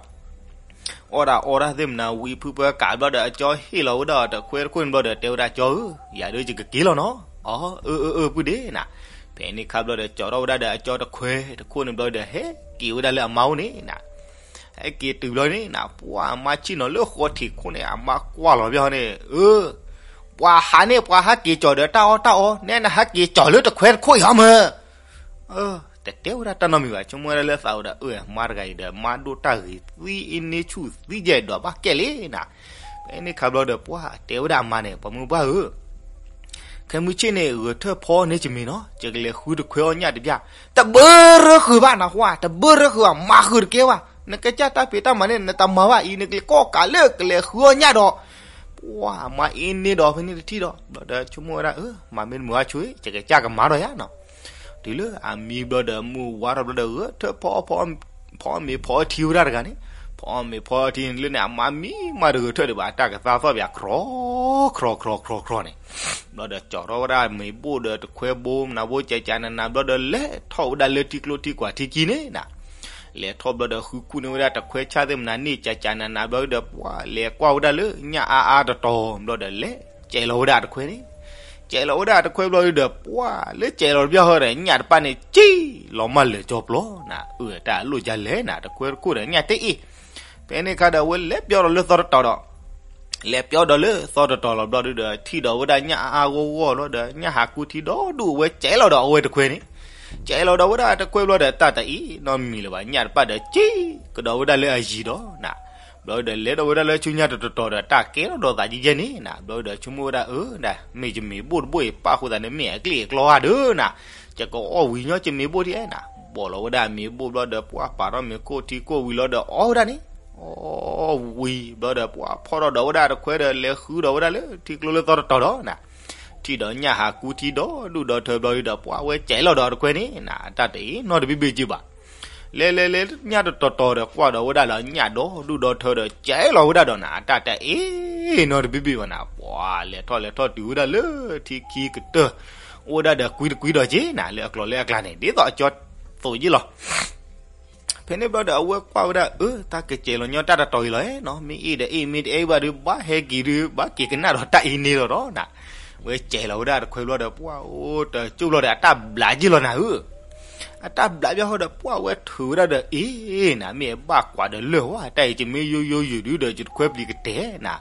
အီၣ်ဒၣ်အီတၢ်သ့ၣ်မနၤ ဝံၤဖုပၢကးဘျီဒီး အကၠီဟ့ၣ်လီၤဝဲဒၣ်တခွဲတခိၣ်န့ၣ်ဘျီဒီး တဲဝဲဒၣ် ကၠီဧၢ, ယၤဒုးယကက့ၤလီၤနီၤ. အီ အၢ အၢ အၢ ပုၢ်ဒ့နၤ. ဖဲန့ၣ်ခါဘျီဒီး ကၠီထီၣ်ဝဲဒၣ်ဒီးအကၠီတခွဲတခိၣ်န့ၣ်ဘျီဒီး ဟဲက့ၤဝဲဒၣ်လၢအမါအိၣ်န့ၣ်နၤ. ဟဲက့ၤတုၤဘျီန့ၣ်နၤ ပှၤအမါဆ့ၣ်နီၤလၢဃီထံးခိၣ်န့ၣ် အမါကွၢ်လီၤဘၣ်န့ၣ်, အၢ ပှၤဟးန့ၣ် ပှၤဟးက့ၤကၠီၤဒီးတၢ်အီၣ်တၢ်အီ, နဲနဟးက့ၤကၠီၤလၢတခွဲတခိၣ်အံၤဟီမၢ်. တတဲဝဲဒၣ်တၢ်နီတမံၤဘၣ်, ဆိကမိၣ်ဝဲဒၣ်လၢသးဝဲဒီး အၢ မါတဂၤအံၤဒီး မါဒိၣ်တၢ်ဂ့ၤသံအ့န့ဆူၣ်သံယဲၢ်ဒီးဘၣ်ကဲလံနၤ. ဖဲန့ၣ်ခါဘျီဒီး ပှၤတဲဝဲဒၣ်အမါန့ၣ်, ပှၤမုၢ်ပှၢ်ဧၢ ခဲမုၢ်ဆ့ၣ်န့ၣ် ဂဲၤထၢၣ်ဖီန့ၢ်ယမ့ၤနီၤ, ယကလဲၤဃုတခွဲအီၣ်ညၣ်တဘျၣ်. တဘၢရၢဃုာ်ဘၣ်နဟါ, တဘၢရၢဃုာ်ဘၣ်, မၤဃုာ်တကဲဘၣ်. နကစၢ်တၢ်ဖံးတၢ်မၤန့ၣ် နတမၤဘၣ်အံၤ, နကလဲၤကိးကးလၢကလဲၤဃုအီၣ်ညၣ်ဒီး, ပှၤမၤအ့န့ဒီး ဖဲန့ၣ်တထံၣ်ဒီး ဘျီဒီးဆိကမိၣ်ဝဲဒၣ် အၢ မၤမ့ၢ်တမုာ်ဘၣ်ဆိ, ယကစၢ်ကမၤဒီးယါနီၤ. တုၤလၢအမံဘျီဒီး မုၢ်ဝါထီၣ်ဘျီဒီး ဂဲၤထၢၣ်ဖီအီၣ်, ဖီအီၣ်မ့ၤဖီအီထံဝဲဒၣ်တဂၤန့ၣ်, ဖီအီၣ်မ့ၤဖီအီထံန့ၣ်လၢန့ၣ် အမါမံမးတဂဲၤထၢၣ်ဒံးဘၣ်, တၢ်ကသါသီၣ်ပၠး ခြီ ခြီ ခြီ ခြီ ခြီန့ၣ်. ဘျီဒီးကၠီထီၣ်ဝဲဒၣ်မ့ၤဘိၣ်ဒီးတခွဲဘိမနၤဘိ ကကနနၤဘျီဒီး လဲၤထီၣ်ဝဲဒၣ်လၢထံကျိထံကွၢ်ထံခံန့ၣ်နၤ. လဲၤထီၣ်ဘျီဒီး ဃုခူၣ်န့ၢ်ဝဲဒၣ်တခွဲဆၣ်သ့ၣ်မနၤန့ၣ် ကကနနၤဘျီဒီး ပှၤလဲၤကွၢ်ဝဲဒၣ်လၢညၣ်အါအါတတီၤဘျီဒီး လဲၤကဲလီၤဝဲဒၣ်တခွဲန့ၣ်. ကဲလီၤဝဲဒၣ်တခွဲဘျီဒီး ပှၤလၢကဲလီၤတဘျီဃီဒီး ညၣ်တပၣ်န့ၣ် ကံလီၤမၢ်လၢာ်ကၠီပျီနၤ, အၢ တၢ်လိၣ်ယၤလဲၣ်နၤ, တခွဲတခိၣ်ဒီးညၣ်တအ့ၣ်. ဖဲန့ၣ်ခါဒီး အဝဲလဲၤပျီဒီးလၢသီတတီၤဒီး လဲၤပျီဒီးလၢသီတတီၤလီၤဘျီဒီး ထံၣ်ဒီးဝဲဒၣ်ညၣ်အါအါဂီၢ်ဂီၢ်လီၤဒီး ညၣ်ဟးကူထံဒီဒူၣ် အဝဲကဲလီၤဒီးအဝဲတခွဲန့ၣ်. ကဲလီၤဒီးဝဲဒၣ်တခွဲဘျီဒီး တၢ်တအ့ၣ်နီတမံၤလၢၤဘၣ်, ညၣ်တပၣ်ဒီးကံကဒီးဝဲဒၣ်လၢအယံၤဒီးနၤ. ဘျီဒီးလဲၤဒီးဝဲဒၣ်လၢဆူညါတတီၤတီၤဒီး တၢ်ကဲထီၣ်ဒီးသးကဲကဲန့ၣ်နၤ. ဘျီဒီးဆိကမိၣ်ဝဲဒၣ် အၢ ဒၣ်မ့ၢ်ယမ့ၤဘိၣ်တဘိၣ်အံၤ ပၣ်ဃုာ်သးန့ၣ် မ့ၢ်အကျ့ၣ်အကျီဧါဒုးနၤ, ယကအီၣ်ဝံၤညီယမ့ၤဘိၣ်ဒ်အဲၣ်နၤ. ဘီၣ်လီၤဝဲဒၣ်မ့ၤဘိၣ်ဘျီဒီး ပှၤပာ်ထီၣ်မ့ၤခိၣ်ထံခိၣ်ဝံၤလီၤဒီး အီၣ်ဝဲဒၣ်န့ၣ်. အီၣ်ဝံၤဘျီဒီး ပှၤဖီၣ်ထီၣ်ဒီးဝဲဒၣ်တခွဲဒီး လဲၤဃုဒီးဝဲဒၣ်လၢထံကျိလၢသီတတီၤဒီးနၤ. ထံၣ်ဒီးညၣ်ဟးကူထံဒီဒူၣ်ဒီထၢဘျီဒီး ပှၤဝဲကဲလီၤဒီးတခွဲန့ၣ်နၤ, တၢ်တအ့ၣ်နီတဘ့ၣ်ဘ့ၣ်က့ဘၣ်. လဲၤလဲၤလဲၤညၣ်တတီၤတီၤဒီး ကွၢ်ဒီးဝဲဒၣ်လၢညၣ်ဒီဒူၣ်ဒီထၢဒီး ကဲလီၤဝဲဒၣ်ဒီးနၤ, တၢ်တအ့ၣ်နီတဘ့ၣ်ဘ့ၣ်ဘၣ်နၤ. ပှၤလဲၤထီၣ်လဲၤထီၣ်တုၤဝဲဒၣ်လၢထံခံကတၢၢ်, အိၣ်ဝဲဒၣ်ဒီးကွံတကွံဒီးက့နၤ, လၢအကျိၤလၢအကျါန့ၣ် ဒ်သိးအကၠီသိးယ့ၢ်လီၤ. ဖဲန့ၣ်ဘျီဒီး အဝဲကွၢ်ဝဲဒၣ် အၢ တၢ်ကကဲလီၤညီတၢ်တတီၤအံၤလီၤနီၤ, မ့ၢ်အ့ၣ်ဒီးအ့ၣ် မ့ၢ်တအ့ၣ်ဘၣ်ဒီး ဘၣ်ဟဲက့ၤဒီး ဘၣ်က့ၤကနၣ်ဒီးတၢ်အ့ၣ်န့ၣ်လီၤဒီးနၤ. ဝဲကဲလီၤဝဲဒၣ်တခွဲဘျီဒီး ပှၤအိၣ်တကၠိၢ်ဘျီဒီး အတၢ်ဘျးက့လီၤနၤဧၢ. အတၢ်ဘျးဘျီဃီဒီး ပှၤဝဲထုးဝဲဒၣ်ဒီး အ့ၣ် နၤမ့ၢ်အဘၣ်ကွၢ်ဒီးလၢာ်ဝဲ တၢ်အံၤယမ့ၢ်ယိယိယုာ်ဒုဒီး ယတခွဲပျံၤကတဲာ်နၤ,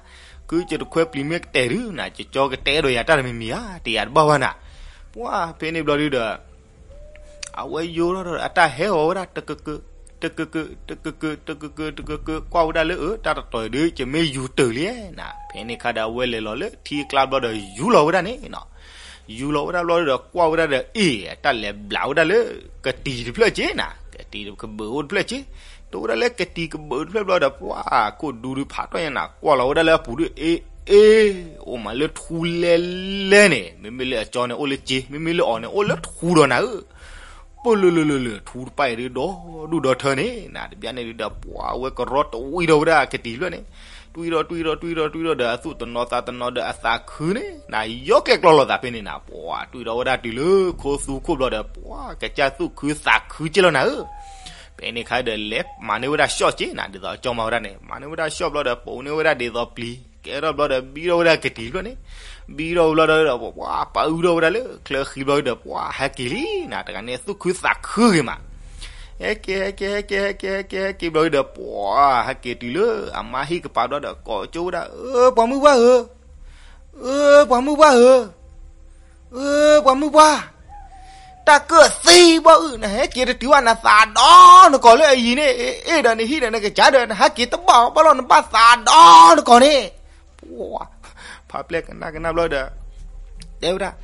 ခုယတခွဲပျံၤမ့ၢ်ကတဲာ်ဒုနၤ ယကၠီကတဲဒီးယၤတၢ်တမံၤမံၤဧါ, တယၤတဘၣ်ဘၣ်နၤ. ပှၤဖဲန့ၣ်ဘျီဒုဒီး အဝဲယိထီၣ်ဒီး အတၢ်ဟဲအီၤဝဲဒၣ် တကက တကက တကက တကက တကက ကွၢ်ဝဲဒၣ်လၢ အၢ တၢ်တတီၤအံၤဒု ယမ့ၢ်ယူၤတၢၢ်လံနၤ. ဖဲန့ၣ်ခါဒီး အဝဲလဲၤလီၤလၢထံကျါဘျီဒီး ယူၤလီၤဝဲဒၣ်န့ၣ်နီၤ. ယူၤလီၤဝဲဒၣ်ဘျီဒီး ကွၢ်ဝဲဒၣ်ဒီး အ့ၣ် အတၢ်လဲၤဘျးဝဲဒၣ်လၢ ကတံၤတဖျၢၣ်က့နၤ, ကတံၤကဘၢးအိၣ်တဖျၢၣ်က့, တိၢ်ဝဲဒၣ်လၢကတံၤကဘၢးတဖျၢၣ်ဘျီဒီး ပှၤခိၣ်ဒူဒုဖးထီၣ်ညါနၤ ကွၢ်လီၤဝဲဒၣ်လၢအပူၤဒု အ့ၣ် အ့ၣ် အိၣ်မးလၢထူလဲလဲန့ၣ်, မ့မ့ၢ်လၢအကၠီန့ၣ် အိၣ်လၢစ့, မ့မ့ၢ်လၢအီၤန့ၣ် အိၣ်လၢထူဒီးနၤဧၢ. ပၢၢ်လၢလၢလၢလၢ ထူတပၢ်အံၤဒု ဒီဒူၣ်ဒီထၢန့ၣ်နၤ, တဘျီန့ၣ်ဒုဒီး ပှၤဝဲကရီတဝံၤဒီးဝဲဒၣ်ကတံၤတဖျၢၣ်န့ၣ်, တွံၢ်ဒီးတွံၢ်ဒီးတွံၢ်ဒီးတွံၢ်ဒီးဒီး အသူၣ်တနီၤသးတနီၤဒီးအသးခုန့ၣ်နၤ, ယီကျဲကျီလီၤသးဖဲန့ၣ်နၤ, ပှၤတွံၢ်ဒီးဝဲဒၣ်တုၤလၢခိသူခိၣ်ဘျီဒီး ပှၤကစၢ်သူၣ်ခုသးခုက့လီၤနၤဧၢ. ဖဲန့ၣ်ခါဒီး လဲၤမၤန့ၢ်ဝဲဒၣ်ရှီၣ်က့နၤ, ဒ်သိးအကၠီမၤဝဲဒၣ်န့ၣ် မၤန့ၢ်ဝဲဒၣ်ရှီၣ်ဘျီဒီး ပိာ်န့ၢ်ဝဲဒၣ်ဒ်သိးပျံၤ ကဲထီၣ်ဘျီဒီး ဘံထီၣ်ဝဲဒၣ်ကတံၤတဖျၢၣ်န့ၣ်, ဘံထီၣ်ဘျီဒီး ပှၤပာ်အုထီၣ်ဝဲဒၣ်လၢချၢဃံဘျီဒီး ပှၤဟဲက့ၤလံနၤ, တဂၤန့ၣ် သူၣ်ခုသးခုဂ့ၤမး, ဟဲက့ၤ ဟဲက့ၤ ဟဲက့ၤ ဟဲက့ၤ ဟဲက့ၤ ဟဲက့ၤဘျီဒီး ပှၤဟဲက့ၤတုၤလၢအမါဟံၣ်ကပၤဘျီဒီး ကိးကၠိဝဲဒၣ် အၢ ပှၤမုၢ်ပှၢ်ဧၢ, အၢ ပှၤမုၢ်ပှၢ်ဧၢ, အၢ ပှၤမုၢ်ပှၢ်, တၢ်ကၢၣ်သံဘီၣ်အုၣ်, နဟဲက့ၤတတုၤဘၣ် နသးဒီနကိးလၢအယံၤန့ၣ်, အ့ၣ်ဒီးနဟံၣ်ဒီးနကစၢ်ဒီး နဟဲက့ၤတဘၣ်ဘၣ်လီၤ, နဘၣ်သးဒီနကိးန့ၣ်. ဖါပျဲၢ်ကနၣ်ကနၣ်ဘျီဒီး တဲဝဲဒၣ်,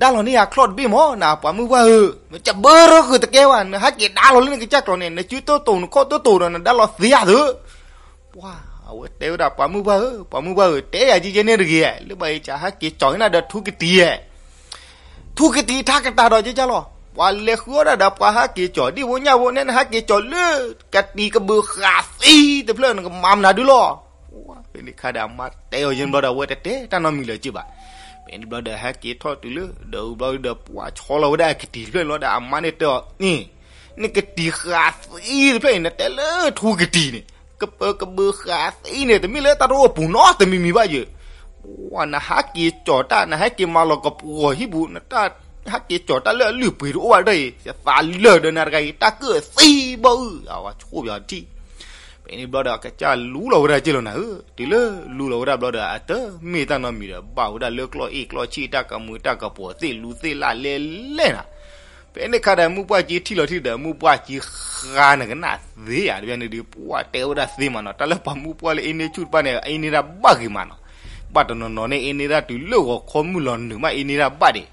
ဒါလီၤန့ၢ်ယၤချီၣ်တဘ့ၣ်မး နပှၤမုၢ်ပှၢ်ဧၢ, မ့ၢ်ကဘၢရဃုာ်တကဲဘၣ်, နဟဲက့ၤဒါလီၤလၢနကစၢ်ကျိၤန့ၣ် နစုတိၢ်တိၢ်နခီၣ်တိၢ်တိၢ်ဒီး နဒါလီၤသ့ဧါသၢ. ပှၤအဝဲတဲဝဲဒၣ် ပှၤမုၢ်ပှၢ်ဧၢ, ပှၤမုၢ်ပှၢ်ဧၢ, တဲယၤကဲကဲန့ၣ်တဂ့ၤ, လၢဘၣ်အံၤ ကဟဲက့ၤကၠီၤကနၣ်ဒီးထူကတံၤဧါ, ထူကတံၤထါကတၢၢ်ဒီးကဲကဲလီၤ. ပှၤလဲၤဃုအီၣ်ဒၣ်ဒီး ပှၤဟဲက့ၤကၠီၤဒံၣ်ဖိညၣ်ဖိန့ၣ်, နဟဲက့ၤကၠီၤလၢကတံၤကဘုးဃာ်သံတဖျၢၣ် နကမၤမနုၤဒုလီၤ. ဖဲန့ၣ်ခါဒီး အမါတဲအီၤယဲၢ်ဘျီဒီး အဝဲတတဲတၢ်နီတမံၤလၢၤက့ဘၣ်. ဖဲန့ၣ်ဘျီဒီး ဟဲက့ၤထီၣ်တုၤလၢဒီးအူဘျီဒီး ပှၤဆီလီၤဝဲဒၣ်အကတံၤတဖျၢၣ်လီၤဒီး အမါန့ၣ်တဲအီၤ, နကတံၤဃာ်သံတဖျၢၣ်အံၤ နတဲလၢထူကတံၤန့ၣ်, ကပၢကဘုးဃာ်သံန့ၣ် တမ့ၢ်လၢတၢ်တအိၣ်ပူၤနီတမံၤမံၤဘၣ်ယဲၢ်. ပှၤနဟဲက့ၤကၠီၤတၢ် နဟဲက့ၤမၤလီၤကပှီၤဟံၣ်ပူၤ, နတၢ်ဟဲက့ၤကၠီၤတၢ်လၢအလုၢ်အပှ့ၤတအိၣ်ဘၣ်ဒီးအံၤ, ယသးလၢာ်ဒီးနၤတဂၤအံၤ တၢ်ကၢၣ်သံဘီၣ်အုၣ်, အဝဲဆိၣ်ပယီၤထံၣ်. ဖဲန့ၣ်ဘျီဒီး အကစၢ်လူလီၤဝဲဒၣ်က့လီၤနၤဧၢ, တုၤလၢလူလီၤဝဲဒၣ်ဘျီဒီး အတမ့ၢ်တၢ်နီတမံၤဒီး ဘၣ်ဝဲဒၣ်လၢကျီၢ်အ့ၣ်ကျီၢ်ဆံၣ် တၢ်ကမူၤတၢ်ကပီၤ သ့ၣ်လူသ့ၣ်လၢ်လဲလဲၣ်နၤ. ဖဲန့ၣ်ခါဒီး မုၢ်ပှၢ်ကၠံထံၣ်လီၤထံၣ်ဒီး မုၢ်ပှၢ်ကၠံဃါနကနၣ်သ့ဧါ, တဘျီန့ၣ်ဒီး ပှၤတဲဝဲဒၣ်သ့မးနီၤ, တၢ်လၢပှၤမုၢ်ပှၢ်လၢအ့န့ဆူၣ်တဖၣ်န့ၣ် အ့န့ဒၣ်ဘၣ်ဂ့ၤမးနီၤ. ဘၣ်တနီၤနီၤန့ၣ် အ့န့ဒၣ်တုၤလၢဂီၤခီမုၢ်လီၤနုာ်မး အ့န့ဒၣ်ဘၣ်ဒံး.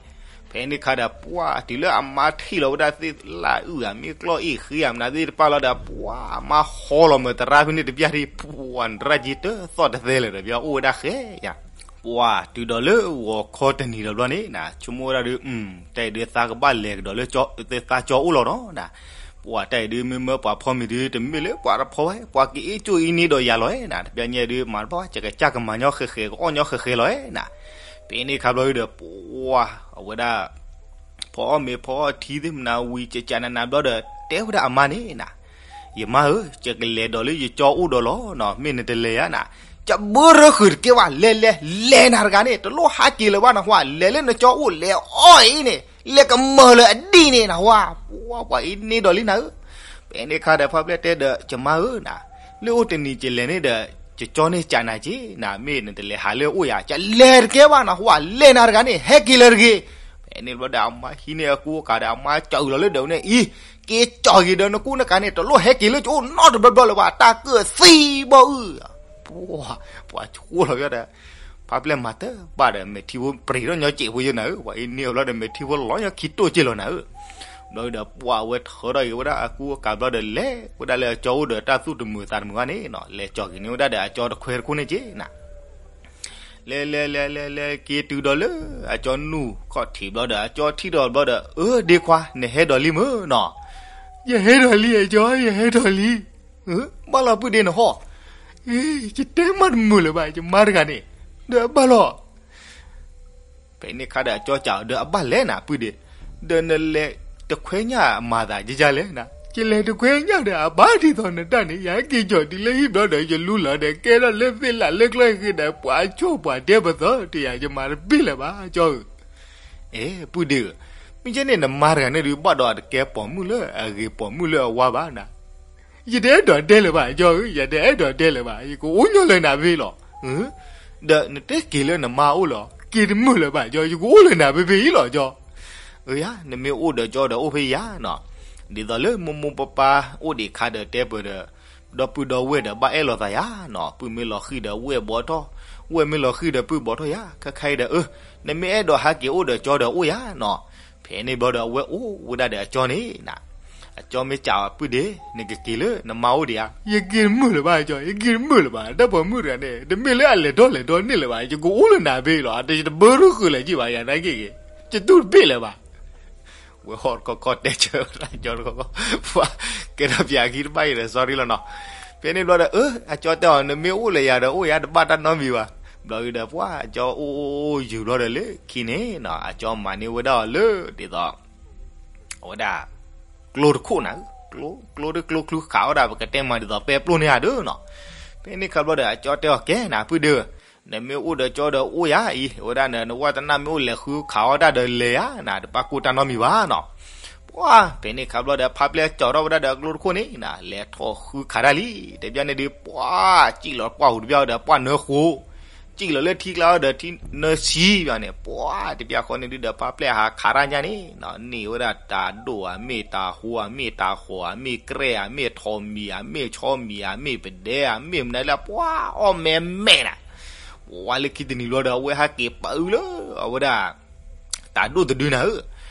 ဖဲန့ၣ်ခါဒီး ပှၤတုၤလၢအမါထံၣ်လီၤဝဲဒၣ်သ့ၣ်လၢအုၣ်ဧါ မ့ၢ်ကျီၢ်အ့ၣ်ဃ့ဧါ မနုၤသ့ၣ်တဖၣ်လီၤဒီး ပှၤအမါဟီလီၤမၢၤသရၣ်ဖဲန့ၣ်တပျၢ်ထံၣ်, ပှၤနရၣ်က့တသီၣ်တသဲလၢၤဒီး ပှၤအိၣ်ဝဲဒၣ်ဃဲဧါ. ပှၤတုၤဒီးလၢဂီၤခီတနံၤဒီးဘျီန့ၣ် ဆိကမိၣ်ဝဲဒၣ်ဒီး တၢ်အံၤဒုးသးကဘၣ်လဲၤကဒီးလၢသးကၠီအိၣ်လီၤနီၤ. ပှၤတၢ်အံၤဒုး မ့ၢ်မၢပှၤဖီမ့ၤဒုး တမ့ၢ်လၢပှၤတဖီဝဲ, ပှၤကအ့ၣ်ကၠိၣ်အ့န့ဒီးယၤလီၤဧါနၤ, တဘျီညါဒုး မၤတဘၣ်ဝဲ ကကစၢ်ကမၤညီဃဲးဃဲး ကအီၣ်ညီဃဲးဃဲးလီၤဧါနၤ. ဖဲန့ၣ်ခါဘျီဒုးဒီး ပှၤအဝဲဒၣ် ဖီအီၣ်မ့ၤဖီအီၣ်ထံသ့ၣ်မနၤဝံၤ ကကနနၤဘျီဒီး တဲဝဲဒၣ်အမါန့ၣ်နၤ, ယမါဧၢ, ယကလဲၤဒီးလၢယကၠီအိၣ်ဒီးလီၤနီၤ, မ့ၢ်နတလဲၤဧါနၤ, ကဘၢရဃုာ်တကဲဘၣ်, လဲၤလဲၤလဲၤနၤတဂၤန့ၣ် တလိၣ်ဟးက့ၤလၢၤဘၣ်နဟူဧါ, လဲၤလၢနကၠီအိၣ်လဲၤအီၣ်အံၤန့ၣ် လဲၤကမၢၢ်လၢအဒံၣ်န့ၣ်နဟူဧါ. ပှၤ ပှၤအ့န့ဒီးလံနၤဧၢ. ဖဲန့ၣ်ခါဒီး ဖါပျဲၢ်တဲဒီး ယမါဧၢနၤ, လၢအိၣ်တနံၤကလဲၤန့ၣ်ဒီး ကကၠီန့ၢ်ကနၤက့နၤ, မ့ၢ်နတလဲၤဟးလၢအအိၣ်ယၤ ကလဲၤတကဲဘၣ်နဟူဧါ, လဲၤနၤတဂၤန့ၣ် ဟဲက့ၤလၢၤတဂ့ၤ. ဖဲန့ၣ်ဘျီဒီး အမါဟံးန့ၢ်အကူအကၤဒီး အမါကၠီၣ်အုၣ်လီၤလၢဒၢးန့ၣ်အံၤ, က့ၤကၠီၣ်က့ၤဒီးနကူနကၤန့ၣ် တလိၣ်ဟဲက့ၤလၢကအိၣ်နီတဘျီဘျီလၢၤဘၣ်, တၢ်ကၢၣ်သံဘီၣ်အုၣ်. ပှၤ ပှၤဆိၣ်လီၤဝဲဒီး ဖါပျဲၢ်မၤတဘၣ်ဒီး မဲာ်ထံဖိပြံၤထီၣ်ညီစဲးဖိယဲနၤဧၢ, ပှၤအ့န့အီၤဘျီဒီး မဲာ်ထံဖိလီၤညီခံတိၢ်က့လီၤနၤဧၢ. ဘျီဒီး ပှၤအဝဲထၢထီၣ်က့ၤဝဲဒၣ် အကူအကၤဘျီဒီး လဲၤဝဲဒၣ်လၢအကၠီအိၣ်ဒီး တၢ်သူၣ်တမုာ်သးတမုာ်ဘၣ်န့ၣ်နၤ, လဲၤကၠီၣ်က့ၤန့ၢ်ဝဲဒၣ်ဒီး အကၠီတခွဲတခိၣ်န့ၣ်က့နၤ. လဲၤလဲၤလဲၤလဲၤလဲၤက့ၤတုၤဒီးလၢ အကၠီနူၢ်ခီၣ်ထံးဘျီဒီး အကၠီထံၣ်ဒီးဘျီဒီး အၢ ဒ့ခွါ နဟဲဒီးလံမ့ၢ်နၤ. ယဟဲဒီးလံ အကၠီ ယဟဲဒီးလံ. ဘၣ်လီၤပုၢ်ဒ့နဟီၣ်. ယတဲမးတမုာ်လၢၤဘၣ် ယမါတဂၤန့ၣ်, ဒီးအဘၣ်လီၤ. ဖဲန့ၣ်ခါဒီး အကၠီကးအီၤဒီး အဘၣ်လဲၣ်နၤ ပုၢ်ဒ့, ဒီးနလဲၤတခွဲညၣ်မၤသးယကလဲၣ်နၤ, ယလဲၤတခွဲညၣ်ဒီး အဘၣ်ဒ်သိးနတၢ်န့ၣ် ယဟဲက့ၤကၠီၣ်တုၤလၢဟံၣ်ဘျီဒီး ယလူလီၤဒီး ကဲထီၣ်လၢသ့ၣ်လးလၢကျီၢ်ဃ့ဒီး ပှၤဆိၣ်ပှၤဒဲပသီတယၤ ယမၤတဘၣ်လၢၤဘၣ် ကၠီဧၢ. အဲ ပုၢ်ဒ့ဧၢ, မ့ၢ်ကဲန့ၣ် နမါတဂၤန့ၣ်ဒုး ဘၣ်ဒီးအတကဲပိာ်မုၣ်လၢအဂ့ၤ ပိာ်မုၣ်လၢအဝါဘၣ်နၤ. ယတအဲၣ်ဒိးတဲလၢၤဘၣ် ကၠီဧၢ, ယတအဲၣ်ဒိးတဲလၢၤဘၣ်, ယကအိၣ်ညီလၢနၤဖဲလီၤ. ဒီးနတက့ၤလၢနမါအိၣ်လီၤ, က့ၤတမုာ်လၢၤဘၣ် ကၠီ, ယကအိၣ်လၢနၤဖဲဖဲအံၤလီၤ ကၠီ. အၢယၤ, နမ့ၢ်အိၣ်ဒီးကၠီဒီးအိၣ်ဖဲယၤနၤ. ဒ်သိးလၢမိၢ်မိၢ်ပၢ်ပၢ်အိၣ်ဒံးခါဒီးတဲပၢၤဒီး ဒီပုၢ်ဒီဝဲၢ်ဒီးဘၣ်အဲၣ်လိာ်သးယၤနၤ, ပုၢ်မ့ၢ်လီၤဃံၤဒီးဝဲၢ်ဘီထီၣ်, ဝဲၢ်မ့ၢ်လီၤဃံၤဒီးပုၢ်ဘီထီၣ်ယၤ, ခဲခါအံၤဒီး အၢ နမ့ၢ်အဲၣ်ဒိးဟးက့ၤအိၣ်ဒီးကၠီဒီးအိၣ်ယၤနၤ. ဖဲန့ၣ်ဘျီဒီး အဝဲအိၣ်ဝဲဒၣ်ဒီးအကၠီန့ၣ်နၤ. အကၠီမ့ၢ်ကးအီၤ ပုၢ်ဒ့, နကက့ၤလၢနမါအိၣ်ဒံးဧါ. ယက့ၤတမုာ်လၢၤဘၣ် ကၠီ, ယက့ၤတမုာ်လၢၤဘၣ်, တၢ်ပိာ်မုၣ်တဂၤန့ၣ် တမ့ၢ်လၢအလဲၤထီၣ်လဲၤထီန့ၣ်လၢၤဘၣ်, ယကအိၣ်လၢနၤဖဲအံၤလီၤ, ယတဘၢတဃုာ်လၢၤက့ဘၣ် ယၤနာ်က့ဂ့ၤ, ယတူၢ်တဘ့ၣ်လၢၤဘၣ်. ဝဲဟီၣ်တခီခီတဲဆၢဝဲဒၣ်ကၠီတခီခီ, ပှၤကဲထီၣ်ပၠးခံတဘၣ်အံၤဒီး sorry လီၤနီၤ. ဖဲန့ၣ်ဘျီဒီး အၢ အကၠီတဲအီၤ နမ့ၢ်အိၣ်လၢယၤဒီးအိၣ်ယၤ တဘၣ်တၢ်နီတမံၤဘၣ်. ဘျီဒီး ပှၤအကၠီအိၣ်အိၣ်အိၣ်ယုာ်ဘျီဒီးလၢခံန့ၣ်နီၤ အကၠီမၤန့ၢ်ဝဲဒၣ်အီၤလၢ ဒ်သိး အဝဲဒၣ် ကျိတခိၣ်နၤ, ကျိ ကျိဒ်ကျိချူခးဝဲဒၣ် ပကတဲမးဒ်သိးပဲပျိၢ်န့ၣ်ဧါဒုးနီၤ. ဖဲန့ၣ်ခါဘျီဒီး အကၠီတဲအီၤ ကဲနၤ ပုၢ်ဒ့ဧၢ, နမ့ၢ်အိၣ်ဒီးကၠီဒီးအိၣ်ယၤအံၤ, ဝဲဒၣ်န နဝဲတနၢ်မ့ၢ်အိၣ်လဲၤဃုခးအီၣ်တၢ်ဒီးလဲၤယၤနၤ, တဘၣ်ကိၢ်တၢ်နီတမံၤဘၣ်နီၤ. ပှၤ ဖဲန့ၣ်ခါဘျီဒီး ဖါပျဲၢ်ကၠီထီၣ်ဝဲဒၣ်ဒီးကျိတခိၣ်န့ၣ်နၤ လဲၤထီၣ်ဃုခးတၢ်လံ. တဘျီန့ၣ်ဒုး ပှၤစံၣ်လီၤပှၢ်ဟူးတဘျီဒီး ပှၤနၢဃိ စံၣ်လီၤလၢထံကျါဒီးထံနၢဆံဘၣ်န့ၣ်, ပှၤတပျၢ်ဃီန့ၣ်ဒုးဒီး ဖါပျဲၢ်ဟးခးတၢ်ညါန့ၣ်, န့ၢ်ဝဲဒၣ်တၤဒိၣ်ဧါ, မ့ၢ်တၤဟူဧါ, မ့ၢ်တၤဃီၤဧါ, မ့ၢ်ကြဲၣ်ဧါ, မ့ၢ်ထိးမံၤဧါ, မ့ၢ်ဆီမံၤဧါ, မ့ၢ်ပဒဲဧါ, မ့ၢ်မနုၤလၢပှၤအီၣ်မဲမဲနၤ, ပှၤလၢခံတနံၤဘျီဒီး အဝဲဟဲက့ၤပာ်အုးလၢ အဝဲဒၣ် တၤဒိၣ်တဒုနၤဧၢ,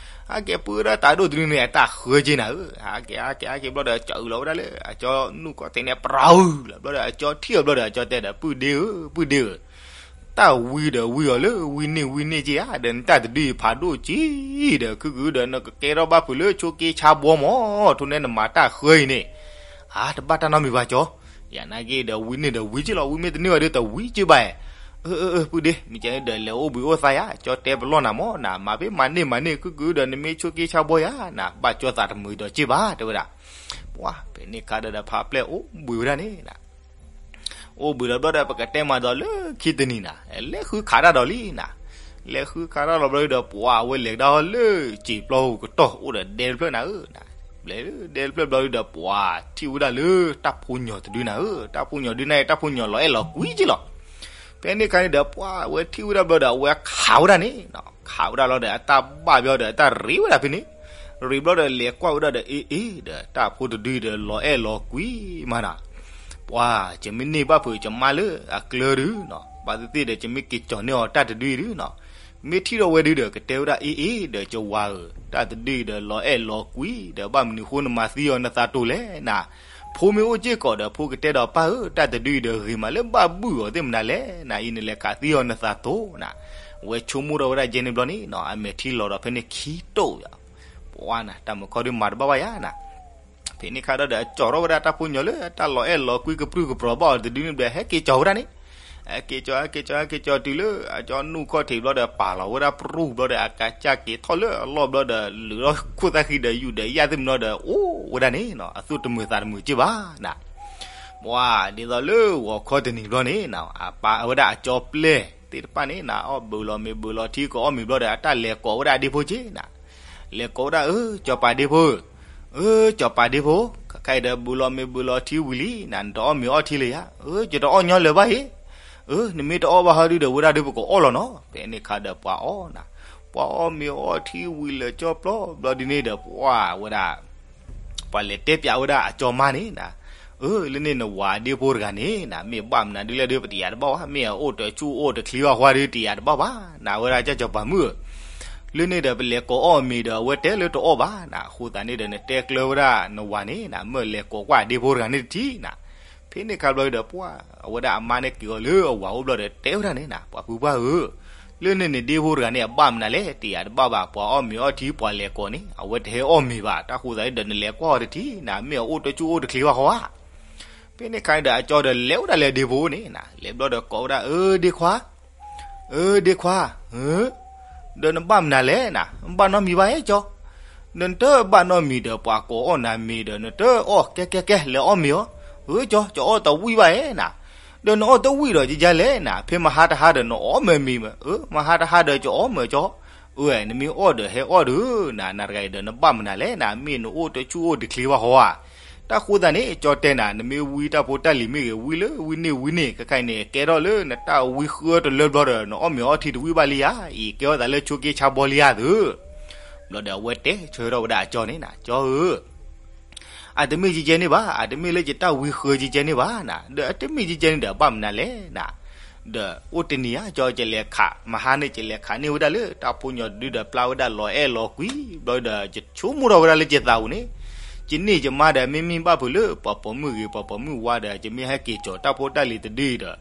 ဟဲက့ၤပာ်အုးဒၣ်တၤဒိၣ်တဒုန့ၣ် အတၢ်ဃၢက့နၤဧၢ, ဟဲက့ၤ ဟဲက့ၤ ဟဲက့ၤဘျီဒီး ကၠီအုးလီၤဝဲဒၣ်လၢ အကၠီနူၢ်ကီၢ်ထံးန့ၣ် ပြၤအုးလီၤဘျီဒီး အကၠီထံၣ်အီၤဘျီဒီး အကၠီတဲဒီး ပုၢ်ဒ့ဧၢ, ပုၢ်ဒ့ဧၢ, တၢ်ဝံဒီးဝံအီၤလၢ ဝံန့ၢ်ဝံန့ၢ်က့ဧါ, ဒီးနတၢ်တဒုအံၤဖးဒိၣ်က့, ဒီးခုကဒီး နကကဲထီၣ်ဘၣ်ဖုးလၢဆိးက့ဆါဘှီမး, ထိၣ်နဲနမၤတၢ်ဃၢအံၤန့ၣ်, အါ တဘၣ်တၢ်နီတမံၤဘၣ်ကၠီ, ယနာ်က့ဒီး ဝံန့ၢ်ဒီးဝံက့လီၤ, ဝံမ့ၢ်တန့ၢ်ဘၣ်ဒီး တဝံက့ဘၣ်, အၢ အၢ အၢ ပုၢ်ဒ့, မ့ၢ်ကဲဒီး လဲၤအိၣ်ဘှံးအိၣ်သါယၤ, ကၠီတဲပလီၢ်နၤမးနၤ, မၤဘ့ၣ်မၤန့ၢ်မၤန့ၢ် ခုကဒီး နမ့ၢ်ဆိးက့ဆါဘှီယၤနၤ, ဘၣ်ကၠီသးတမုာ်ဒီးက့ဘၣ် တဲဝဲဒၣ်, ပှၤ ဖဲန့ၣ်ခါဒီး ဖါပျဲၢ်အိၣ်ဘှံးဝဲဒၣ်န့ၣ် အိၣ်ဘှံးလီၤဘျီဒီး ပကတဲမးဒီးလၢခံတနံၤနၤ, လဲၤဃုခးတၢ်ဒီးလံနၤ, လဲၤဃုခးတၢ်လီၤဘျီဒီး ပှၤအဝဲလဲၤကဒါလၢစံာ်ပျီကတီၢ် အိၣ်ဒီးဒဲတဖျၢၣ်နၤဧၢ, လဲၤလၢဒဲတဖျၢၣ်ဘျီဒီး ပှၤထံၣ်ဝဲဒၣ်လၢတၢ်ဖိညီတဒုနၤဧၢ, တၢ်ဖိညီဒုန့ၣ် တၢ်ဖိညီလီၤအဲၣ်လီၤကွံက့လီၤ. ဖဲန့ၣ်ခါန့ၣ်ဒီး ပှၤအဝဲထံၣ်ဝဲဒၣ်ဘျီဒီး အဝဲခးဝဲဒၣ်န့ၣ်, ခးဝဲဒၣ်လီၤဒီး အတၢ်ဘၣ်ဘျီဒီး အတၢ်ရံးဝဲဒၣ်ဖဲန့ၣ်, ရံးဘျီဒီး လဲၤကွၢ်ဝဲဒၣ်ဒီး အ့ အ့ ဒီးတၢ်ဖိတဒုဒီး လီၤအဲၣ်လီၤကွံမးနၤ, ပှၤ ယမ့ၢ်န့ၢ်ဘၣ်ဖုးယမါလၢအကျၢၤဒုနီၤ, ဘၣ်သ့ၣ်သ့ၣ်ဒီး ယမ့ၢ်က့ၤကၠီၤန့ၢ်အီၤတၢ်တဒုအံၤဒုနီၤ, မ့ၢ်ထံၣ်ထီၣ်ဝဲဒုဒီး ကတဲဝဲဒၣ် အ့ အ့ ဒီးယဝၤဧၢ, တၢ်တဒုအံၤဒီး လီၤအဲၣ်လီၤကွံ ဒီးဘၣ်မနုၤဃိနမၤသံအီၤနသးတိၤလဲၣ်နၤ, ဖိမ့ၢ်အိၣ်စ့ၢ်ကီးဒီး ဖိကတဲဒီးပၢ်ဧၢ, တၢ်တဒုအံၤဒီးဂ့ၤမးလၢဘၣ်ဘုၣ်အီၤသ့ၣ်မနုၤလဲၣ်နၤ, အံၤနလဲၤခးသံအီၤနသးတိၤနၤ, ဝဲဆိကမိၣ်ထီၣ်ဝဲဒၣ်ယဲန့ၣ်ဘျီန့ၣ်နီၤ, အမဲာ်ထံလီၤဒီးဖဲန့ၣ်ခံတိၢ်ယၤ, ပှၤနၤ တၢ်မုာ်ခီဒုမၤတဘၣ်ဘၣ်ယၤနၤ ဖဲန့ၣ်ခါဒီး အကၠီၤထီၣ်ဝဲဒၣ်တၢ်ဖိညီလၢတၢ်လီၤအဲၣ်လီၤကွံကပြုၢ်ကပြီၤဘၣ်အီၤတဒုန့ၣ်ဘျီ ဟဲက့ၤကၠီၤဝဲဒၣ်န့ၣ်, ဟဲက့ၤကၠီၤ ဟဲက့ၤကၠီၤ ဟဲက့ၤကၠီၤတုၤလၢ အကၠီနူၢ်ခီၣ်ထံးဘျီဒီး ပာ်လီၤဝဲဒၣ်ပြူၢ်ဘျီဒီး အကစၢ်က့ၤထီၣ်လၢအလီၢ်ဘျီဒီး လုာ်ထီၣ်ခိၣ်သၣ်ဃံဒီး ယူၤဒီးယၣ်သ့ၣ်မနီၤဒီး အိၣ်ဝဲဒၣ်န့ၣ်နီၤ, အသူၣ်တမုာ်သးတမုာ်က့ဘၣ်နၤ ပှၤဒ်သိးလၢဂီၤခီတနံၤဘျီန့ၣ် အပာ်ဝဲဒၣ်အကၠီပျဲၢ်သ့ၣ်တဖၣ်န့ၣ်နၤ, အီၣ်ဘုးလီၤမ့ၤဘုးလီၤထံ ကအီၣ်မ့ၤဘျီဒီး အတၢ်လဲၤကိးဝဲဒၣ်အဒ့ဖိက့နၤ, လဲၤကိးဝဲဒၣ် အၢ ကၠီၤပၤဒ့ဖိ, အၢ ကၠီၤပၤဒ့ဖိ, ခဲခါအံၤဒီး ဘုးလီၤမ့ၤဘုးလီၤထံဝံၤလံနၤ, နတအီၣ်မ့ၤအီထံလၢၤယၤ, အၢ ယတအီၣ်ညီလၢၤဘၣ်အံၤ, အၢ နမ့ၢ်တအီၣ်ဘၣ်ဟီဒုဒီး ဝဲဒၣ်ဒုပကအီၣ်လီၤနီၤ, ဖဲန့ၣ်ခါဒီးပှၤအီၣ်နၤ, ပှၤအီၣ်မ့ၤအီထံဝံၤလၢာ်ကၠီပျီဘျီဒ်န့ၣ်ဒီး ပှၤဝဲဒၣ် ပှၤလဲၤတဲပၠးဝဲဒၣ်အကၠီၤမါန့ၣ်နၤ, အၢ လၢန့ၣ်နဝၤဒ့ဖိတဂၤန့ၣ်နၤ, မ့ၢ်ဘၣ်မနုၤဒုလဲၣ်ဒု ပတယာ်တဘၣ်ဘၣ်, မ့ၢ်အအိၣ်တဆူၣ်အိၣ်တချံဘၣ်ဃီဒု တယာ်တဘၣ်ဘၣ်နၤ, ဝဲဒၣ်ကၠီၤပၤမုၣ်ဧၢ, လၢန့ၣ်ဒီး ပလဲၤကိးအီၣ်မ့ၤဒီး အဝဲတဲလၢတအီၣ်ဘၣ်နၤ, အဃိသတးန့ၣ်ဒီး နတဲကျၢၤဝဲဒၣ်နဝၤန့ၣ်နၤ, မ့ၢ်လဲၤကိးကွၢ်ဒ့ဖိတဂၤန့ၣ်တထံၣ်နၤ, ဖဲန့ၣ်ခါဘျီဒီး ပှၤအဝဲဒၣ်အမါန့ၣ်က့ၤအီၤလၢအဝၤအိၣ်ဘျီဒီး တဲဝဲဒၣ်န့ၣ်နၤ, ပှၤဖုပှၢ်ဧၢ, လၢန့ၣ်န့ၣ်ဒ့ဖိတဂၤန့ၣ် အဘၣ်မနုၤလဲၣ် တယာ်တဘၣ်ဘၣ်, ပှၤအီၣ်မ့ၤအီထံပှၤလဲၤကိးန့ၣ် အဝဲတဟဲအီၣ်မ့ၤဘၣ်, တၢ်ဃိသတးန့ၣ်ဒီး နလဲၤကွၢ်အီၤတထံၣ်နၤ, မ့ၢ်အအိၣ်တဆူၣ်အိၣ်တချံဘၣ်ဃီဧါ, ဖဲန့ၣ်ခါဒီး အကၠီၤဒီးလဲၤဝဲဒၣ်လၢဒ့ဖိန့ၣ်နၤ, လဲၤဘျီဒီးကိးဝဲဒၣ် အၢ ဒ့ခွါ အၢ ဒ့ခွါ, ဒီးနဘၣ်မနုၤလဲၣ်နၤ, နဘၣ်နီတမံၤဘၣ်ဧါကၠီၤ, ဒီးနတဘၣ်နီတမံၤဒီး ပှၤကိးအီၣ်နၤမ့ၤဒီး နတအီၣ် ကဲကဲကဲ လဲၤအီၣ်မ့ၤအီၤ, အၢကၠီၤ ကအီၣ်တဝံၣ်ဘၣ်ဧါနၤ, ဒီးနအီၣ်တဝံၣ်ဒီး ကကလဲၣ်နၤ, ဖဲမဟါတဟါဒီး နအီၣ်မ့ၤမံၤမး, အၢ မဟါတဟါဒီး ကအီၣ်မ့ၤကၠီၤ, အၢ နမ့ၢ်အီၣ်ဒီးဟဲအီၣ်ဒီးနၤ, နၤတဂၤအံၤဒီး နဘၣ်မနုၤလဲၣ်နၤ, မ့ၢ်နအိၣ်တဆူၣ်အိၣ်တချံဘၣ်ဃီဧါ တၢ်ဃိသတးန့ၣ် ကၠီၤတဲနၤ, နမ့ၢ်ဝံတၢ်ဖိတၢ်လံၤမ့ၢ်ဂ့ၤ ဝံလၢဝံန့ၣ်ဝံန့ၣ်, ခဲခါအံၤန့ၣ် ကဲထီၣ်လၢနတၢ်ဝံဃၢတလၢဘျီဒီး နအီၣ်မ့ၤအီထံတဝံၣ်ဘၣ်လံဧါ, အံၤကဲထီၣ်သးလၢဆိးက့ဆါဘှီလံဧါသု, ဘျီဒီးအဝဲတဲဆၢထီၣ်ဝဲဒၣ်အကၠီၤန့ၣ်နၤ, ကၠီၤဧၢ အတမ့ၢ်ကကဲန့ၣ်ဘၣ်, အတမ့ၢ်လၢယတၢ်ဝံဃၢကကဲန့ၣ်ဘၣ်နၤ, ဒီးအတမ့ၢ်ကကဲန့ၣ်ဒီး ဘၣ်မနုၤလဲၣ်နၤ, ဒီးအိၣ်တနံၤဧါ ကၠီၤ ယလဲၤခး, မဟါန့ၣ် ယလဲၤခးန့ၢ်ဝဲဒၣ်လၢ တၢ်ဖိညီတဒုဒီး ပျၢ်ဝဲဒၣ်လီၤအဲၣ်လီၤကွံ ဘျီဒီး ယဆိကမိၣ်ထီၣ်ဝဲဒၣ်လၢယသးပူၤန့ၣ်, ယန့ၢ်ယမါဒီး မ့မ့ၢ်ဘၣ်ဖုးလၢ ပှၤပိာ်မုၣ်ဂ့ၤ ပှၤပိာ်မုၣ်ဝါဒီး ယမ့ၢ်ဟဲက့ၤကၠီၤတၢ်ဖိတၢ်လံၤတဒုအံၤဒီး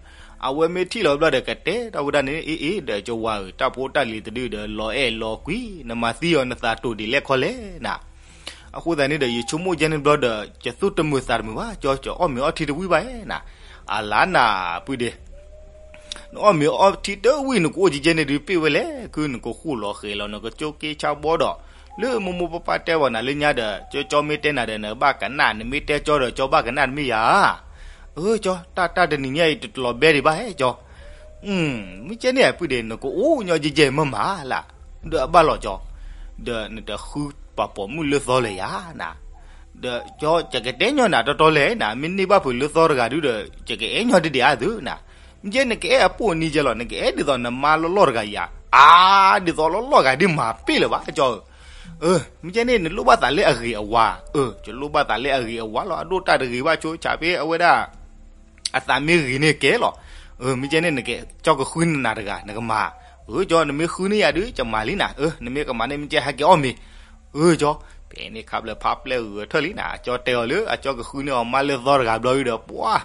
အဝဲမ့ၢ်ထံၣ်လီၤဘျီဒီး ကတဲထီၣ်ဝဲဒၣ်န့ၣ် အ့ အ့ ဒီးကဝၤဧၢ, တၢ်ဖိတၢ်လံၤတဒုဒီး လီၤအဲၣ်လီၤကွံ, နမၤသံအီၤနသးတိၤဒ်လဲၣ်ခီလဲၣ်နၤ, အဃိသတးန့ၣ်ဒီး ယဆိကမိၣ်ကဲန့ၣ်ဘျီဒီး ယသူၣ်တမုာ်သးတမုာ်ဘၣ်, ကၠီၤ ကအီၣ်မ့ၤအီထံတဝံၣ်ဘၣ်ဧါနၤ, အလါနၤ ပုၢ်ဒ့ နအီၣ်မ့ၤအီထံတဝံၣ် နကအိၣ်ကကဲန့ၣ်ဒုး ပ့ၢ်ဝဲလဲၣ်, ခုနကဃူၣ်လီၤဃဲၤလီၤ နကဆိးက့ဆါဘှီဒီး လၢမိၢ်မိၢ်ပၢ်ပၢ်တဲဝဲနၤလၢညါဒီး ကၠီၤ ကၠီၤမ့ၢ်တဲနၤဒီး နဘၣ်ကနၣ်, နမ့ၢ်တဲကၠီၤဒီး ကၠီၤဘၣ်ကနၣ်တမ့ၢ်ယၤဧါ, အၢ ကၠီၤ တၢ် တၢ်တနံၤညါအံၤ တလီၤဘဲဒံးဘၣ်ဟဲ ကၠီၤ မ့ၢ်ကဲန့ၣ် ပုၢ်ဒ့ နကအိၣ်ညီကကဲမ့ၢ်မးလၢ်, ဒီးအဘၣ်လီၤကၠီၤ, ဒီးနတဃုပှၤပိာ်မုၣ်လၢသီလၢၤယၤနၤ, ဒီးကၠီၤ ယကတဲညီနၤတီတီလဲၣ်နၤ, မ့ၢ်န့ၢ်ဘၣ်ဖုးလၢသီတဂၤဒုဒီး ယကအဲၣ်ညီတဒံးဧါသုနၤ, မ့ၢ်ကဲနကအဲၣ်အပိၢ်အနံၤကဲလီၤ, နကအဲၣ်ဒ်သိးနမါလီၢ်လီၢ်တဂၤယၤ, အါ, ဒ်သိးလီၢ်လီၢ်ဂၤဒ်မၤပ့ၢ်လၢၤဘၣ် ကၠီဧၢ. အၢ, မ့ၢ်ကဲန့ၣ် နလိၣ်ဘၣ်သးလၢအဂ့ၤအဝါ, အၢ, ယလိၣ်ဘၣ်သးလၢအဂ့ၤအဝါလီၤ, အဒိၣ်တၢ်တဂ့ၤဘၣ်ဆိ ဆးဖဲအဝဲဒၣ် အသးမ့ၢ်ဂ့ၤန့ၣ်ကဲလီၤ. အၢ, မ့ၢ်ကဲန့ၣ် နကဲ ကၠီကဃုန့ၢ်နၤတဂၤ နကမၤ, အၢ, ကၠီ နမ့ၢ်ဃုန့ၢ်ယၤဒုး ကမၤလံနၤ, အၢ, နမ့ၢ်ကမၤန့ၣ် မ့ၢ်ကဲဟဲက့ၤအီၣ်မ့ၤ အၢ ကၠီ, ဖဲန့ၣ်ခါဘျီဖးပျဲၢ်ဂဲၤထၢၣ်လံနၤ, အကၠီတဲအီၤလၢ အကၠီကဃုန့ၢ်အီၤမါလၢသီတဂၤဘျီဒုးဒီး ပှၤ,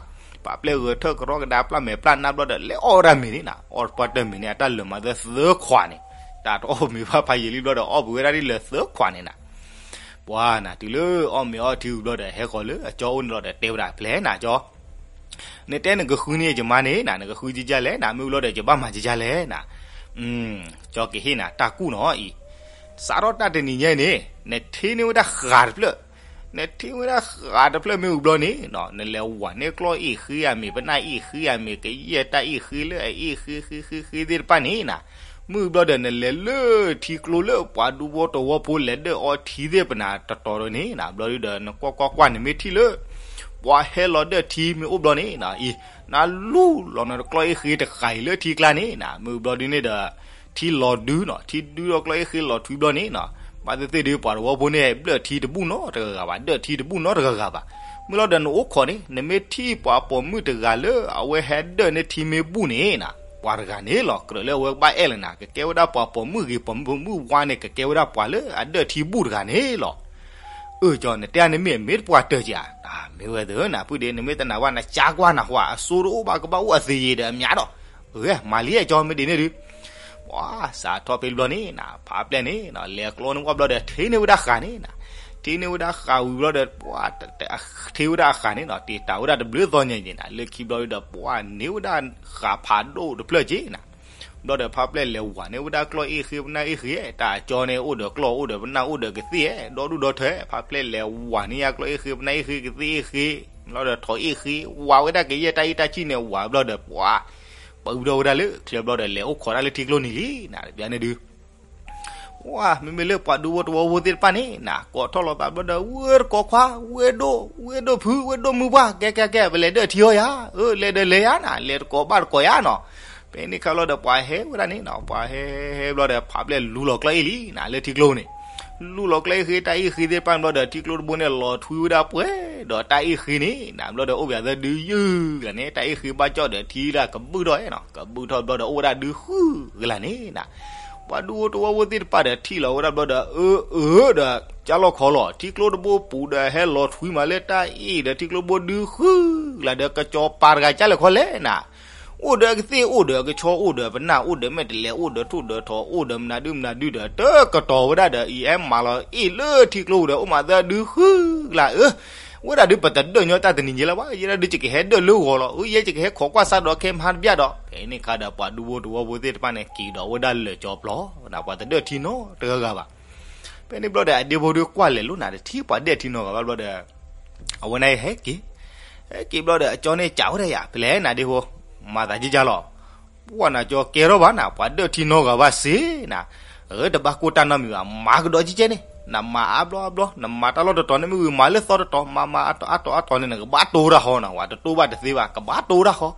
ဖးပျဲၢ်ဂဲၤထၢၣ်ကရီကဒါပျၢ်မဲာ်ပျၢ်နါဘျီဒီး လဲၤအီၣ်ဝဲဒၣ်မ့ၤန့ၣ်နၤ, အီၣ်တပှၢ်တၢၢ်မ့ၤန့ၣ် အတၢ်လၢာ်မၤသၢသၢခွးန့ၣ်, တၢ်တအီၣ်မ့ၤဘၣ်ဖးယံာ်လံဘျီဒီး အီၣ်ဘှံးဝဲဒၣ်ဒ်လၢာ်သၢခွးန့ၣ်နၤ ပှၤနၤ တုၤလၢအီၣ်မ့ၤအီထံဝံၤဘျီဒီး ဟဲဃီၤလၢအကၠီအိၣ်န့ၣ်လီၤဒီး တဲဝဲဒၣ် ပျဲၢ်နၤကၠီ, နတဲနကဃုန့ၢ်ယမါန့ၣ်နၤ, နကဃုကကလဲၣ်နၤ, မ့ၢ်ဘျီဒီး ယဘၣ်မၤကကလဲၣ်နၤ, ကၠီကဟ့ၣ်နၤတၢ်ကူၣ်နီၤအံၤ, စးထီၣ်တၢ်တနံၤညါအံၤန့ၣ် နထံၣ်န့ၢ်ဝဲဒၣ်ဃာ်တဖျၢၣ်, နထံၣ်ဝဲဒၣ်ဃာ်တဖျၢၣ်မ့ၢ်ဝံၤဘျီန့ၣ် နလဲၤဝၤန့ၢ်ကျီၢ်အ့ၣ်ဃ့အမ့ၤ ပနၢ်အ့ၣ်ဃ့အမ့ၤ ကယဲၢ်တၢ်အ့ၣ်ဃ့လၢအအ့ၣ်ဃ့ဃ့ဃ့ဃ့သ့ၣ်တဖၣ်န့ၣ်နၤ, မ့ၢ်ဝံၤဘျီဒီး နလဲၤလၢထံကျိလၢပှၤဒူဖိတဝီဖိလဲၤဒၢၣ်အီထံသ့ၣ်ပနၤတတီၤဒီးန့ၣ်နၤ, ဘျီဒုဒီး နကွၢ်ကွၢ်ကွၢ် နမ့ၢ်ထံၣ်လၢ ပှၤဟဲလီၤဒၢၣ်ထံမ့ၢ်အိၣ်ဘျီန့ၣ်နၤအံၤ, နလူလီၤနတကျီၢ်အ့ၣ်ဃ့တဃာ်အံၤလၢထံကျါန့ၣ်နၤ, မ့ၢ်ဝံၤဘျီဒုန့ၣ်ဒီး ထံလီၤဒုနီၤ, ထံဒုဒီးကျီၢ်အ့ၣ်ဃ့လီၤထွံဘျီန့ၣ်နၤ, ဘၣ်သ့ၣ်သ့ၣ်ဒု ပှၤတဝီဖိန့ၣ် ဘျၢၣ်ထံတဘူၣ်နီတဂၤဂၤဘၣ်, ဒၢၣ်ထံတဘူၣ်နီတဂၤဂၤဘၣ်. မ့ၢ်လီၤဒီးနအိၣ်ခိးန့ၣ် နမ့ၢ်ထံၣ်ပှၤပိာ်မုၣ်တဂၤလၢ အဝဲဟဲဒၢၣ်န့ၢ်ထံမ့ၢ်ဘူၣ်န့ၣ်နၤ, ပှၤတဂၤန့ၣ်လီၤ. ကြၢးလၢအဝဲကဘၣ်အဲၣ်လၢနၤ ကကဲဝဲဒၣ်ပှၤပိာ်မုၣ်ဂ့ၤ ပိာ်မုၣ်ဝါန့ၣ် ကကဲဝဲဒၣ်ပှၤလၢအဒၢၣ်ထံဘူၣ်တဂၤန့ၣ်လီၤ. အၢ ကၠီ နတဲန့ၣ်မ့ၢ်အမ့ၢ်တပှၤတၢၢ်ကဧါ, မ့ၢ်ဝဲသ့ၣ်နၤ ပုၢ်ဒ့ နမ့ၢ်တနာ်ဘၣ် နကၠါကွၢ်နၢ်ဟူ အစိတအိၣ်ဘၣ် ကဘၣ်အိၣ်အသ့ယံာ်ဒီးအမၠးဒီး, အၢ မၤလံ ကၠီ မ့ၢ်ဒ်န့ၣ်ဒု ပှၤစးထီၣ်ဖဲဘျီန့ၣ်နၤ ဖးပျဲၢ်န့ၣ်နၤ လဲၤကျီန့ၢ်ဝဲဘျီဒီး ထံၣ်န့ၢ်ဝဲဒၣ်ဃာ်န့ၣ်နၤ, ထံၣ်န့ၢ်ဝဲဒၣ်ဃာ်ဝံၤဘျီဒီး ပှၤ ထံၣ်ဝဲဒၣ်အဃာ်န့ၣ်နၤ တ့ၢ်တၢ်ဝဲဒၣ်တဘျုးသီညါယံာ်နၤ လၢခံဘျီဒုဒီး ပှၤန့ၢ်ဝဲဒၣ်ဃာ်ဖးဒိၣ်တဖျၢၣ်က့နၤ, ဘျီဒီးဖးပျဲၢ်လဲၤဝၤန့ၢ်ဝဲဒၣ်ကျီၢ်အ့ၣ်ဃ့ပနၢ်အ့ၣ်ဃ့ တၢ်ကၠီန့ၣ် အိၣ်ဒီးကျီၢ်အိၣ်ဒီးပနၢ်အိၣ်ဒီးကသ့ၣ် ဒီဒူၣ်ဒီထၢ ဖးပျဲၢ်လဲၤဝၤန့ၢ်ယါကျီၢ်အ့ၣ်ဃ့ပနၢ်အ့ၣ်ဃ့ကသ့ၣ်အ့ၣ်ဃ့, ဘျီဒီးထိးအ့ၣ်ဃ့ ဝၤဝဲဒၣ်ကယဲၢ်တၢ်အ့ၣ်တၢ်ဆံၣ်န့ၣ် ဝၤဘျီဒီးပှၤ ပာ်ဝံၤထီၣ်ဝဲဒၣ်လၢချၢဘျီဒီး လဲၤအိၣ်ခိးတၢ်လၢထံကျိနံၤလံနၤ တပျၢ်န့ၣ်ဒု ပှၤ မ့မ့ၢ်လၢပှၤဒူဖိတဝီဖိသ့ၣ်တဖၣ်န့ၣ်နၤ ကိးထီၣ်လီၤသးဘျီဒီး ဝ့ၢ်တကိးခွါ ဝ့ၢ်ဒိၣ် ဝ့ၢ်ဒိၣ်ဖု ဝ့ၢ်ဒိၣ်မုၢ်ပှၢ် ကဲကဲကဲ ပလဲၤဒၢၣ်ထံအီယၤ အၢ လဲၤဒီးလဲၤယၤနၤ လဲၤတကိးဘၣ်တကိးယၤနီၤ, ဖဲန့ၣ်ခါဘျီဒီး ပှၤဟဲဝဲဒၣ်န့ၣ်နၤ ပှၤဟဲဟဲဘျီဒီး ဖးပျဲၢ်လူလီၤကျီၢ်အ့ၣ်လံနၤ လၢထံကျိန့ၣ် လူလီၤကျီၢ်အ့ၣ်ဃ့ တၢ်အ့ၣ်ဃ့သ့ၣ်တဖၣ်န့ၣ်ဘျီဒီး ထံကျိတဘိန့ၣ် လီၤထွံဝဲဒၣ်ပှဲၤဒီးတၢ်အ့ၣ်ဃ့န့ၣ်နၤ ဘျီဒီး အိၣ်ပၠးသၢဒုယုၢ်ကလၢ်န့ၣ် တၢ်အ့ၣ်ဃ့ဘၣ်ကၠီၣ်ဒီးထံလၢကဘုၣ်ထီၣ်အဲၣ်နီၤ ကဘုၣ်ထီၣ်ဘျီဒီး အိၣ်ဝဲဒၣ်ဒုဃုကလၢ်န့ၣ်နၤ ပှၤဒူဖိတဝီဖိသ့ၣ်တဖၣ်ဒီး ထံၣ်လီၤဝဲဒၣ်ဘျီဒီး အၢ အၢ ဒီး ကၢ်လီၤခီလီၤ ထံကျိတဘိပူၤဒီး ဟဲလီၤထွံမးလၢတၢ်အ့ၣ်ဒီး ထံကျိတဘိဒုဃုကလၢ်ဒီး ကစီၤပၤတဂၤကၢ်လဲၣ်ခီလဲၣ်နၤ အိၣ်ဒီးအကသ့ၣ် အိၣ်ဒီးအကဆီ အိၣ်ဒီးပနၢ် အိၣ်ဒီးမဲာ်တဲးလဲး အိၣ်ဒီးထိၣ်ဒီးထိး အိၣ်ဒီးမနုၤဒုမနုၤဒုဒီး တကတီၤဝဲဒၣ်ဒီး အံၤဟဲမၤလီၤအ့ၣ်လၢထံကျိပူၤဒီး အိၣ်မးသၢဒုဃုကလၢ် အၢ ဝဲဒၣ်ဒု ပတဒၢၣ်ညီတၢ်တနံၤညါလၢၤဘၣ် ယဲဒၣ်ဒု ယကဟဲဒၢၣ်လၢဂီၤလီၤ အၢ ယဲယကဟဲခိးကွၢ်ဆၣ်ဒီးခဲမဟါတဘျီဒီး ဖဲန့ၣ်ခါဒီး ပှၤဒူဖိတဝီဖိသ့ၣ်တဖၣ်န့ၣ် က့ၤဒီးဝဲဒၣ်လၢာ်ကၠီပျီ ပှၤတဒၢၣ်ထံနီတဂၤဂၤဘၣ် ဖဲန့ၣ်ဘျီဒီး အဒ့ဖိဒုကွၢ်လဲၤလိာ်နၤ တထံၣ်ပှၤဒၢၣ်ထံနီတဂၤဘၣ်ဘျီဒီး အဝဲန့ၣ်ဟဲက့ၤ ဟဲက့ၤဘျီဒီး အကၠီန့ၣ် ကးဝဲဒၣ်ယၤ ဖဲလဲၣ်နၤဒ့ဖိ မၤသးကကၢ်လီၤ ပှၤနၤကၠီ ကဲထီၣ်ဘၣ်နၤ ပှၤဒၢၣ်ထံနီတဂၤဘၣ်စ့နၤ အၢ တဘၣ်ကိၢ်တၢ်နီတမံၤဘၣ် မၤကဒီးကကဲန့ၣ် နမၤအါဘျီအါဘျီ နမၤတၢ်လီၢ်တတီၤန့ၣ် မ့ၢ်ဝံၤမၤလၢသီတတီၤ မၤမၤအါတီၤအါတီၤန့ၣ် နကဘၣ်တိၢ်တၢ်ဃီနၤ ဝဲတတိၢ်ဘၣ်တသ့ဘၣ် ကဘၣ်တိၢ်တၢ်ဃီ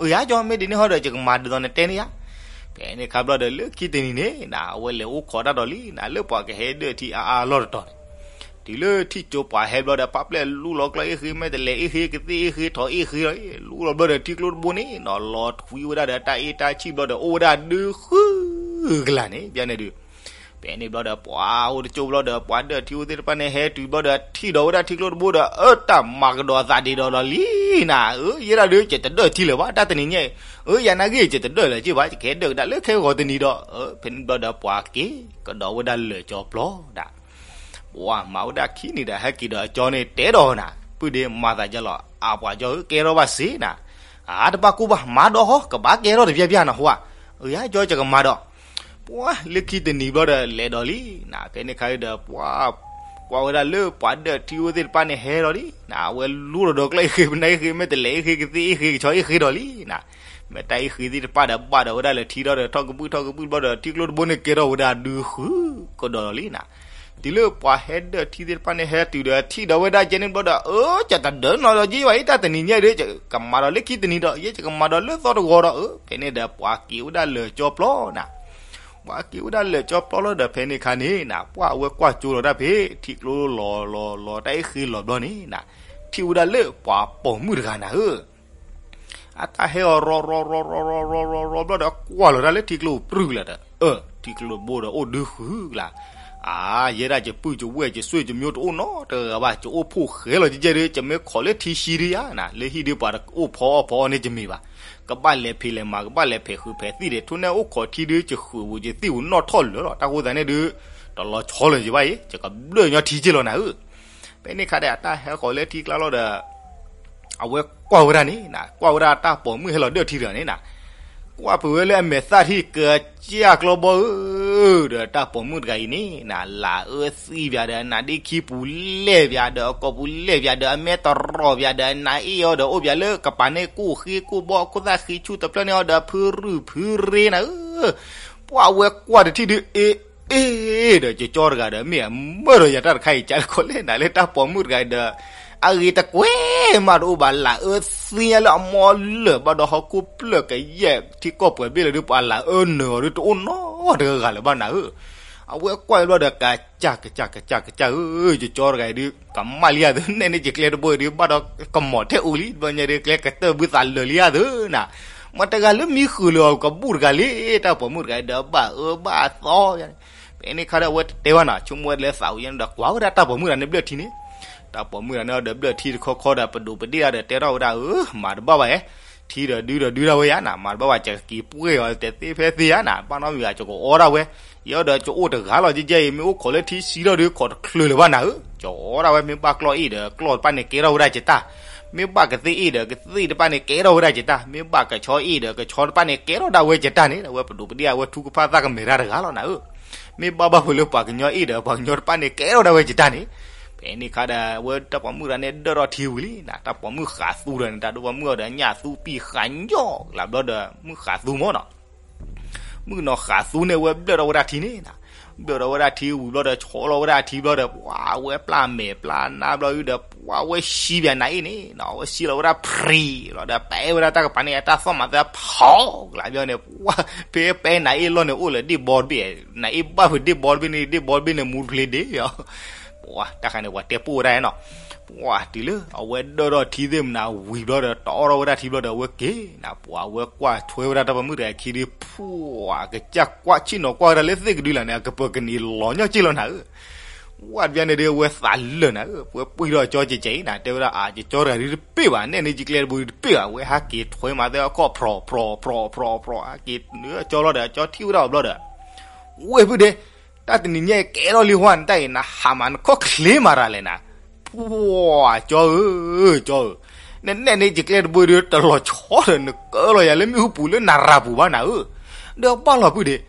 အၢ ယၤကၠီ မ့ၢ်ဒ်န့ၣ်ဟီဒီး ယကမၤဒ်သိးနတဲန့ၣ်ယါ ဖဲန့ၣ်ခါဘျီဒီး လၢခံတနံၤန့ၣ်နၤ အဝဲလဲၤအိၣ်ခိးတၢ်ဒီးလံနၤ လၢပှၤကဟဲဒၢၣ်ထံအါအါလီၢ်တတီၤန့ၣ် တုၤလၢထံၣ်ကၠိပှၤဟဲဘျီဒီး ဖးပျဲၢ်လူလီၤကျီၢ်အ့ၣ်ဃ့ မဲာ်တဲးလဲးအ့ၣ်ဃ့ ကသ့ၣ်အ့ၣ်ဃ့ ထိးအ့ၣ်ဃ့လီၤ လူလီၤဘျီဒီး ထံကျိတဘိန့ၣ်နၤ လီၤထွံဝဲဒၣ်ဒီးတၢ်အ့ၣ်တၢ်ဆံၣ်ဘျီဒီး အိၣ်ဝဲဒၣ်ဒုဃုကလၢ်န့ၣ် ပျၢ်န့ၣ်ဒု ဖဲန့ၣ်ဘျီဒီး ပှၤအိၣ်တကၠိဘျီဒီး ပှၤဒၢၣ်ထံအိၣ်သ့ၣ်တဖၣ်န့ၣ် ဟဲတုၤဘျီဒီး ထံၣ်ဒီးဝဲဒၣ်ထံကျိတဘိဒီး အၢ တၢ်မၤကဒီးသးဒ့ဒီးလီၤလံနၤ အၢ ယဲဒၣ်ဒု ယတဒၢၣ်ထံလၢၤဘၣ် တၢ်တနံၤညါအံၤ အၢ ယၤနာ်ဂ့ၢ် ယတဒၢၣ်လၢၤက့ဘၣ် ယကဟဲဒၢၣ်ကဒါလၢခဲဂီၤတနံၤဒီး အၢ ဖဲန့ၣ်ဘျီဒီး ပှၤက့ၤကဒီးဝဲဒၣ်လၢာ်ကၠီပျီဒၣ် ပှၤမၤဝဲဒၣ်ခံနံၤဒီး ဟဲက့ၤဒီးအကၠီန့ၣ် တဲဒီးနၤ ပုၢ်ဒ့ မၤသးကလီၤ အပှၤကၠီဧၢ ကဲထီၣ်ဘၣ်စ့နၤ အတဘၣ်ကိၢ်ဘၣ် မၤဒီးဃီ ကဘၣ်ကဲထီၣ်တပျၢ်ပျၢ်နၤဟီဧါ အၢ ယၤကၠီ ယကမၤဒီး ပှၤလၢခံတနံၤဘျီဒီး လဲၤဒီးလံနၤ ဖဲန့ၣ်ခါဒီး ပှၤ ကွၢ်ဝဲဒၣ်လၢပှၤဒၢၣ်ထံအိၣ်သ့ၣ်တဖၣ်န့ၣ်ဟဲဒီးလံနၤ အဝဲလူလီၤဒီးကျီၢ်အ့ၣ်ဃ့ ပနၢ်အ့ၣ်ဃ့ မဲာ်တဲးလဲးအ့ၣ်ဃ့ ကသ့ၣ်အ့ၣ်ဃ့ ကဆီအ့ၣ်ဃ့ဒီးလံနၤ မ့ၢ်တၢ်အ့ၣ်ဃ့သ့ၣ်တဖၣ်ဒီး ဘၣ်ဒီးဝဲဒၣ်လၢထံဒီး ထီၣ်ကဘုၣ်ထီၣ်ကဘုၣ်ဘျီဒီး ထံကျိတဘိန့ၣ်ကဲထီၣ်ဝဲဒၣ်ဒုဃုကဒီးလီၤလံနၤ တုၤလၢပှၤဟဲဒၢၣ်ထံသ့ၣ်တဖၣ်န့ၣ် ဟဲတုၤဒီးထံၣ်ဒီးဝဲဒၣ်ကဲန့ၣ်ဘျီဒီး အၢ ယတဒၢနီၤဒီးယ့ဘၣ်အံၤ တၢ်တနံၤညါဒီး ယကမၤဒီးလၢခံတနံၤဒီး ယဲယကမၤဒီးလၢသီတဂီၤဒီး အၢ ဖဲန့ၣ်ဒီး ပှၤက့ၤဝဲဒၣ်လၢာ်ကၠီပျီနၤ. ပှၤက့ၤဝဲဒၣ်လၢာ်ကၠီပျီလီၤဒီး ဖဲန့ၣ်အခါန့ၣ်နၤ ပှၤအဝဲကွၢ်ကၠိလီၤတၢ်ဖဲ ထံကျိလီၤလီၤလီၤ တၢ်အ့ၣ်ဃ့လီၤဘျီန့ၣ်နၤ ထံၣ်ဝဲဒၣ်လၢပှၤပိာ်မုၣ်တဂၤနၤဧၢ အတၢ်ဟဲအီၤရီၤရီၤရီၤရီၤရီၤရီၤရီၤဘျီဒီး ကွၢ်လီၤတၢ်လၢထံကျိပြူၢ်ကလာ်ဒီး အၢ ထံကျိဘိဒီးအိၣ်ဒုးဃုကလာ်, အါ ယဲဒၣ်ယပုၢ်ယဝဲၢ်ယဆွေယမျိုးတအိၣ်နီတဂၤဘၣ်, ယအိၣ်ဖှိၣ်ဃဲလီၤကဲကဲဒီး ယမ့ၢ်ခိးလၢထံဆှံဒုယါနၤ, လၢဟံၣ်ဒုပှၤတအိၣ်ဖီအီၣ်ဖီအီန့ၣ်ယမ့ၢ်ဘၣ်, ကဘၣ်လဲၤဖံးလဲၤမၤ ကဘၣ်လဲၤဖဲးဃုာ်ဖဲးသံၣ်ဒီး ထိၣ်နဲၣ်အိၣ်ခိးထံဒု ယဃုာ်ပူၤယသံၣ်ပူၤနီၣ်ထီၣ်လၢာ်လီၤ, တၢ်ဃိသတးန့ၣ်ဒု တလီၤဆီလၢာ်ယဘၣ်အံၤ ယကဘျၢၣ်ညီထံက့ၢ်လီၤနၤဧၢ ဖဲန့ၣ်အခါဒီး အတၢ်ဟဲဃီၤလၢထံကျါလီၤဒီး အဝဲကွၢ်ဝဲဒၣ်န့ၣ်နၤ, ကွၢ်ဝဲဒၣ်တၢ်ပိာ်မုၣ်ဟဲလီၤဒၢၣ်ထံတဂၤန့ၣ်နၤ, ကွၢ်ဖုးဝဲလၢအမဲာ်သၣ်ထံၣ်ကစၢ်ကျီဘီဧၢ, ဒီးတၢ်ပိာ်မုၣ်တဂၤအံၤန့ၣ်နၤ လၢအအၢသံပၠးဒီး နါဒ့ခံပူၤလဲၢ်ပၠးဒီး အကိာ်ပူၤလဲၢ်ပၠးဒီး အမဲတရီၢ်ပၠးဒီး နါအ့ၣ်အီၤဒီး အိၣ်ပၠးလၢကပၤန့ၣ် ကိၣ်ဃ့ကိၣ်ဘီ ခိၣ်သၣ်ဃံဆူၣ်တဖျၢၣ်န့ၢ်အီၤဒီး ဖုရုၢ်ဖုရ့နၤဧၢ, ပှၢ်ဝဲကွၢ်တထံၣ်ဒု အ့ အ့ၣ် ဒီးကၠီတဂၤဒီး မ့ၢ်အမၢဒီးယၤတၢ်တခါအံၤ ကလဲၣ်နၤလၢတၢ်ပိာ်မုၣ်တဂၤဒီး အဂ့ၤတကွဲမးတအိၣ်ဘၣ် လၢအအၢသံညါလၢအမီလၢာ်ဘၣ်ဒီး ဟီၣ်ခိၣ်ဖျၢၣ်ကယဲၢ်ထံကီၢ်ပှဲၤဘ့ၣ်လၢဒု ပှၤလၢအအၢနၢၤအီၤဒု တအိၣ်နီတဂၤလၢၤဘၣ်နၤဧၢ, အဝဲကွၢ်ဘျီဒီး ကစၢ်ကစၢ်ကစၢ်ကစၢ်ဧၢ, ကၠီတဂၤအံၤဒု ကမၣ်လံယၤသု နဲၣ်န့ၢ်ယကျဲတဘိအံၤဒု ဘၣ်ဒီးကမီၤထဲအူလံ ဘျီညါဒု ကျဲကတၢၢ်ဘုသးလၢာ်လံယၤသုနၤ, မ့ၢ်တဂၤလၢမံဃုာ်လၢၤအီၤ ကဘူၣ်တဂၤလံ, တၢ်ပိာ်မုၣ်တဂၤအံၤဒီး ဘၣ်အၢဘၣ်သီ ဖဲန့ၣ်ခါဒီး အဝဲတတဲဘၣ်နၤ ဆိကမိၣ်ဝဲလၢသးဝံၤညါဒီး ကွၢ်ဝဲဒၣ်တၢ်ပိာ်မုၣ်တဂၤန့ၣ်ဘျၢၣ်ထံန့ၣ်, တၢ်ပိာ်မုၣ်တဂၤန့ၣ်ဒီးဘျၢၣ်ထံတခီခီဒီး ပဒိၣ်ပဒ့ၣ်ဒီးတဲထီၣ်ဝဲဒၣ် အၢ မၤတဘၣ်ဘၣ်ဧဲ, ထံဒီးဒုဒီးဒုဒၣ်ဝဲယါနၤ မၤတဘၣ်ဘၣ် ကက့ၤပှဲၢ်အီၤတဲသ့ဖဲသ့ယါနၤ ဘၣ်နီတမံၤဘၣ် ကကအီဒၣ်ဝဲ, ယဲဒီးကအိၣ်တဂၤလီၤ ကဲကဲအံၤ မ့ၢ်အိၣ်ခိးလၢထံဆှံထီၣ်ဒု ခိးတချုးလၢၤဘၣ်နၤဧၢ, ကအီဒၣ်ဝဲ မ့ၢ်ဘၣ်ကျီၢ်အ့ၣ်ဒီး ကျီၢ်တဖၣ်န့ၣ်ကဲထီၣ်ဝဲဒၣ်ကတၢ်, မ့ၢ်ဘၣ်ကသ့ၣ်အ့ၣ်ဒီး ကသ့ၣ်တဖၣ်န့ၣ်ကဲထီၣ်ဝဲဒၣ်ကတၢ်, မ့ၢ်ဘၣ်ကဆီအ့ၣ်ဒီး ကဆီတဖၣ်န့ၣ်ကဲထီၣ်ဒၣ်ဝဲကတၢ်န့ၣ် အဝဲပဒိၣ်ပဒ့ၣ်အဝဲထူကဖၣ်သၣ်ကမဲာ်တၢ်တဂၤလီၤနၤဧၢ မ့ၢ်ဘၣ်ဘၣ်ဖုးလၢပှၤကညီအ့ၣ်ဒီး ပှၤကညီတဖၣ်န့ၣ်ကဲထီၣ်ဒၣ်ဝဲကတၢ်န့ၣ်, ဖဲန့ၣ်ခါဒီး အဝဲတၢ်ပိာ်မုၣ်တဂၤန့ၣ် ဒၢၣ်ထီၣ်ထံဝံၤလံနၤ, တၢ်ပိာ်မုၣ်ဃးသူဒီးန့ၣ် တၢ်ဒိၣ်ပိာ်မုၣ်အီၤဒီး ညၣ်သူပံာ်ဃးညီၣ်ကလးဘျီဒီး မုၣ်ဃးသူမ့ၢ်နီၤ မုၣ်ကနီၤဃးသူန့ၣ် အဝဲဘျၢၣ်ထီၣ်ဝဲဒၣ်ထံန့ၣ်နၤ, ဘျၢၣ်ထီၣ်ဝဲဒၣ်ထံဝံၤဘျီဒီး ဆီလီၤဝဲဒၣ်ထံဘျီဒီး ပှၤဝဲပျၢ်မဲာ်ပျၢ်နါဘျီဒီး ပှၤဝဲဆံဘၣ်နၤအ့ၣ်န့ၣ်နၤ, အဝဲဆံလီၤဝဲဒၣ်ဖြံလီၤဒီး ပအဲၣ်ဝဲဒၣ်တၢ်ကပၤန့ၣ် အတၢ်သီၣ်မၤသးဖီကလးဘျီန့ၣ် ပှၤ ဖဲပအဲၣ်နၤအ့ၣ်လီၢ်န့ၣ် အိၣ်လၢဒ့ၣ်ဘီတဘ့ၣ်, နၤအ့ၣ်ဘၣ်ဖုးဒ့ၣ်ဘီတဘ့ၣ်န့ၣ် ဒ့ၣ်ဘီတဘ့ၣ်န့ၣ် မူတဖျ့ဒ့ၣ် ပှၤတၢ်ခါန့ၣ် ပှၤတဲပိၢ်ဝဲဒၣ်နီၤ, ပှၤတုၤလၢအဝဲဒၢၣ်ထီၣ်ထံသ့ၣ်မနၤဝံၤဘျီဒီး တအီၣ်ထီၣ်ဝဲဒၣ်ထံဘျီဒီး အဝဲက့ၤနၤ, ပှၤဝဲကွၢ်ထွဲဝဲဒၣ်တၢ်ပိာ်မုၣ်တဂၤခံဒု ပှၤကစၢ်ကွၢ်ဆ့ၣ်နီၤကွၢ်ဝဲဒၣ်လၢသ့ၣ်ကဒုလၢန့ၣ် အကပၢၤကနံၤလီၤညီက့ၢ်လီၤနၤဧၢ ဝဲတဘျီန့ၣ်ဒုး အဝဲသးလၢာ်နၤဧၢ, ပှဲၤပှံၢ်ထီၣ်ကၠီကဲကဲအံၤနၤ, တဲဝဲဒၣ် အါ ကၠီတဂၤဒုးတပ့ၢ်ဘၣ်, နဲၣ်န့ၢ်ယကျဲတဘိဒုးတပ့ၢ်ဘၣ်, အဝဲဟးက့ၤထွဲမၤသဲအခီၣ် ဖြီဖြီဖြီဖြီဖြီ ဟးက့ၤနုာ်ကၠီလီၤဒီး ကၠီထံၣ်ဝဲဒၣ်အီၤဘျီဒီး ဝဲၢ်ဖုဒ့, တၢ်တနံၤညါအံၤကဲထီၣ်လံဟါ နတၢ်အံၤ နဟးမၤနခီၣ်ချ့မၤတၢ်လဲၣ်နၤ, ပှၤကၠီဧၢ, ကၠီဧၢ, နနဲၣ်န့ၢ်ယကျဲတဘိဒုး တလီၤဆီဒီး နကၢလီၤယၤလၢမ့ၣ်အူပူၤလၢနရၤပူၤဘၣ်နၤဧၢ, ဒီးဘၣ်လီၤဖုဒ့ ဒ်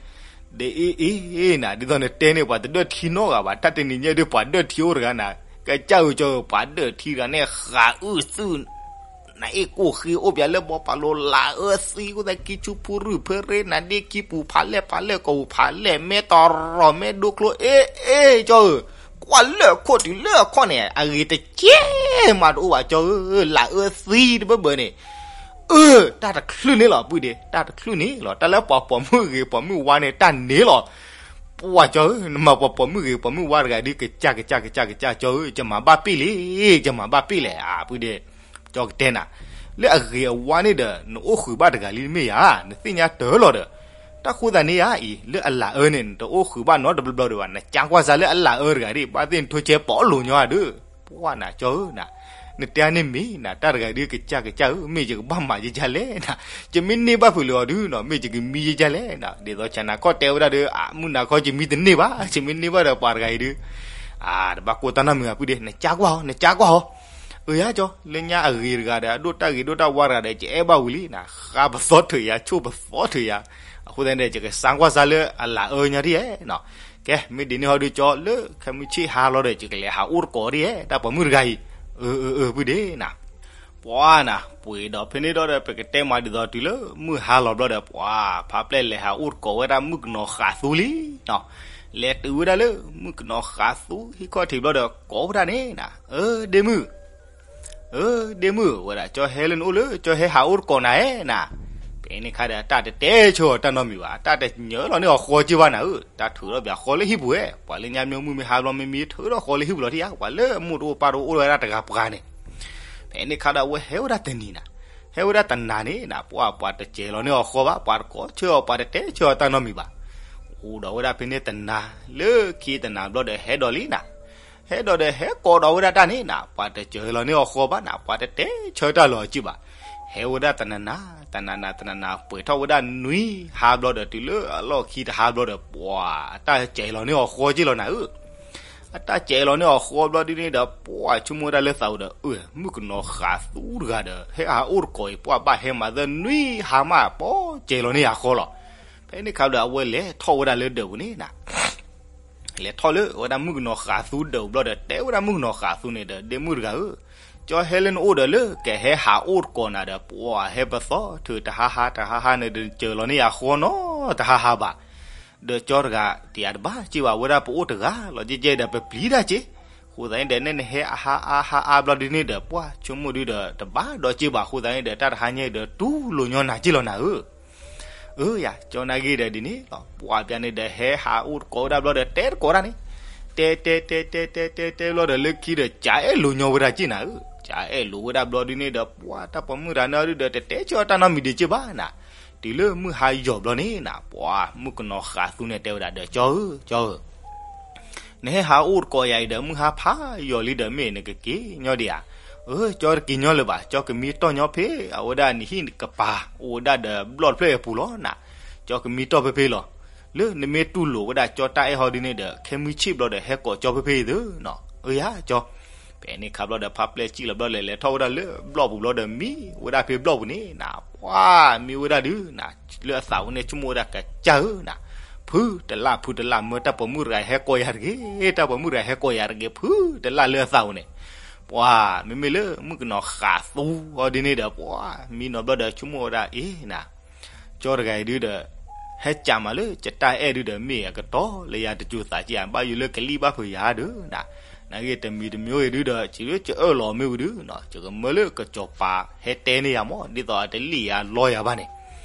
အံၤအံၤနၤ, ဒ်သိးနတဲန့ၣ် ပှၤတဒၢၣ်ထံနီတဂၤဘၣ်, တၢ်တနံၤညါဒုး ပှၤဒၢၣ်ထံအိၣ်တဂၤနၤ, ကစၢ်ဧၢကၠီဧၢ, ပှၤဒၢၣ်ထံတဂၤန့ၣ် ဃးအုၣ်သု, နအ့ၣ်ကိၣ်ဃ့အိၣ်ပၠးလၢဘီပာ်လိၤ လၢအၢသံ ခိၣ်သၣ်ခံဆူၣ်ဖုရုၢ်ဖဲရ့ နါဒ့ခံပူၤဖးလဲၢ်ဖးလဲၢ် ကိာ်ပူၤဖးလဲၢ် မဲတရီၢ်မဲဒိကျိ အ့ၣ်အ့ၣ်ကၠီဧၢ, ကွၢ်လၢခိၣ်တုၤလၢခီၣ်န့ၣ် အဂ့ၤတကဲမးတအိၣ်ဘၣ်ကၠီဧၢ, လၢအၢသံတဘၢဘၢန့ၣ် အၢ တၢ်တချုးန့ၣ်လီၤ ပုၢ်ဒ့, တၢ်တချုးန့ၣ်လီၤ, တၢ်လၢပှၤပိာ်မုၣ်ဂ့ၤပိာ်မုၣ်ဝါန့ၣ် တၢ်န့ၣ်လီၤ. ပှၤကၠီဧၢ, နမၤပှၤပိာ်မုၣ်ဂ့ၤပိာ်မုၣ်ဝါတဂၤဒုး ကစၢ်ကစၢ်ကစၢ်ကစၢ်ကၠီဧၢ, ယမၤဘၣ်ပ့ၢ်လံ, ယမၤဘၣ်ပ့ၢ်လဲၣ်, အပုၢ်ဒ့, ကၠီကတဲနၤ, လၢအဂ့ၤအဝါန့ၣ်ဒီး နအိၣ်ဃုာ်ဘၣ်တဂၤလံတမ့ၢ်ဧါ, နသ့ၣ်ညါတၢ်လီၤဒီး, တၢ်ဃိသတးန့ၣ်ဧါအံၤ လၢအလၤအၢန့ၣ် နတအိၣ်ဃုာ်ဘၣ်နီတဘျီဘျီဒံးဘၣ်, နကၢ်ကွၢ်စၢ်လၢအလၤအၢတဂၤဒၣ် ဘၣ်သ့ၣ်နထိဆဲးပီးလိာ်ညီဧါဒုး, ပှၤနၤကၠီဧၢနၤ, နတဲန့ၣ်မ့ၢ်နၤ တၢ်တဂၤဒုး ကစၢ်ကစၢ်ဧၢ, မ့ၢ်ယကဘၣ်မၤယကလဲၣ်နၤ, ယမ့ၢ်န့ၢ်ဘၣ်ဖုးလၢအီၤဒုးနီၤ မ့ၢ်ယကမံယကလဲၣ်နၤ, ဒ်သိးဆၣ်နၤခီၣ်တဲဝဲဒၣ်ဒီး အမုၢ်နၤခီယမံတန့ၢ်ဘၣ်, ယမ့ၢ်န့ၢ်ဘၣ်ဒီးပှၤတဂၤအံၤဒုး, အါ တဘၣ်ကိၢ်တၢ်နီတမံၤဘၣ် ပုၢ်ဒ့, နကၢ်ကွၢ်ဧါ, နကၢ်ကွၢ်ဧါ, အၢ ယါကၠီ, လၢညါအဂ့ၤတဂၤဒီး အဒိၣ်တၢ်ဂ့ၤဒိၣ်တၢ်ဝါတဂၤဒီး ယအဲၣ်ဘၣ်ဝံၤလံနၤ, ဃါပသီထုးယၤ ဆိၣ်ပသီထုးယၤ, အဃိသတးန့ၣ်ဒီး ယကစၢ်ကွၢ်စၢ်လၢအလၤအၢညီဒ်ဧဲနီၤ, ကဲ မ့ၢ်ဒ်န့ၣ်ဟီဒုးကၠီ လၢခဲမုၢ်ဆ့ၣ်ဟါလီၤဒီး ယကလဲၤဟးအိၣ်တကိးဒ်ဧဲ တၢ်ပိာ်မုၣ်တဂၤအံၤ, အၢ အၢ အၢ ပုၢ်ဒ့နၤ ပှၤနၤ ပှ့ၤဒီးဖဲန့ၣ်ဒီး ပကတဲမးဒ်သိးတုၤလၢမုၢ်ဟါလီၤဘျီဒီး ပှၤဖးပျဲၢ်လဲၤဟးအိၣ်တကိးဝဲဒၣ်မုၣ်ကနီၤဃးသူလံနီၤ, လဲၤတုၤဝဲဒၣ်လၢ မုၣ်ကနီၤဃးသူဟံၣ်ခီၣ်ထံးဘျီဒီး ကိးဝဲဒၣ်န့ၣ်နၤ, အၢ ဒ့မုၣ်, အၢ ဒ့မုၣ်, ဝဲဒၣ်ကၠီဟဲလၢနအိၣ်လၢ ကၠီဟဲဟးအိၣ်တကိးနၤဧါနၤ. ဖဲန့ၣ်အခါဒီး တၢ်တတဲဆၢအီၤတၢ်နီတမံၤဘၣ်, တၢ်တညၢလီၤန့ၢ်အီၤဃီက့ဘၣ်နၤဧၢ, တၢ်ထုးထီၣ်ဘၣ်ဃီလၢဟံၣ်ပူၤဝဲ, ပှၤလၢညါမ့ၢ်မုၢ်မ့ၢ်ဟါဘျီ မ့မ့ၢ်ထုးထီၣ်ဃီလၢဟံၣ်ပူၤလီၤထံဧါ, ပှၤလၢအမိၢ်တအိၣ်ပၢ်တအိၣ်ဝဲဒၣ်တဂၤပှၤန့ၣ်. ဖဲန့ၣ်အခါဒီး အဝဲဟဲဝဲဒၣ်တနံၤနၤ, ဟဲဝဲဒၣ်တနၤန့ၣ်နၤ, ပှၤ ပှၤတစဲးလီၤန့ၢ်အီၤဃီဘၣ်, ပှၤတကိးဆၢအီၤ ပှၤတတဲဆၢအီၤတၢ်နီတမံၤဘၣ်. အိၣ်ဒီးဝဲဒၣ်ဖဲန့ၣ်တနၤ, လၢခံတနၤဘျီဒီး ဟဲဒီးလံနၤ, ဟဲဒီးဒီး ဟဲကိးဒီးဝဲဒၣ်တၢ်န့ၣ်နၤ, ပှၤတစဲးလီၤန့ၢ်အီၤဃီဘၣ်နၤ, ပှၤတတဲဆၢတၢ်လီၤအီၤက့ဘၣ်. ဟဲဝဲဒၣ်တနၤနၤ, တနၤနၤ တနၤနၤ ပှဲၤထီၣ်ဝဲဒၣ်နွံဟါဘျီဒီး တုၤလၢအလီၢ်ခံတဟါဘျီဒီး ပှၤ အတၢ်စဲးလီၤန့ၢ်အီၤဃီက့လီၤနၤဧၢ. အတၢ်စဲးလီၤန့ၢ်အီၤဃီဘျီဒ်န့ၣ်ဒီး ပှၤဆိကမိၣ်ဝဲဒၣ်လၢသးအိၣ်ဒီး အၢ မုၣ်ကနီၤဃးသူတဂၤဒီး ဟဲအဟးအိၣ်တကိးအံၤ ပှၤဘၣ်ဟဲမၤသၢနွံဟါမး ပှၤစဲးလီၤန့ၢ်ယၤဃီလီၤ. ဖဲန့ၣ်အခါဒီး အဝဲလဲၤထီၣ်ဝဲဒၣ်လၢဒၢးပူၤန့ၣ်နၤ, လဲၤထီၣ်လၢဝဲဒၣ်မုၣ်ကနီၤဃးသူဒၢးပူၤဘျီဒီး တဲဝဲဒၣ်မုၣ်ကနီၤဃးသူန့ၣ်ဒီး ဒ့မုၣ်တဂၤဧၢ, ကၠီဟဲလၢနအိၣ်ဒီး လၢကဟဲဟးအိၣ်တကိးနၤဒီး ပှၤဟဲပသီထုးတဟါဟါတဟါဟါန့ၣ်ဒီး စဲးလီၤန့ၢ်ယၤဃီနီတဟါဟါဘၣ်. ဒီးကၠီတဂၤတယၤတဘၣ်က့ဘၣ်, ဝဲဒၣ်ပအိၣ်တဂၤလီၤကဲကဲဒီး ပပျံၤတၢ်က့. အဃိသတးန့ၣ်ဒီး နနဟဲအဟါအါဟါအါဘျီဒ်န့ၣ်ဒီး ပှၤဆိကမိၣ်ဒုဒီး တဘၣ်ဒီးက့ဘၣ်. အဃိသတးန့ၣ်ဒီး တၢ်တဟါညါအံၤဒီး တူၢ်လိာ်ညီနၤက့လီၤနၤဧၢ. အၢ ယၤ ကၠီနာ်ဂ့ၤဒီးဒ်န့ၣ်လီၤ. ပှၤပျၢၤန့ၣ်ဒီး ဟဲဟးအိၣ်တကိးဝဲဒၣ်ဘျီဒီး တဲတကိးတၢ်န့ၣ်, တဲတဲတဲတဲတဲတဲတဲဘျီဒီး လၢခံဒီး ကအဲၣ်လိာ်ညီဝဲဒၣ်က့နၤဧၢ. ကအဲၣ်လိာ်ဝဲဒၣ်ဘျီဒ်န့ၣ်ဒီး ပှၤတၢ်ပိာ်မုၣ်တဂၤန့ၣ်ဒုဒီး တတဲဆၢတၢ်နီတမံၤဒံးက့ဘၣ်နၤ. တုၤလၢမုၢ်ဟါယီၤဘျီန့ၣ်နၤ, ပှၤမုၣ်ကနီၤဃးသူန့ၣ်တဲဝဲဒၣ်ဒီး ကၠီဧၢ ကၠီဧၢ, နဟဲဟးအိၣ်တကိးယၤအံၤဒီး မုၢ်ဟါဖးယီၤလံဒီး မ့ၢ်နကက့ၤညီဒံးဧါ. အၢ ကၠီတက့ၤညီလၢၤဘၣ်, ကၠီကမံတီၢ်ညီဖဲ အဝဲဒၣ်နဟံၣ်ကပၤ အိၣ်ဝဲဒၣ်ဒီးဘျီၣ်တဖျၢၣ်အပူၤလီၤနၤ. ကၠီကမံတီၢ်ဖဲဖဲလီၤ. လၢနမ့ၢ်တူၢ်လိာ်ဝဲဒၣ်ကၠီတၢ်အဲၣ်ဟီဒ်န့ၣ်ဒီး ခဲမုၢ်ဆ့ၣ်ဘျီဒီး ဟဲကိးကၠီဖဲဖဲအံၤသုနီၤ. အၢ ယၤ ကၠီ. ဖဲန့ၣ်အခါဘျီဒီး ဖါပျဲၢ်စံၣ်လီၤဘျီဒီး လဲၤထီၣ်ဝဲဒၣ်လၢဘျီၣ်ပူၤဘျီဒီး မံဝဲဒၣ်ဖဲဘျီၣ်ပူၤန့ၣ်နၤ, ပှၤမံဝဲဒၣ်ဒုနၤ, လၢအသးပူၤန့ၣ် ဆိကမိၣ်ဝဲဒၣ် ကစၢ်ဧၢနၤ, ဖုတလၢ် ဖုတလၢ် မၢတၢ်ပိာ်မုၣ်တဂၤဟဲကိးယၤတဂ့ၤ, တၢ်ပိာ်မုၣ်တဂၤဟဲကိးယၤတဂ့ၤ, ဖုတလၢ်လၢအသးပူၤန့ၣ်, ပှၤမ့မ့ၢ်လၢမုၣ်ကနီၤဃးသူအီၤဒ်န့ၣ်ဒီး ပှၤမံနီၤဘျီဒီး ဆိကမိၣ်ဝဲဒၣ် အ့နၤ ကၠီတဂၤအံၤဒုဒီး ဟဲကးမးလၢယတၢ်အဲၣ်ဒုဒီး မ့ၢ်အကတီၤလၢယၤတစိၤသးက့ဧါ, ဘၣ်ယိၣ်လၢကလံၣ်ဘၣ်ဖုးယၤဒုနၤ, နာ်ဂ့ၤ တမံၤတမံၤဂ့ၤဒုဒီး စံးလၢကအၢၣ်လီၤမ့ၢ်ဝံၤဒုနီၤ, ယကမၢလၢကစီၤပၤဟဲတဲန့ၢ်ယၤမး, ဒ်သိးအတလံၣ်ယၤလီယၤဘၣ်န့ၣ်.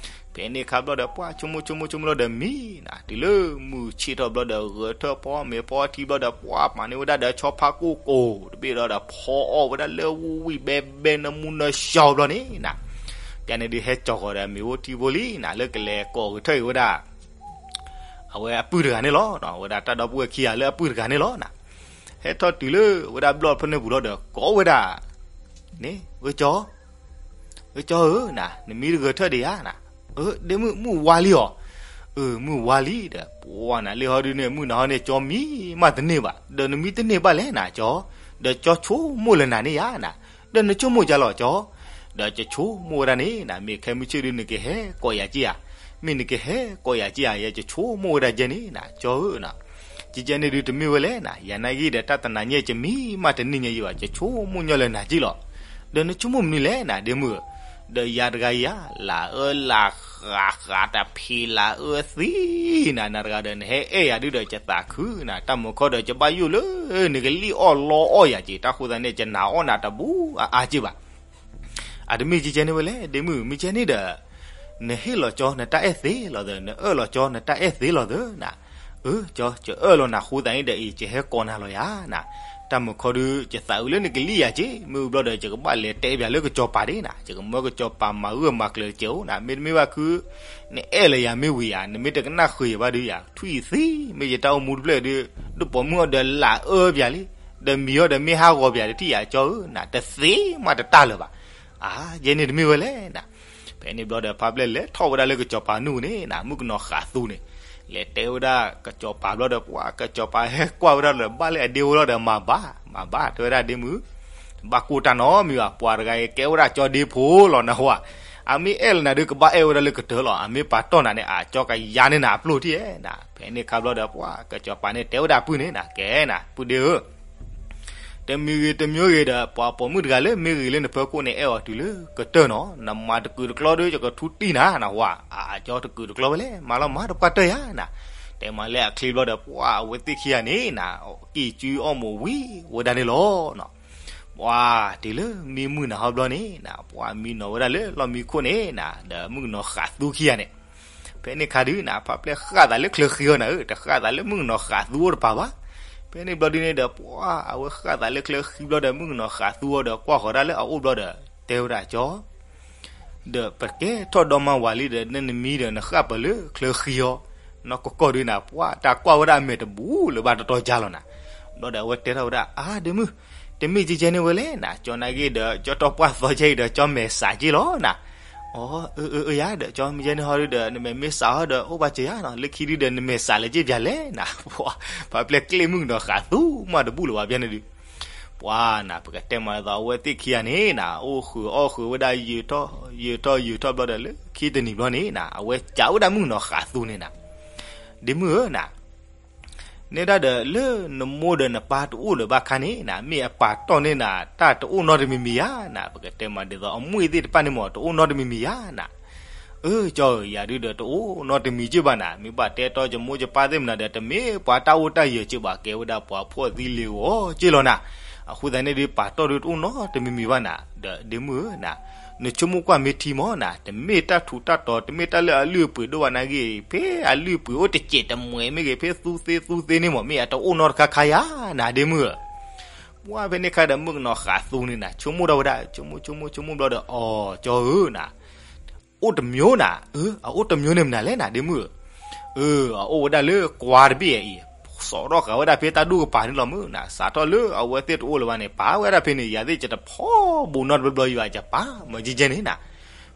ဖဲန့ၣ်အခါဘျီဒီး ပှၤဆိကမိၣ်ဆိကမိၣ်ဆိကမိၣ်လီၤဒီးမံနၤ, တုၤလၢမုၢ်ဆ့ၣ်ထီၣ်ဘျီဒီး ဂဲၤထၢၣ်ဖီမ့ၤဖီထံဘျီဒီး ပှၤမၤန့ၢ်ဝဲဒၣ်ဒီးဆီဖါကိၢ်ကိၢ်တဘ့ၣ်ဒီး ဖီအီၣ်ဝဲဒၣ်လၢဝံၣ်ဝံၣ်ဘဲဘဲ နမူနၢ်ဆှီဘျီန့ၣ်နၤ, ပျၢၤန့ၣ်ဒုးဟဲကၠီၤဃီၤဒီးမ့ၤအိၣ်ထံဖိလံနၤ, လၢကလဲၤကိးဂဲၤထၢၣ်အံၤဝဲဒၣ် အဝဲအပုၢ်တဂၤန့ၣ်လီၤ. ဝဲဒၣ်တၢ်ဒီပုၢ်ဝဲၢ်ခံဂၤလၢအပုၢ်တဂၤန့ၣ်လီၤနၤ, ဟဲထီၣ်တုၤလၢဝဲဒၣ်ဘျီၣ်ဖဲန့ၣ်ပူၤလီၤဒီး ကိးဝဲဒၣ်န့ၣ်, အၢ ကၠီ, အၢ ကၠီဧၢနၤ, နမံတဂဲၤထၢၣ်ဒံးဧါနၤ, အၢ ဒ့မုၣ် မုၢ်ဝါလံဧါ, အၢ မုၢ်ဝါလံဒီး ပှၤနၤလံဟီဒုန့ၣ် မုၢ်နၤဟီန့ၣ် ကၠီမံမးတန့ၢ်ဘၣ်, ဒီးနမံတန့ၢ်ဘၣ်လဲၣ်နၤ ကၠီ, ဒီးကၠီဆိကမိၣ်လၢနၤန့ၣ်ဧါနၤ, ဒီးနဆိကမိၣ်ကၢ်လီၤကၠီ, ဒီးကဆိကမိၣ်ဝဲဒၣ်န့ၣ်နၤ, မ့ၢ်ခဲမုၢ်ဆ့ၣ်ဒုန့ၣ် ကဟဲကိးယၤက့ဧါ, မ့ၢ်နကဟဲကိးယၤက့ဧါ, ယကဆိကမိၣ်ဝဲဒၣ်ကဲန့ၣ်နၤ ကၠီဧၢနၤ, ကကဲန့ၣ်ဒုတမ့ၢ်ဝဲလဲၣ်နၤ, ယၤနာ်ဂ့ၤဒီး တၢ်တနၤညါ ယမံမးတန့ၢ်ညါယံၤဘၣ်, ယဆိကမိၣ်ညီလၢနၤက့လီၤ. ဒီးနဆိကမိၣ်မနုၤလဲၣ်နၤ ဒ့မုၣ်ဧၢ, ဒီးယၤတဂၤအံၤဧါ, လၢအအၢလၢအဃးဃးတဖံး လၢအအၢသံနၤ, နၤတဂၤဒီး နဟဲအဲၣ်ယၤဒုဒီး ယသးခုနၤ, တၢ်မုာ်ခီဒီး ယဘၣ်ယိၣ်လၢ နကလံၣ်အီၣ်လီအီၣ်ယၤက့, တၢ်ဃိသတးန့ၣ် ယနာ်အီၣ်နၤတဘူးအါအါက့ဘၣ်. အတမ့ၢ်ကကဲန့ၣ်ဝဲလဲၣ် ဒ့မုၣ်, မ့ၢ်ကဲန့ၣ်ဒီး နဟ့ၣ်လီၤကၠီနတၢ်အဲၣ်သ့လီၤသၢ, နအၢၣ်လီၤကၠီနတၢ်အဲၣ်သ့လီၤသၢနၤ, အၢ ကၠီ, ယအၢၣ်လီၤနၤဃိသတးန့ၣ်ဒီး အံၤ ယဟဲကိးနၤလီၤယၤနၤ, တၢ်မုာ်ခီဒု ယသးအုးလၢနကလံၣ်ယၤက့, မ့ၢ်ဝံၤဘျီဒီး ယကဘၣ်လဲၤတဲပၠးလၢကစီၤပၤဒၣ်နၤ, ယကမၢကစီၤပၤမၤဂၢၢ်မၤကျၢၤတကဲးဧိၤနၤ, မ့တမ့ၢ်ဘၣ်ခု နအဲၣ်လၢယၤမ့ၢ်ဝံၤယၤ, နမ့ၢ်တကနၣ်ဃုာ်ယၤဘၣ်ဒုယၤ, ထွံၣ်သံ မ့ၢ်ယတၢ်အိၣ်မူတဖျၢၣ်ဒု, ဒုးပိာ်မုၣ်အီၤဒီးလၢအအၢပၠးလံ, ဒီးမံၤအီၤဒီးမ့ၢ်ဟးဂီၤပၠးတထံၣ်ယၤ ကၠီဧၢနၤ, တသ့မးတတၢ်လၢၤဘၣ်. အါ ယဲန့ၣ်တမ့ၢ်ဝဲလဲၣ်နၤ. ဖဲန့ၣ်ဘျီဒီး ဖါပျဲၢ်လဲၤထီၣ်ဝဲဒၣ်လၢကစီၤပၤနူၢ်န့ၣ်နၤ, မုၣ်ကနီၤဃးသူန့ၣ် လဲၤတဲဝဲဒၣ်ကစီၤပၤဘျီဒီး ပှၤကစီၤပၤဟဲကွၢ်ဝဲဒၣ်လၢၤဘၣ်လၢအဒ့ဝဲလီၤဒီး မၤဘၣ် မၤဘၣ် တဲဝဲဒၣ်ဒ့မုၣ်, ဘၣ်ကိၢ်တၢ်နီတမံၤဘၣ်, ပှၤတဂၤအံၤကဲဝဲဒၣ်ကၠီဒ့ဖိလီၤနဟါ, အမ့ၢ်အဲၣ်လၢနၤဒုး ကဘၣ်အဲၣ်ဝဲဒၣ်လၢကတၢၢ်လီၤ, အမ့ၢ်ပာ်တီၢ်နၤန့ၣ် အကၠီကယါန့ၢ်နၤအပျိၢ်ထံၣ်ဧါနၤ. ဖဲန့ၣ်အခါဘျီဒီး ပှၤကစီၤပၤန့ၣ်တဲဝဲဒၣ်ပုၢ်န့ၣ်နၤ, ကဲနၤ ပုၢ်ဒ့ဧၢ တမံၤဂ့ၤတမံၤဂ့ၤဒီး ပှၤပိာ်မုၣ်တဂၤလၢမ့ၢ်ဂ့ၤလၢနဖၢခိၣ်န့ၣ် အဲၣ်အီၤတုၤလၢကတၢၢ်နီၤ, နမၤတကုာ်တကျီဒီး ယကထူတံၢ်နၤနဟါ, အကၠီတကုာ်တကျီဝဲလဲၣ်, မၤလီၤမၤတပှၢ်တၢၢ်ယၤနၤ, တဲမၤလၢအချ့ဘျီဒီး ပှၤအဝဲသ့ၣ်ခံဂၤန့ၣ်နၤ က့ၤစုအီၣ်မူၤဝံၤဝဲဒၣ်န့ၣ်လီၤနီၤ. ပှၤတုၤလၢမံမုၢ်နၤဟီဘျီန့ၣ်နၤ ပှၤမံနီၤဝဲဒၣ်လၢလီၢ်မံခိၣ်န့ၣ်နၤ ဒီးမုၣ်ကနီၤဃးသူခံဂၤန့ၣ် ဖဲန့ၣ်ခါဒုးနၤ ဖါပျဲၢ်ဃၣ်သးလၢချၢဃံအီၤနၤဧၢ, တဃၣ်သးလၢမုၣ်ကနီၤဃးသူအိၣ်တပၤဘၣ်. ဖဲန့ၣ်ဘျီဒုးန့ၣ်ဒီး ပှၤအဝဲဃၣ်သးလၢချၢဃံဘျီဒီး မုၣ်ကနီၤဃးသူအီၤဒီး ကွၢ်ဃီၤဒၣ်လၢအအိၣ်ဘျီဒီး တဲဝဲဒၣ်ကၠီ ဒီးပကဲထီၣ်ဒီမါဝၤလံဒီး နနမံဒီးနဃၣ်ပၢၢ်လၢချၢဃံအီၤ နီၢ်ကီၢ်ကီၢ်ဒုးနၤ ပှၤတၢ်ကွၢ်ဝဲဒၣ်အမဲာ်တဘူးလၢၤဘၣ်တတီၤကၢ်လီၤနၤ. ဘျီဒီးအဝဲတဲထီၣ်ဝဲဒၣ် အါ ဒ့မုၣ်, တမ့ၢ်ကဲကဲန့ၣ်ဝဲလဲၣ်နၤ, ကၠီနာ်က့ဒီး ကၠီတီၢ်ပှၢ်သီကဲအံၤဒီး ကၠီမဲာ်စးက့လီၤနၤ. အၢ အၢ အၢ ယၤဒီး ကၠီမ့ၢ်ကဲန့ၣ်ဟီဒုးဒီး နမဲာ်မ့ၢ်စးဟီဒီး အိၣ်ဘၣ်စၢၤယၤနီၤ, လၢခံဒုးဒီး နမဲာ်စးလၢက့ပၠးလဲၣ်နၤ. ပှၤ ဖါပျဲၢ်ကျ့ၣ်မုၣ်ကနီၤဃးသူမးတဘူးလၢၤဘၣ်ဘၣ်န့ၣ်ဒုး ပှၤနၤ ပကတဲမၤဒ်သိး အဝဲသ့ၣ်ခံဂၤန့ၣ်နၤ အိၣ်ဃုာ်အီၣ်ဃုာ်ဝဲဒၣ် ယၢၤထီၣ်ယၢၤထီၣ်ယၢၤထီၣ်ဘျီဒီး လၢခံတနံၤဘျီန့ၣ်နၤ အဝဲစံးဝဲဒၣ်မုၣ်ကနီၤဃးသူန့ၣ်နၤ, ဒ့မုၣ်ဧၢနၤ, နဲဒၣ်ဒီးလၢနမိၢ်ဒီးနပၢ်တအိၣ်လၢၤဘၣ်ခါန့ၣ်နၤ မ့ၢ်အပာ်တီၢ်န့ၢ်နၤ တၢ်တအိၣ်နီတမံၤမံၤဧါနၤ, ပကတဲမၤဒ်သိး အမူၢ်အသ့ၣ်တဖၣ်န့ၣ်မ့ၢ် တအိၣ်နီတမံၤမံၤဧါနၤ. အၢ ကၠီဧၢ, ယၤဒုးဒီးတအိၣ်နီတမံၤက့ဘၣ်နၤ, မ့ၢ်ဘၣ်တဲတီယမိၢ်ယပၢ်သ့ၣ်မနုၤဒီး တမ့ၢ်ပှၤတၢ်အိၣ်တၢ်ယၢၤက့ဘၣ်, ကဲဝဲဒၣ်ပှၤဖှီၣ်သံလ့ၤဂီၤက့လီၤနၤ. အဃိသတးန့ၣ်ဒုး ပာ်တီၢ်ဒုးတအိၣ်နီတမံၤမံၤဘၣ်နၤ, ဒီးဒ့မုၣ်ဧၢနၤ, နဆိကမိၣ်ကွၢ်မ့ၢ်ထံမ့ၢ်နၤ, တမ့ၢ်တၢ်ထူးတၢ်တီၤ တမ့ၢ်တၢ်လၢအလုၢ်အပှ့ၤဒိၣ်ဘၣ်နာ်က့, ဖဲအလုၢ်အပှ့ၤအိၣ်တစဲးတမှဲးမ့ၢ်ဂ့ၤ, ဖဲသူသ့သူသ့န့ၣ်မ့ၢ် မ့ၢ်အတအိၣ်နီတခါခါယၤနၤ ဒ့မုၣ်ဧၢ. ပှၤဖဲန့ၣ်ခါဒီး မုၣ်ကနီၤဃးသူန့ၣ်နၤ ဆိကမိၣ်ထီၣ်ဝဲဒၣ် ဆိကမိၣ်ဆိကမိၣ်ဆိကမိၣ်ဘျီဒီး အီၤ ကၠီဧၢနၤ, အိၣ်တမျိုးနၤ, အအိၣ်တမျိုးန့ၣ်မနုၤလဲၣ်နၤ ဒ့မုၣ်ဧၢ. အၢ အအိၣ်ဝဲဒၣ်လၢကွါတဘ့ၣ်အံၤ, စိာ်ထီၣ်ဃာ်ဝဲဒၣ်ဖဲတၢ်ဒူၣ်ကပၤန့ၣ်လီၤမုၣ်နၤ, စးထီၣ်လၢအဝဲသ့ၣ်တအိၣ်လၢၤဘၣ်န့ၣ် ပာ်ဝဲဒၣ်ဖဲန့ၣ် ယၤသ့ၣ်ကတဖီဘူးနီတဘျီဘျီယၤ ကပာ်မၤကဲကဲန့ၣ်နၤ.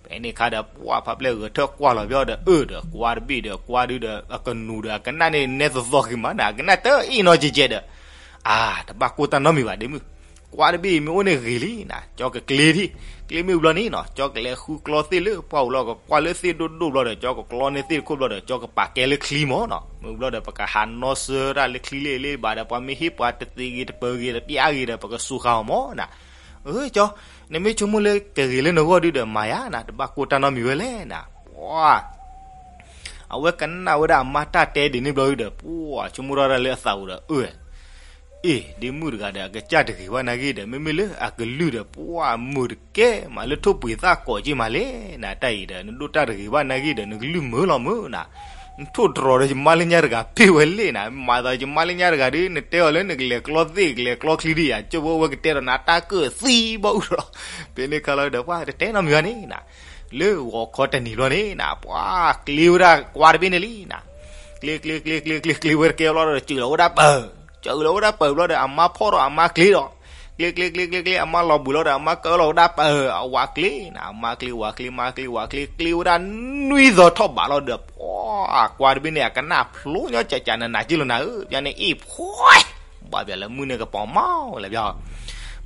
ဖဲန့ၣ်ခါဒီး ပှၤဖါပျဲၢ်ဂဲၤထၢၣ်ကွၢ်လီၤဘျီဒီး အၢ ဒီးကွါတဘ့ၣ်ဒီးကွါဒုးဒီး အကနူၤဒီးအကနၣ်န့ၣ် နဲသီသီဃံမးနၤ, အကနၣ်တအံၣ်နီတကဲကဲဒီး အါ တဘၣ်ကိၢ်တၢ်နီတမံၤဘၣ် ဒ့မုၣ်, ကွါတဘ့ၣ်အံၤမ့ၢ်အိၣ်န့ၣ်ဂ့ၤလံနၤ, ကၠီကကျ့ထံ, ကျ့မ့ၢ်ဘျီန့ၣ်နီၤ ကၠီကလဲၤဃုကျီသ့ၣ်လၢပှၢ်ပူၤလီၤ, ကကွၢ်လၢသ့ၣ်ဒိၣ်ဒိၣ်ဘျီဒီး ကၠီကကျီန့ၢ်သ့ၣ်တခိၣ်ဘျီဒီး ကၠီကပာ်ကဲလၢချံမ့ၢ်နီၤ, မ့ၢ်ဘျီဒီး ပကဟးနီၣ်စၢၤတၢ်လၢချံလၢလၢဘၣ်ဒီး ပှၤမ့ၢ်ဟ့ၣ်ပှၤတသ့ဂ့ၤတပၢၤဂ့ၤ တပျၢ်ဂ့ၤဒီး ပကစူးဃာ်အီၤမ့ၢ်နၤ. အၢ ကၠီ, နမ့ၢ်ဆိကမိၣ်လၢကဂ့ၤလၢနဂီၢ်ဒုးဒီးမၤယၤနၤ, တဘၣ်ကိၢ်တၢ်နီတမံၤဝဲလဲၣ်နၤ. ပှၤ အဝဲကနၣ်ဝဲဒၣ်အမါတၢ်တဲဒ်န့ၣ်ဘျီဒုးဒီး ပှၤဆိကမိၣ်ထီၣ်ဒၣ်လၢအသးပူၤဒီး အၢ အ့ၣ် ဒ့မုၣ်တဂၤဒီး အကစၢ်တဂ့ၤဘၣ်နာ်က့ဒီး မ့မ့ၢ်လၢအကလုၢ်ဒီး ပှၤမုာ်တကဲမးလၢထိၣ်ပှ့ၤသၣ်ကိးက့မးလဲၣ်နၤ, တၢ်အံၤဒီး နဒိၣ်တၢ်တဂ့ၤဘၣ်နာ်က့ဒီး နကလုၢ်မုာ်လီၤမုၢ်နၤ, နထိၣ်တြီၤဒီးယမါလၢညါတဂၤဖ့ၣ်ဝဲလဲၣ်နၤ, မၤသးယမါလၢညါတဂၤဒီး နတဲအီၤလၢနကလဲၤကျီသ့ၣ် ကလဲၤကျီချံဒ်ယၤ ကၠိဖိဝဲကတဲဒီးနၤ တၢ်ကၢၣ်သံဘၣ်အူဒီး ဖဲန့ၣ်ခါလီၤဒီး ပှၤတတဲနီတမံၤဘၣ်န့ၣ်နၤ, လၢဂီၤခီတနံၤဘျီန့ၣ်နၤ ပှၤကျ့ဝဲဒၣ်ကွါတဘ့ၣ်န့ၣ်လံနၤ, ကျ့ ကျ့ ကျ့ ကျ့ ကျ့ ကျ့ဝဲတကဲဘျီဒီး စၢၤလီၤဝဲဒၣ်ပၢၢ်, စၢၤလီၤဝဲဒၣ်ပၢၢ်ဘျီဒီး အမါဖီၣ်ဒီးအမါကျ့ဒီး, ကျ့ ကျ့ ကျ့ ကျ့ ကျ့ အမါလီၤဘှံးလီၤဒီး အမါကၢလီၤဝဲဒၣ်ပၢၢ်, အဝၤကျ့နၤ, အမါကျ့ ဝၤကျ့ မါကျ့ ဝၤကျ့ ကျ့ဝဲဒၣ်နွံသီထီၣ်ဘးလီၤဒီး ပှၤကွါတဘ့ၣ်န့ၣ် အကနၣ်ဖျိညီကၠးကၠးနးနးက့လီၤနၤဧၢ, ပှၤန့ၣ်အ့ၣ်ဖှဲ ဘၣ်ပၠးလၢမုၢ်န့ၣ်ကပီၤမးဝဲလၢပၠး,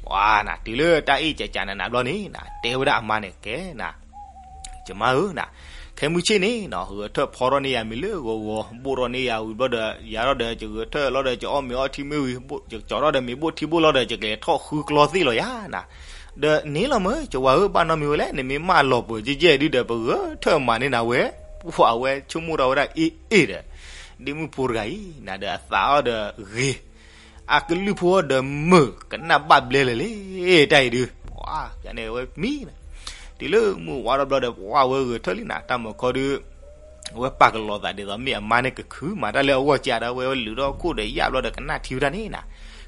ပှၤနၤ တုၤလၢတၢ်အ့ၣ်ကၠးကၠးနးနးဘျီန့ၣ်နၤ တဲဝဲဒၣ်အမါန့ၣ်ကဲနၤ ယမါဧၢနၤ, ခဲမုၢ်ဆ့ၣ်န့ၣ်နီၤ ဂဲၤထၢၣ်ဖီထီၣ်န့ၢ်ယၤမ့ၤလၢဂီၤဂီၤ ဘိၣ်ထီၣ်န့ၢ်ယၤဝံၤဘျီဒီး ယၤထီၣ်ဒီး ယဂဲၤထၢၣ်လီၤဒီး ယအီၣ်မ့ၤအီထံမ့ၢ်ဝံၤ ယကၠီထီၣ်ဒီးမ့ၤဘိၣ်ထံဘိၣ်လီၤဒီး ယကလဲၤထီၣ်ဃုကျီသ့ၣ်လီၤယၤနၤ, ဒီးန့ၣ်လီၤမၢ ယဝၤဧၢ ဘၣ်နီတမံၤဝဲလဲၣ် နမ့ၢ်မၢလီၤပၢၤကဲကဲဒုဒီး ပဂဲၤထၢၣ်မၤန့ၢ်နၤဝဲ, ပှၤအဝဲဆိကမိၣ်ထီၣ်ဝဲဒၣ်အ့ၣ်အ့ၣ်ဒီး ဒ့မုၣ်ဖိတဂၤအံၤနၤဒီး အသးအီၤဒီးဂ့ၤ အကလုၢ်ဖိအီၤဒီးမုာ် ကနၣ်ဘၣ်ဘျဲလၢာ်လံ တၢ်အံၤဒုး, ပှၤန့ၣ်ဝဲမံနၤ, တုၤလၢမုၢ်ဝါထီၣ်ဘျီဒီး ပှၤဝဲဂဲၤထၢၣ်လံနၤ တၢ်မၤခီဒုး, အဝဲပာ်ကလီၤသးဒ်သိးမ့ၢ်အမါန့ၣ်ကခုမးတၢ်လၢအဂီၢ်ကးဒီး အဝဲဝဲလုာ်ထီၣ်ခိၣ်ဒီးယၣ်ဘျီဒီးကနၣ်ထံဝဲဒၣ်န့ၣ်နၤ,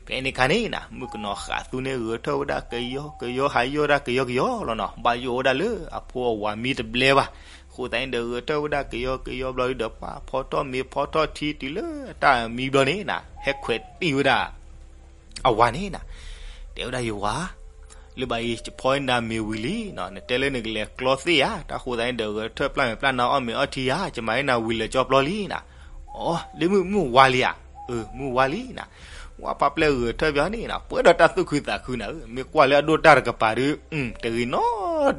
ဖဲန့ၣ်ခါန့ၣ်နၤ မုၣ်ကနီၤဃးသူန့ၣ်ဂဲၤထၢၣ်ဝဲဒၣ်ကယီကယီဟးယီၣ်ဒၣ်ကယီကယီလီၤနီၤ ဘၣ်ယိၣ်ဝဲဒၣ်လၢအဖိအဝၤမံတဘျဲဘၣ်, အဃိသတးန့ၣ်ဒီးဂဲၤထၢၣ်ဝဲဒၣ်ကယီကယီဘျီဒီး ပှၤဖီထီၣ်မ့ၤဖီထီၣ်ထံတုၤလၢတၢ်မံဘျီန့ၣ်နၤ ဟဲခွဲးတံၢ်ဝဲဒၣ် အဝၤန့ၣ်နၤ, တဲဝဲဒၣ်ယဝၤ, လၢဘၣ်အံၤ ယဖီနၤမ့ၤဝံၤလံနီၤ နတဲလၢနကလဲၤကျီသ့ၣ်ဧါ တၢ်ဃိသတးန့ၣ်ဒီး ဂဲၤထၢၣ်ပျၢ်မဲာ်ပျၢ်နါအီၣ်မ့ၤအီထံဧါ ယမၤန့ၢ်နၤဝံၤလၢာ်ကၠီပျီလံနၤ, အိ ဒ့မုၣ် မုၢ်ဝါလံဧါ, အၢ မုၢ်ဝါလံနၤ, ဝၤဖါပျဲၢ်ဂဲၤထၢၣ်ပၠီန့ၣ်နၤ ပှဲၤဒီးတၢ်သူၣ်ခုသးခုနၤဧၢ, မ့ၢ်ကွၢ်လၢအဒိၣ်တၢ်တကပၤဒီး တဂ့ၤနီ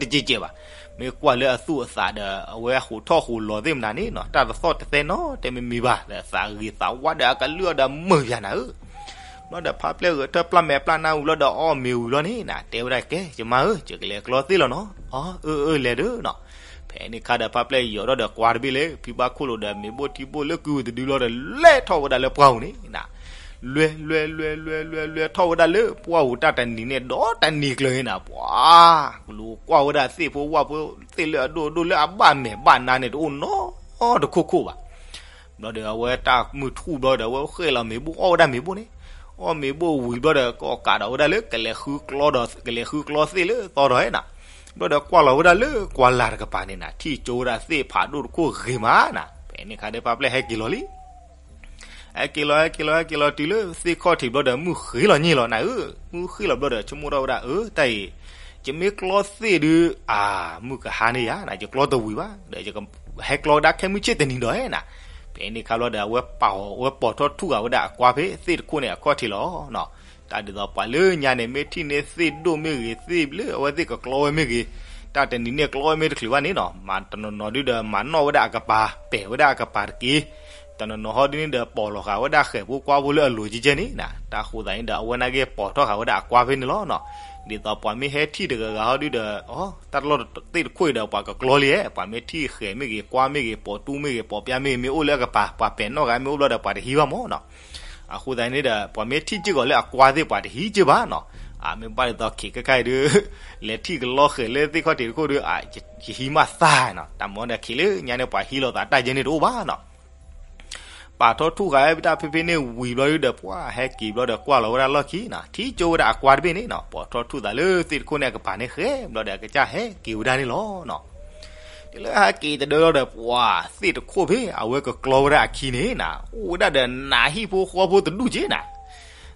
တကဲကဲဘၣ်, မ့ၢ်ကွၢ်လၢအသူၣ်အသးဒီး အဝဲဟူးထီၣ်ဟူးလီၤသ့ၣ်မနၤန့ၣ်နီၤ တၢ်တသီၣ်တသဲနီတမံၤမံၤဘၣ် ဒီးသးဂ့ၤသးဝါဒီးအကလုၢ်အီၤဒီးမုာ်ယၤနၤဧၢ, ဘျီဒီးဖါပျဲၢ်ဂဲၤထၢၣ်ပျၢ်မဲာ်ပျၢ်နါဝံၤဘျီဒီးအီၣ်မ့ၤဝံၤဘျီန့ၣ်နၤ တဲဝဲဒၣ်ကဲ ယမါဧၢ ယကလဲၤကျီသ့ၣ်လီၤနီၤ, အၢ အၢ အၢ လဲၤဒုးနီၤ, ဖဲန့ၣ်ခါဒီး ဖါပျဲၢ်ယီၤထီၣ်ဒီးကွါတဘ့ၣ်လၢဖံဘၣ်ခိၣ်လိၤဒီး မ့ၤဘိၣ်ထံဘိၣ်လၢကုၢ်ဝံၤတဒုလီၤဒီး လဲၤထီၣ်ဝဲဒၣ်လၢပှၢ်ပူၤန့ၣ်နၤ, လွဲလွဲလွဲလွဲလွဲလွဲထီၣ်ဝဲဒၣ်လၢပှၢ်ပူၤ တၢ်တနံၤန့ၣ်ဒီးတနံၤကျၢၤန့ၣ်နၤ, ပှၤကလူးကွၢ်ဝဲဒၣ်သ့ၣ်ဖိဝၣ်ဖိ သ့ၣ်လၢအဒိၣ်အဒိၣ်လၢအဘၣ်မဲာ်ဘၣ်နါန့ၣ် တအိၣ်နီတခိၣ်ခိၣ်ဘၣ်. ဘျီဒီးအဝဲတၢ်မုၢ်ထူၣ်ဘျီဒီး အဝဲဃဲလီၤမ့ၤဘိၣ် အီၣ်ဝဲဒၣ်မ့ၤဘိၣ်န့ၣ်, အီၣ်မ့ၤဘိၣ်ဝံၤဘျီဒီး ကီးကးဒီးဝဲဒၣ်လၢ ကလဲၤဃုကျီဒီး ကလဲၤဃုကျီသ့ၣ်လၢသီဒီးနၤ, ဘျီဒီးကွၢ်လီၤဝဲဒၣ်လၢ ကွၢ်လၢ်တကပၤန့ၣ်နၤ, ထံၣ်ကၠိဝဲဒၣ်သ့ၣ်ဖးဒိၣ်တခိၣ်ဂ့ၤမးနၤ, ဖဲန့ၣ်ခါဒီး ဖါပျဲၢ်ဟဲက့ၤလီၤလံ ဟဲက့ၤလီၤ ဟဲက့ၤလီၤ ဟဲက့ၤလီၤတုၤလၢသ့ၣ်ခီၣ်ထံးဘျီဒီး မုၢ်ဃ့လီၤညါလီၤနၤဧၢ, မုၢ်ဃ့လီၤဘျီဒီး ဆိကမိၣ်ထီၣ်ဝဲဒၣ် အၢ တၢ်အံၤ ယမ့ၢ်ကျီသ့ၣ်ဒုး အါ မုၢ်ကဟါန့ၢ်ယၤနၤ, ယကျီတဝံၤဘၣ်ဒီး ယဟဲကျီဝဲဒၣ်ခဲမုၢ်ဆ့ၣ်တနံၤဒီးနၤ, ဖဲန့ၣ်ခါဘျီဒီး အဝဲပာ်အီၤ အဝဲပိာ်ထီၣ်ထူၣ်ဃာ်ဝဲဒၣ်အကွါဖဲသ့ၣ်တခိၣ်န့ၣ်အခီၣ်ထံးလီၤ. တၢ်ဒ်သိးပှၤလၢညါန့ၣ် မ့ၢ်ထံၣ်န့ၢ်သ့ၣ်ဒိၣ်မ့ၢ်ဂ့ၤ သ့ၣ်လၢအဝဲသ့ၣ်ကကျီဝဲမ့ၢ်ဂ့ၤ, တၢ်တနံၤန့ၣ်ကျီဝဲမ့ၢ်တချုးဘၣ်န့ၣ်နၤ, မၤတနီၤနီၤဒုဒီး မၤနီၣ်ဝဲဒၣ်အကပၤ ပဲာ်ဝဲဒၣ်အကပၤတက့ၢ်, တနီၤနီၤဟီဒုန့ၣ်ဒီး ပိာ်လီၤဃာ်ဝဲဒၣ်ဃဲၣ်ဖိကွါဖိလၢအလိၤကဲကဲန့ၣ်နၤ, တၢ်ဃိသးန့ၣ်ဒီး အဝဲန့ၣ်က့ၤပိာ်ထီၣ်ဃာ်ဝဲဒၣ်အကွါဖဲန့ၣ်လီၤနၤ. ဒ်သိးပှၤမ့ၢ်ဟဲထံၣ်တဂၤဂၤဟီဒုဒီး အီ တၢ်တလီၢ်သ့ၣ်တခိၣ်အံၤဒီး ပှၤကကျီလံဧါ, ပှၤမ့ၢ်ထံၣ်ဃဲၣ်မ့ၢ်ဂ့ၤ ကွါမ့ၢ်ဂ့ၤ ပိာ်တူမ့ၢ်ဂ့ၤ ပိာ်ပျါမ့ၢ်ဂ့ၤ မ့ၢ်အိၣ်လၢအကပၤ ပှၤပဲာ်နီၣ်ဂၤမ့ၢ်အိၣ်ဘျီဒီး ပှၤတဟံးဘၣ်မးနၤ. အဃိသတးန့ၣ်ဒီး ပှၤမ့ၢ်ထံၣ်စ့ၢ်ကီးလၢအကွါသ့ၣ် ပှၤတဟံးစ့ၢ်ဘၣ်နၤ. အမ့ၢ်ဘၣ်ဒ်သိး ခဲခါအံၤဒု လဲၤထံၣ်ကလီဃဲၣ်လၢသ့ၣ်ခီၣ်ထံးတခိၣ်ဒီး ယဟံးမးသးနၤ, တၢ်မၤဒီး ခဲလၢညါန့ၣ် ပှၤဟံးလိာ်သးတၢ်ယဲန့ၣ်တအိၣ်ဘၣ်နၤ. ပာ်ထီၣ်ထူၣ်ဃာ်ဝဲဒၣ်ဖဲဖဲန့ၣ်ဝံၤဘျီဒုဒီး ပှၤဟဲက့ၤဘျီဒီး ကွၢ်လီၤဝဲဒၣ်လီၢ်ခံနၤ, ထံၣ်ကၠိဝဲဒၣ်အကွါတဘ့ၣ်န့ၣ်နၤ, ပိာ်ထီၣ်ထူၣ်သးလၢသ့ၣ်တခိၣ်န့ၣ်အကပၤန့ၣ်ဃဲၣ်ဘျီဒီး အကစၢ်ဟဲက့ၤဝဲဒၣ်န့ၣ်လီၤနၤ. တုၤလၢဟဲက့ၤတဒၢလီၤဒီး ပှၤသ့ၣ်တခိၣ်ဖဲအဝဲကကျီဝဲဒၣ်အခံန့ၣ်နၤ, အိၣ်ဝဲဒၣ်ဒီးနးဟံၣ်ဖိဃီဖိတဒူၣ်က့နၤ.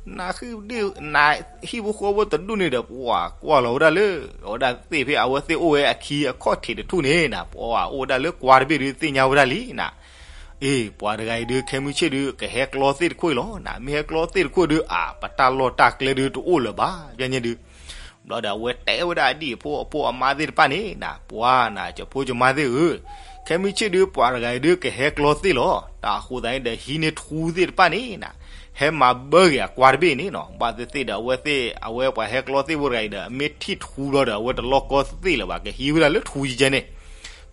နး နးဟံၣ်ဖိဃီဖိတဒူၣ်န့ၣ်ဒီး ပှၤကွၢ်လီၤဝဲဒၣ်လၢ အဝဲဒၣ်သ့ၣ်ဖဲအဝဲသ့ၣ်အိၣ်ဝဲအခံအခီၣ်ထံးတထူၣ်န့ၣ်နၤ, ပှၤအိၣ်ဝဲဒၣ်လၢကွါတဘ့ၣ်ဒု သ့ၣ်ညါဝဲဒၣ်လံနၤ. အ့ ပှၤတဂၤအံၤဒု ခဲမုၢ်ဆ့ၣ်ဒု ကဟဲကျီသ့ၣ်တခိၣ်အံၤလီၤနၤ, မ့ၢ်ဟဲကျီသ့ၣ်တခိၣ်ဒု အါ ပတၢ်လီၢ်တၢ်ကျဲဒုတအိၣ်လၢၤဘၣ် ယဲန့ၣ်ဒု ဘျီဒီးအဝဲတဲဝဲဒၣ်အဒံၣ်အဖိအဖိအမါသ့ၣ်တဖၣ်န့ၣ်နၤ, ပှၤနၤ ယဖိယမါသ့ၣ်ဧၢ, ခဲမုၢ်ဆ့ၣ်ဒု ပှၤတဂၤအံၤဒု ကဟဲကျီသ့ၣ်လီၤ. တၢ်အဃိသတးန့ၣ်ဒီး ဟံးန့ၢ်ထူသ့ၣ်တဖၣ်န့ၣ်နၤ, ဟဲမၤဘၢဂ့ၤအကွါတဘ့ၣ်န့ၣ်နၤ. ဘၣ်သ့ၣ်သ့ၣ်ဒီး အဝဲသ့ၣ် အဝဲပှၤဟဲကျီသ့ၣ်ဖိတဂၤအံၤဒီး မ့ၢ်ထံၣ်ထူဘျီဒီး အဝဲတလီၢ်ကီသ့ၣ်လၢၤဘၣ် ကဟံးဝဲဒၣ်လၢထူယကဲန့ၣ်.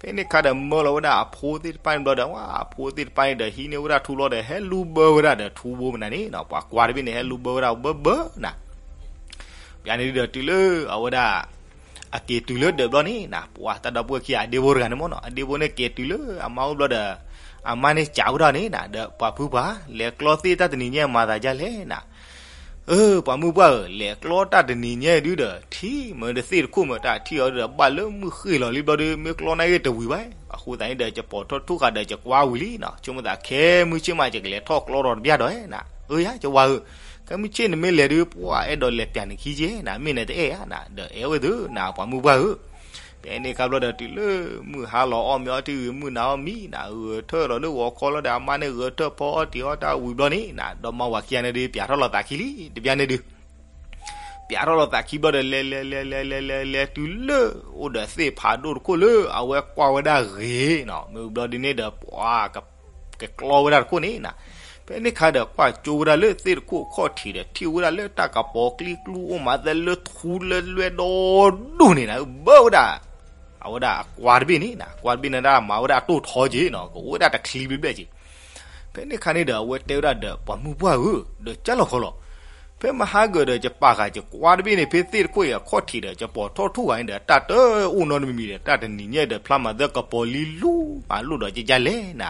ဖဲန့ၣ်ခါဒီး မၢလီၤဝဲဒၣ်အဖိသ့ၣ်တဖၣ်န့ၣ်ဘျီဒီး ဝဲအဖိသ့ၣ်တဖၣ်န့ၣ်ဒီး ဟံးန့ၢ်ဝဲဒၣ်ထူလီၤဒီး ဟဲလူၤဘၢဝဲဒၣ်ဒီးထူဘိမနုၤန့ၣ်နၤ, ပှၤကွါတဘ့ၣ်န့ၣ် ဟဲလူၤဘၢဝဲဒၣ်ဘၢဘၢနၤ. ပျဲန့ၣ်ဒီးတုၤလၢအဝဲဒၣ် အက့ၤတုၤလၢဒၢးဘျီန့ၣ်နၤ, ပှၤတၢ်ဒီပုၢ်ဝဲၢ်ခံဂၤ အဒ့ဖိတဂၤန့ၣ်မ့ၢ်နၤ, အဒ့ဖိန့ၣ်က့ၤတုၤလၢအမါအိၣ်ဘျီဒီး အမါန့ၣ်စံးဝဲဒၣ်န့ၣ်နၤ, ဒီးပှၤဖုပှၢ် လဲၤကျီသ့ၣ်တၢ်တနံၤညါမၤသးဒ်လဲၣ်နၤ. အၢ ပှၤမုၢ်ပှၢ်ဧၢ, လဲၤကျီတၢ်တနံၤညါဒုဒီး ထံၣ်မ့ၢ်တသ့ၣ်တခိၣ်မ့ၢ် တၢ်ထံၣ်အီၤဒုဒီး ဘၣ်လၢမုၢ်ဃ့ၢ်လီၤလံဘျီဒီး မ့ၢ်ကျီန့ၢ်ဂ့ၤတဝံၤဘၣ်. အဃိသတးန့ၣ်ဒီး ယပိာ်ထီၣ်ထူၣ်ဃာ်ဒီး ယကွါဝံၤလံနၤ, ဆိကမိၣ်သးခဲမုၢ်ဆ့ၣ်မး ယကလဲၤထီၣ်ကျီဒီးတဘျီဒီးနၤ. အၢ ယၤ ယဝၤဧၢ, ခဲမုၢ်ဆ့ၣ်နမ့ၢ်လဲၤဒု ပှၤအဲၣ်ဒိးလဲၤပျးနခံက့နၤ, မ့ၢ်နတအဲၣ်ဧါနၤ, ဒီးအဲၣ်ဝဲသုနၤ ပှၤမုၢ်ပှၢ်ဧၢ. ဖဲန့ၣ်ခါဘျီဒီး တုၤလၢမုၢ်ဟါလီၤအီၣ်မ့ၤအီထံဂ့ၤ မုၢ်နၤအီၣ်မံနၤ ဂဲၤထၢၣ်လီၤလၢဂီၤခီလီၤဒီး အမါန့ၣ်ဂဲၤထၢၣ်ဖီအီၣ်တ့ၤအီၣ်တၢ်ဝံၤဘျီန့ၣ်နၤ, ဒီးမါဝၤခံဂၤန့ၣ်ဒု ပျးထီၣ်လီၤသးခံလံ တဘျီန့ၣ်ဒု ပျးထီၣ်လီၤသးခံဘျီဒီး လဲၤလဲၤလဲၤလဲၤလဲၤလဲၤလဲၤတုၤလၢ အိၣ်ဒီးသ့ၣ်ဖးဒိၣ်တခိၣ်လၢအဝဲကွၢ်ဝဲဒၣ်ဂ့ၤနၤ, မ့ၢ်ဘျီဒုန့ၣ်ဒီး ပှၤ ကကျီဝဲဒၣ်တခိၣ်န့ၣ်နၤ. ဖဲန့ၣ်ခါဒီး ကွၢ်ကၠိဝဲဒၣ်လၢသ့ၣ်တခိၣ်အခီၣ်ထံးဒီး ထံၣ်ဝဲဒၣ်လၢတၢ်ကပီၤကျံကျူအိၣ်မးသဲလၢထူလၢလွဲဒီဒူၣ်န့ၣ်နၤ, ဘၢဝဲဒၣ် အဝဲဒၣ်အကွါတဘ့ၣ်န့ၣ်နၤ, ကွါတဘ့ၣ်န့ၣ်ဒၣ်မၤဝဲဒၣ်အတိၢ်ထီက့နၤ, ကအိၣ်ဝဲဒၣ်တချံဘျဲၣ်ဘျဲၣ်က့. ဖဲန့ၣ်ခါန့ၣ်ဒီး အဝဲတဲဝဲဒၣ်ဒီး ပှၤမုၢ်ပှၢ်ဧၢ, ဒီးကၢ်လီၤခီလီၤ ဖဲမဟါဂီၤဒီး ယပာ်ဃာ်ယကွါတဘ့ၣ်န့ၣ် ဖဲသ့ၣ်တခိၣ်အံၤအခီၣ်ထံးဒီး ယပိာ်ထီၣ်ထူၣ်ဃာ်န့ၣ်ဒီး တၢ်တအိၣ်နီတမံၤမံၤဒီး တၢ်တနံၤညါဒီး ဖျါမၤသဲကပီၤလံလူမးလိၣ်ဒီး ယကလဲၣ်နၤ.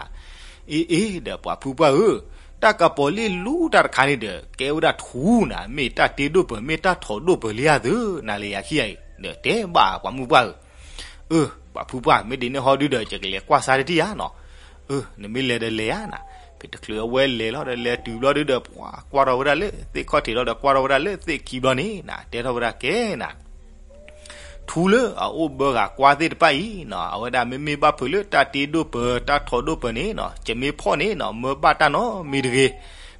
အ့အ့ ဒီးပှၤဖုပှၢ်ဧၢ, တၢ်ကပီၤလံလူတၢ်တခါန့ၣ်ဒီး ကဲဝဲဒၣ်ထူနၤ, မ့ၢ်တၢ်တ့ဒိၣ်ပၢၤ မ့ၢ်တၢ်ထီၣ်ဒိၣ်ပၢၤလံဧါသု, နၤလၢယၤခံဂၤအံၤ ဒီးတဲဘၣ်ပှၤမုၢ်ပှၢ်ဧၢ. အၢ ပှၤဖုပှၢ် မ့ၢ်ဒ်န့ၣ်ဟီဒုဒီး ယကလဲၤကွၢ်စါတထံၣ်ဧါနၤ. အၢ နမ့ၢ်လဲၤဒီးလဲၤဧါနၤ. ဖဲတချုးအဝဲလဲၤလီၤဒီး လဲၤတုၤဘျီဒုဒီး ပှၤကွၢ်ထီၣ်ဝဲဒၣ်လၢသ့ၣ်ခီၣ်ထံးလီၤဒီး ကွၢ်ထီၣ်ဝဲဒၣ်လၢသ့ၣ်ခံဘျီန့ၣ်နၤ, တဲထီၣ်ဝဲဒၣ်ကဲနၤ, ထူလၢအအိၣ်ဘၢဃာ်ကွါသ့ၣ်တဖၣ်အံၤနၤ, အဝဲဒၣ်မ့မ့ၢ်ဘၣ်ဖုးလၢတၢ်တ့ဒိၣ်ပၢၤ တၢ်ထီၣ်ဒိၣ်ပၢၤန့ၣ်နၤ, ယမ့ၢ်ဖီၣ်န့ၣ်နၤ မၢဘၣ်တၢ်နီတမံၤတဂ့ၤ.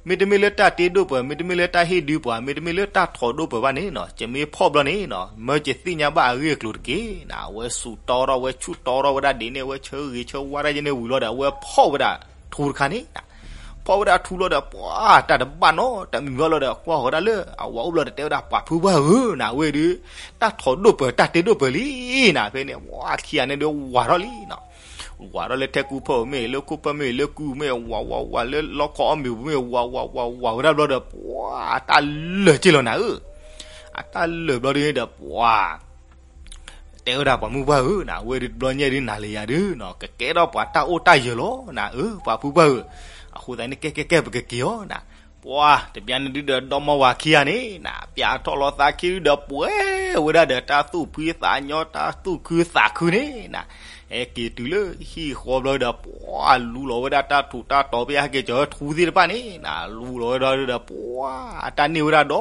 မ့တမ့ၢ်လၢတၢ်တ့ဒိၣ်ပၢၤ, မ့တမ့ၢ်လၢတၢ်ဟ့ၣ်ဒုးပှၤ, မ့တမ့ၢ်လၢတၢ်ထီၣ်ဒိၣ်ပၢၤဘၣ်န့ၣ်နၤ, ယမ့ၢ်ဖီၣ်ဘျီန့ၣ်နၤ မၢယသ့ၣ်ညါဘၣ်အဂ့ၢ်အကျိၤတက့ၢ်နၤ. အဝဲစူးတီထီၣ် အဝဲဆူၣ်တီထီၣ်ဝဲဒၣ်ဒ်န့ၣ် အဝဲဆၢဂ့ၤဆၢဝါတၢ်ယဲန့ၣ်ဝံၤလီၤဒီး အဝဲဖီၣ်ဝဲဒၣ်ထူတခါန့ၣ်နၤ, ဖီၣ်ဝဲဒၣ်ထူလီၤဒီး ပှၤတၢ်တဘၣ်နီတမံၤဘၣ်လီၤဒီး ကွၢ်ဃီၤဒၣ်လၢအဝၤအိၣ်ဘျီဒီး တဲဝဲဒၣ် ပှၤဖုပှၢ်ဧၢ နဝဲဒုး တၢ်ထီၣ်ဒိၣ်ပၢၤ တၢ်တ့ဒိၣ်ပၢၤလံနၤ ဖဲန့ၣ် ပှၤခံဂၤန့ၣ်ဒုး ဝၤထီၣ်လံနီၤ. ဝၤထီၣ်လၢထဲကူဖၢၣ်မ့ၢ် လၢခိၣ်ဖၢၣ်မ့ၢ် လၢကူမ့ၢ် ဝၤဝၤဝၤ လၢလီခီအီၣ်မ့ၤပူၤမ့ၢ် ဝၤဝၤဝၤဝၤဝဲဒၣ်ဘျီဒီး ပှၤတၢ်လၢာ်က့လီၤနၤဧၢ. အတၢ်လၢာ်ဘျီဒုးန့ၣ်ဒီး ပှၤ တဲဝဲဒၣ် ပှၤမုၢ်ပှၢ်ဧၢနၤ အဝဲဒုးတဘျီညါဒုး နၤလၢယၤဒုးနီၤ ကကဲထီၣ်ပှၤတၢ်အိၣ်တၢ်ယၢၤလီၤနၤဧၢ ပှၤဖုပှၢ်ဧၢ. အဃိသတးန့ၣ် ကဲကဲကဲ ပကက့ၤအီၤနၤ. ပှၤတဘျီန့ၣ်ဒုးဒီး ဒီမါဝၤခံဂၤန့ၣ်နၤ ပျးထီၣ်လီၤသးခံဒုးဒီး ပှဲၤဝဲဒၣ်ဒီးတၢ်သူၣ်ဖှံသးညီ တၢ်သူၣ်ခုသးခုန့ၣ်နၤ ဟဲက့ၤတုၤလၢဟံၣ်ဃီဘျီဒီး ပှၤလူလီၤဝဲဒၣ်တၢ်ထူးတၢ်တီၤ ဖဲဟဲက့ၤကၠီၤထူသ့ၣ်တဖၣ်န့ၣ်နၤ လူလီၤဝဲဒၣ်ဒီး ပှၤအတၢ်န့ၢ်ဝဲဒၣ်ဒီ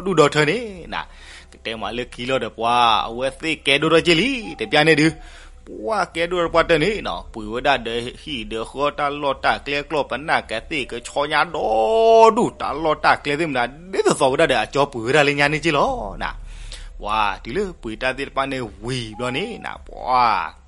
ဒူၣ်ဒီထၢန့ၣ်နၤ ကတဲမးလၢခံလီၤဒီး ပှၤအဝဲသ့ၣ်ကဲဒိၣ်ထီၣ်က့လံ တဘျီန့ၣ်ဒုး ပှၤကဲဒိၣ်ထီၣ်ပှၤတၢၢ်န့ၣ်နီၤ ပှ့ၤဝဲဒၣ်ဒီးဟံၣ်ဒီးဃီ တၢ်လီၢ်တၢ်ကျဲ ကျီၢ်ပနၢ်ကသ့ၣ် ကဆီညါဒီဒူၣ် တၢ်လီၢ်တၢ်ကျဲသ့ၣ်မနုၤ ဒ်သိးသိးဝဲဒၣ်ဒီး အကၠီပှ့ၤဝဲဒၣ်လၢညါန့ၣ်က့လီၤနၤ. ပှၤတုၤလၢပှ့ၤတၢ်သ့ၣ်တဖၣ်န့ၣ်ဝံၤဘျီန့ၣ်နၤ ပှၤ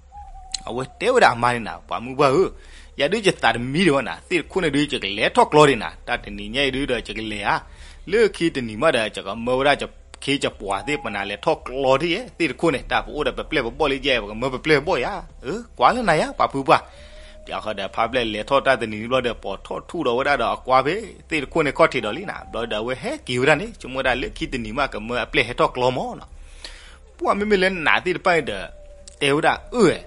အဝဲတဲဝဲဒၣ်အမါန့ၣ်နၤ ပှၤမုၢ်ပှၢ်ဧၢ, ယၤဒုးယသးတမံဒံးဘၣ်နၤ, သ့ၣ်တခိၣ်န့ၣ်ဒုး ယကလဲၤထီၣ်ကျီဒံးနၤ, တၢ်တနံၤညါအံၤဒုးဒီး ယကလဲၤဧါ, လၢခံတနံၤမးဒီး ယကမၢဝဲဒၣ်ယခ့ယပှၤသ့ၣ် ပနၤလဲၤထီၣ်ကျီဒံးယဲ သ့ၣ်တခိၣ်န့ၣ်, တၢ်ပအိၣ်ဒီးပပျဲၢ်ပဘီၣ်လံယဲ ပကမၢပပျဲၢ်ပဘီၣ်ယၤ, ကွၢ်လၢနၤယၤ ပှၤဖုပှၢ်. ပျီဃီဒီးဖါပျဲၢ်လဲၤထီၣ်တၢ်တနံၤဘျီဒီး ပိာ်ထီၣ်ထူၣ်ဒီးဝဲဒၣ်ဒီးအကွါဖဲ သ့ၣ်တခိၣ်န့ၣ်ခီၣ်ထံးဒီးလံနၤ, ဘျီဒီးအဝဲဟဲက့ၤဝဲဒၣ်န့ၣ် ဆိကမိၣ်ဝဲဒၣ်လၢခံတနံၤမး ကမၢအပျဲၢ်ဟဲထီၣ်ကျီမးနီၤ. ပှၤမ့မ့ၢ်လၢနးသ့ၣ်တဖၣ်န့ၣ်ဒီး တဲဝဲဒၣ်အၢၣ်,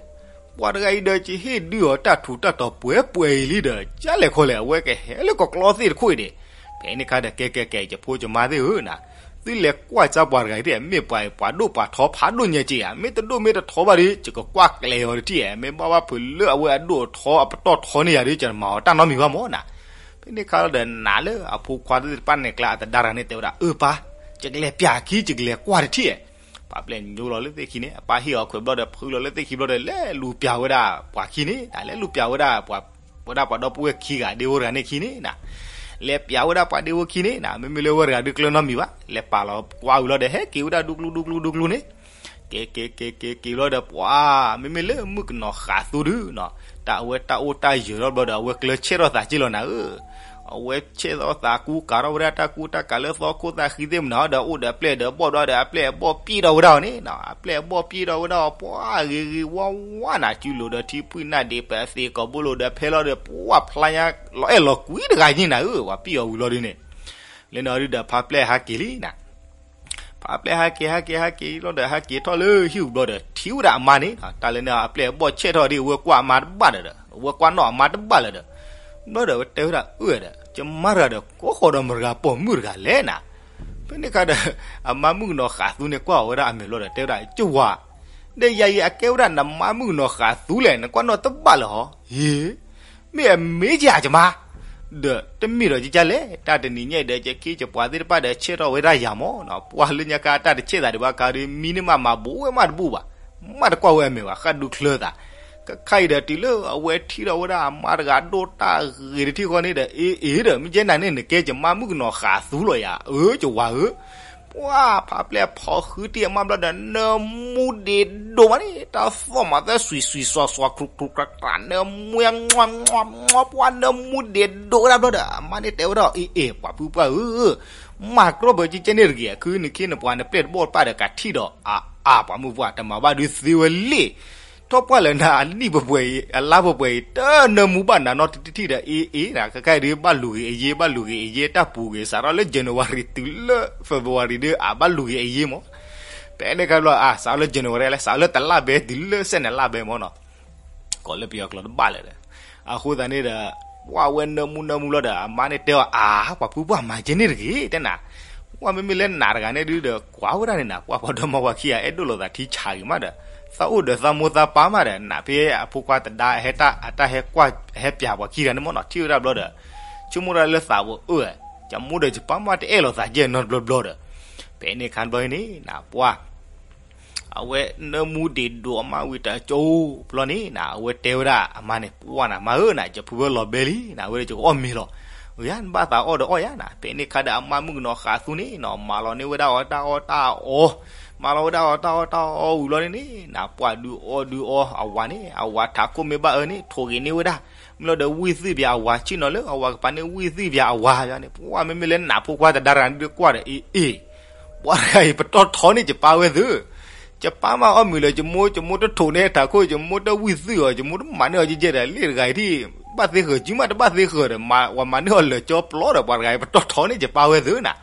ပှၤတဂၤအံၤဒီး ယဟ့ၣ်ဒုးအီၤတၢ်ထူးတၢ်တီၤပှဲၤပှဲၤအံၤလံဒီး ကၢ်လဲၣ်ခီလဲၣ် အဝဲကဟဲလၢကကျီသ့ၣ်တခိၣ်အံၤဒီး, ဖဲန့ၣ်ခါဒီး ကဲကဲကဲ ယဖိယမါသ့ၣ်ဧၢနၤ, သုလဲၤကွၢ်စၢ်ပှၤတဂၤအံၤဒ် မ့ၢ်ပှၤအံၤ ပှၤဒိၣ်ပှၤထီဖးဒိၣ်ညါက့ဧါ, မ့ၢ်တဒိၣ်မ့ၢ်တထီဘၣ်ဒီး ယကကွၢ်ကျဲၤအီၤတထံၣ်ဧါ, မ့ၢ်ဘၣ်ဘၣ်ဖုးလၢအဝဲအဒိၣ်အထီအပတီၢ်ထီန့ၢ်ယၤဒီး ယတမၤအီၤတၢ်နီတမံၤဘၣ်မးနၤ. ဖဲန့ၣ်ခါလီၤဒီး နးလၢအဖိခွါသ့ၣ်တဖၣ်န့ၣ်ကျါ အတဒါတဂၤန့ၣ် တဲဝဲဒၣ် အၢၣ်ပၢ်, ယကလဲၤပျးခံ ယကလဲၤကွၢ်တထံၣ်ဧါ. ပှၤပျဲၢ်ညိလီၤလၢသ့ၣ်ခံန့ၣ် အပၢ်ဟ့ၣ်အီၤခွဲးဘျီဒီး ဖုးလီၤလၢသ့ၣ်ခံဘျီဒီး လဲၤလူၤပျးဝဲဒၣ်ပှၤခံန့ၣ်နၤ, လဲၤလူၤပျးဝဲဒၣ် ဝဲဒၣ်ပှၤဒီပုၢ်ဝဲၢ်ခံဂၤ ဒ့ဝဲတဂၤန့ၣ်ခံန့ၣ်နၤ, လဲၤပျးဝဲဒၣ်ပှၤဒ့ဝဲခံန့ၣ်နၤ, မ့မ့ၢ်လၢဝဲတဂၤဒုးကျၢၤနီတမံၤဘၣ်, လဲၤပာ်လီၤကွၢ်ဝံၤလီၤဒီး ဟဲက့ၤဝဲဒၣ်ဒူကျူဒူကျူဒူကျူန့ၣ် က့ၤက့ၤက့ၤက့ၤက့ၤဘျီဒီး ပှၤမ့မ့ၢ်လၢမုၣ်ကနီၤဃာ်သူဒုးနၤ, တၢ်အဝဲတၢ်အိၣ်တၢ်ယၢၤထီၣ်ဘျီဒီး အဝဲကျၢၤဆဲးထီၣ်သးက့လီၤနၤဧၢ. အဝဲဆဲးထီၣ်သးကူကၤထီၣ်ဝဲဒၣ်တၢ်ကူတၢ်ကၤလၢသီခိၣ်သးဃံသ့ၣ်မနၤဒီး အိၣ်ဒီးအပျဲၢ်ဒီးဘီၣ်ဘျီဒီး အပျဲၢ်အဘီၣ်ပျံၢ်ထီၣ်ဝဲဒၣ်အီၤန့ၣ်နၤ, အပျဲၢ်အဘီၣ်ပျံၢ်ထီၣ်ဝဲဒၣ်အီၤ ပှၤဂ့ၤဂ့ၤဝါဝါနၤ, စုလိာ်ဒီးထံဖှံနၢ်ဒံး ပသ့ၣ်ကီးဘိလိာ်ဒီးဖဲလီၤဒီး ပှၤဖျါညါလီၤအဲၣ်လီၤကွံတဂၤညါနၤဧၢ, ပှၤပျံၢ်အီၤဝံၤလီၤဒုးန့ၣ် လၢန့ၣ်ဒုးဒီး ဖါပျဲၢ်ဟးက့ၤလံနၤ. ဖါပျဲၢ်ဟးက့ၤ ဟးက့ၤ ဟးက့ၤလီၤဒီး ဟးက့ၤထီၣ်လၢဟံၣ်ပူၤဘျီဒီး ထံၣ်ဝဲဒၣ်အမါန့ၣ်, တၢ်လၢန့ၣ် အပျဲၢ်အဘီၣ်ဆဲးထီၣ်ဒ် အဝဲကွၢ်အမါတဘၣ်လၢၤဒီး အဝဲကွၢ်နီၣ်အမါတဘၣ်လၢၤဒီး ဘျီဒီးအဝဲတဲဝဲဒၣ်အၢၣ်ဒီး ယမါတဂၤဒီး ကိးဃီၤဒီးမတၤတဂၤပိာ်မုၣ်တဂၤလဲၣ်နၤ. ဖဲန့ၣ်ခါဒီး အမါမုၣ်ကနီၤဃာ်သူန့ၣ် ကွၢ်အီၤဝဲဒၣ်အမဲာ်ဘျီဒီး တဲဝဲဒၣ် ယဝၤ, ဒီးယၤအံၤအကဲဝဲဒၣ်နမါမုၣ်ကနီၤဃာ်သူလဲၣ် နကွၢ်နီၣ်တဘၣ်လၢၤဟီ, ဟ့ မ့ၢ်အမ့ၢ်ယၤယမါ, ဒီးတမ့ၢ်ဒီးယကလဲၣ်, တၢ်တနံၤညါအံၤဒီး ယခ့ယပှၤသ့ၣ်တဖၣ်ဒီး ဆဲးထီၣ်ဝဲဒၣ်ယၤမးနၤ, ပှၤလၢညါခါတၢ်တဆဲးသးဒံးဘၣ်ခါဒီး မံန့ၢ်မးမၤဘူးဝဲမးတဘူးဘၣ်, မးတကွၢ်ဝဲအမဲာ်ဘၣ် ဃၣ်ဒူချၢသး, ကခါအံၤဒီး တုၤလၢအဝဲထံၣ်ထီၣ်ဝဲဒၣ်အမါတဂၤဒိၣ်တၢ်ဂ့ၤတထံၣ်ဃီန့ၣ်ဒီး အ့ အ့ဒီး မ့ၢ်ကဲနၤန့ၣ် နကဲယမါမုၣ်ကနီၤဃာ်သူလီၤယၤ, အၢ ယဝၤဧၢ ပှၤဖါပျဲၢ်ဖီၣ်ဃုတံၢ်အမါဘျီဒီး နၢမူဒ့းဒိၣ်မးန့ၣ် တၢ်သီၣ်မၤသၢစွံးစွံးစွးစွး ခြူးခြူးခြားခြား နၢမူ ပှၤနၢမူဒ့းဒိၣ်ဝဲဒၣ်ဘျီဒီး အမါန့ၣ်တဲဝဲဒၣ် အ့ အ့ ပှၤဖုပှၢ်ဧၢ, မၤကြီဘၢကကဲန့ၣ်တဂ့ၤ, အခုနခ့နပှၤနပျဲၢ်တဘီၣ်တပၣ်ဒီးကထံၣ်ဒီး အါအါ ပှၤမုၢ်ပှၢ် တမၤဘၣ်ဒုးသ့ဝဲလံ ထီၣ်ပှၢ်လၢနၤအနံၣ်ပှဲၤပှဲၤအံၤ အလါပှဲၤပှဲၤအံၤ တနၢမူဘၣ်နၤနီတထံၣ်ဒီး အ့ အ့ နၤ ခဲခါအံၤဒုး ဘၣ်လူၤဂ့ၤအယ့ ဘၣ်လူၤဂ့ၤအယ့ တၢ်ပူၤဂ့ၤ စးထီၣ်လၢ January တုၤလၢ February ဒုး အဘၣ်လူၤဂ့ၤအယ့မး, ဖဲန့ၣ်ခါဘျီ အစးထီၣ်လၢ January လဲၣ် စးထီၣ်လၢတလါဘဲ တုၤလၢ စဲးနလါဘဲမးနီၤ ကိးလၢပယီၤကျိာ်တဘၣ်လၢၤဒီး, အဃိသတးန့ၣ်ဒီး ပှၤဝဲနၢမူနၢမူလီၤဒီး အမါန့ၣ်တဲအီၤ အါ ပှၤဖုပှၢ်မၤကဲန့ၣ်တဂ့ၤ တဲနၤ, ပှၤမ့မ့ၢ်လၢနးတဂၤန့ၣ်ဒုးဒီး ကွၢ်ဝဲဒၣ်န့ၣ်နၤ ပှၤပှၤဒီမါဝၤခံဂၤ အဲၣ်ဒိၣ်လိာ်သးထံဆးဂ့ၤမးဒီး သးအိၣ်ဒီးသးမိၢ်သးပၢ်မးဒီး နးဖဲအဖိခွါတဒါ အဟဲတၢ်အတၢ်ဟဲကွၢ် ဟဲပျးပှၤခံဂၤန့ၣ်မးနီၤ ထံၣ်ဝဲဒၣ်ဘျီဒီး ဆိကမိၣ်ဒၣ်လၢသးပူၤအၢ ယမိၢ်ဒီးယပၢ်မးတအဲၣ်လိာ်သးယဲၢ်နီတဘျီဘျီဒီး, ဖဲန့ၣ်ခါဘျီန့ၣ် နၤပှၤ အဝဲနၢမူဒ့းဒိၣ်အမါဝံၤတကၠိဘျီန့ၣ်နၤ အဝဲတဲဝဲဒၣ်အမါန့ၣ် ပှၢ်နၤမါဧၢနၤ ယဖုဝဲလီၤဘဲလံနၤ အဝဲဒၣ်ယကအီၣ်မ့ၤလီၤ, ယၤနဘၣ်သးအီၣ်ဒီးအီၣ်ယၤနၤ ဖဲန့ၣ်ခါဒီးအမါမုၣ်ကနီၤဃာ်သူန့ၣ်နီၤ မၤလီၤန့ၢ်ဝဲဒၣ်အီၤတၢ်အီၣ်တၢ်အီ, မၤလီၤဝဲဒၣ်အီၤတၢ်အီၣ်တၢ်အီဝံၤဘျီန့ၣ်န့ၣ် နၤပှၢ်ဒုးအီၣ်ဒုးအီ အဝၤန့ၣ် အဝၤထးခိၣ်မ့ၢ်ဘၣ်အၢန့ၣ် ထိၣ်ဂ့ၤန့ၢ်ဝဲဒၣ် မ့ၢ်လီၤဒီးဝံၢ်သွံၣ်ပၠးအဝၤ ဆ့ၣ်နီၤလၢအဝၤကပၤန့ၣ် ဝံၢ်သွံၣ်ပၠးအဝၤန့ၣ် ပှၤမ့မ့ၢ်လၢနးဖိခွါတဒါရၤန့ၣ်ဒုးကွၢ်ဒီး အ့အ့ ပှၤတဂၤအံၤ ပတီၢ်ထီန့ၢ်ယပၢ်ဝဲသု, ယပၢ်မးအီၣ်မ့ၤလၢယမိၢ်, ယမိၢ်တထိးန့ၢ်ထးခိၣ်, ယမိၢ်တဝံၢ်သွံၣ်အီၤ, ယမိၢ်တမၤန့ၢ်အီၤကဲကဲဒီး လ့ၣ်တဂၤအံၤဒ် ဘၣ်သ့ဃၢၤ စုမးတဘၣ်သ့ဃၢၤဒီး ဝၤမၤန့ၢ်အီၤလၢာ်ကၠီပျီဒီး ပှၤတဂၤအံၤပတီၢ်ထီန့ၢ်ယပၢ်ဝဲသုနၤ.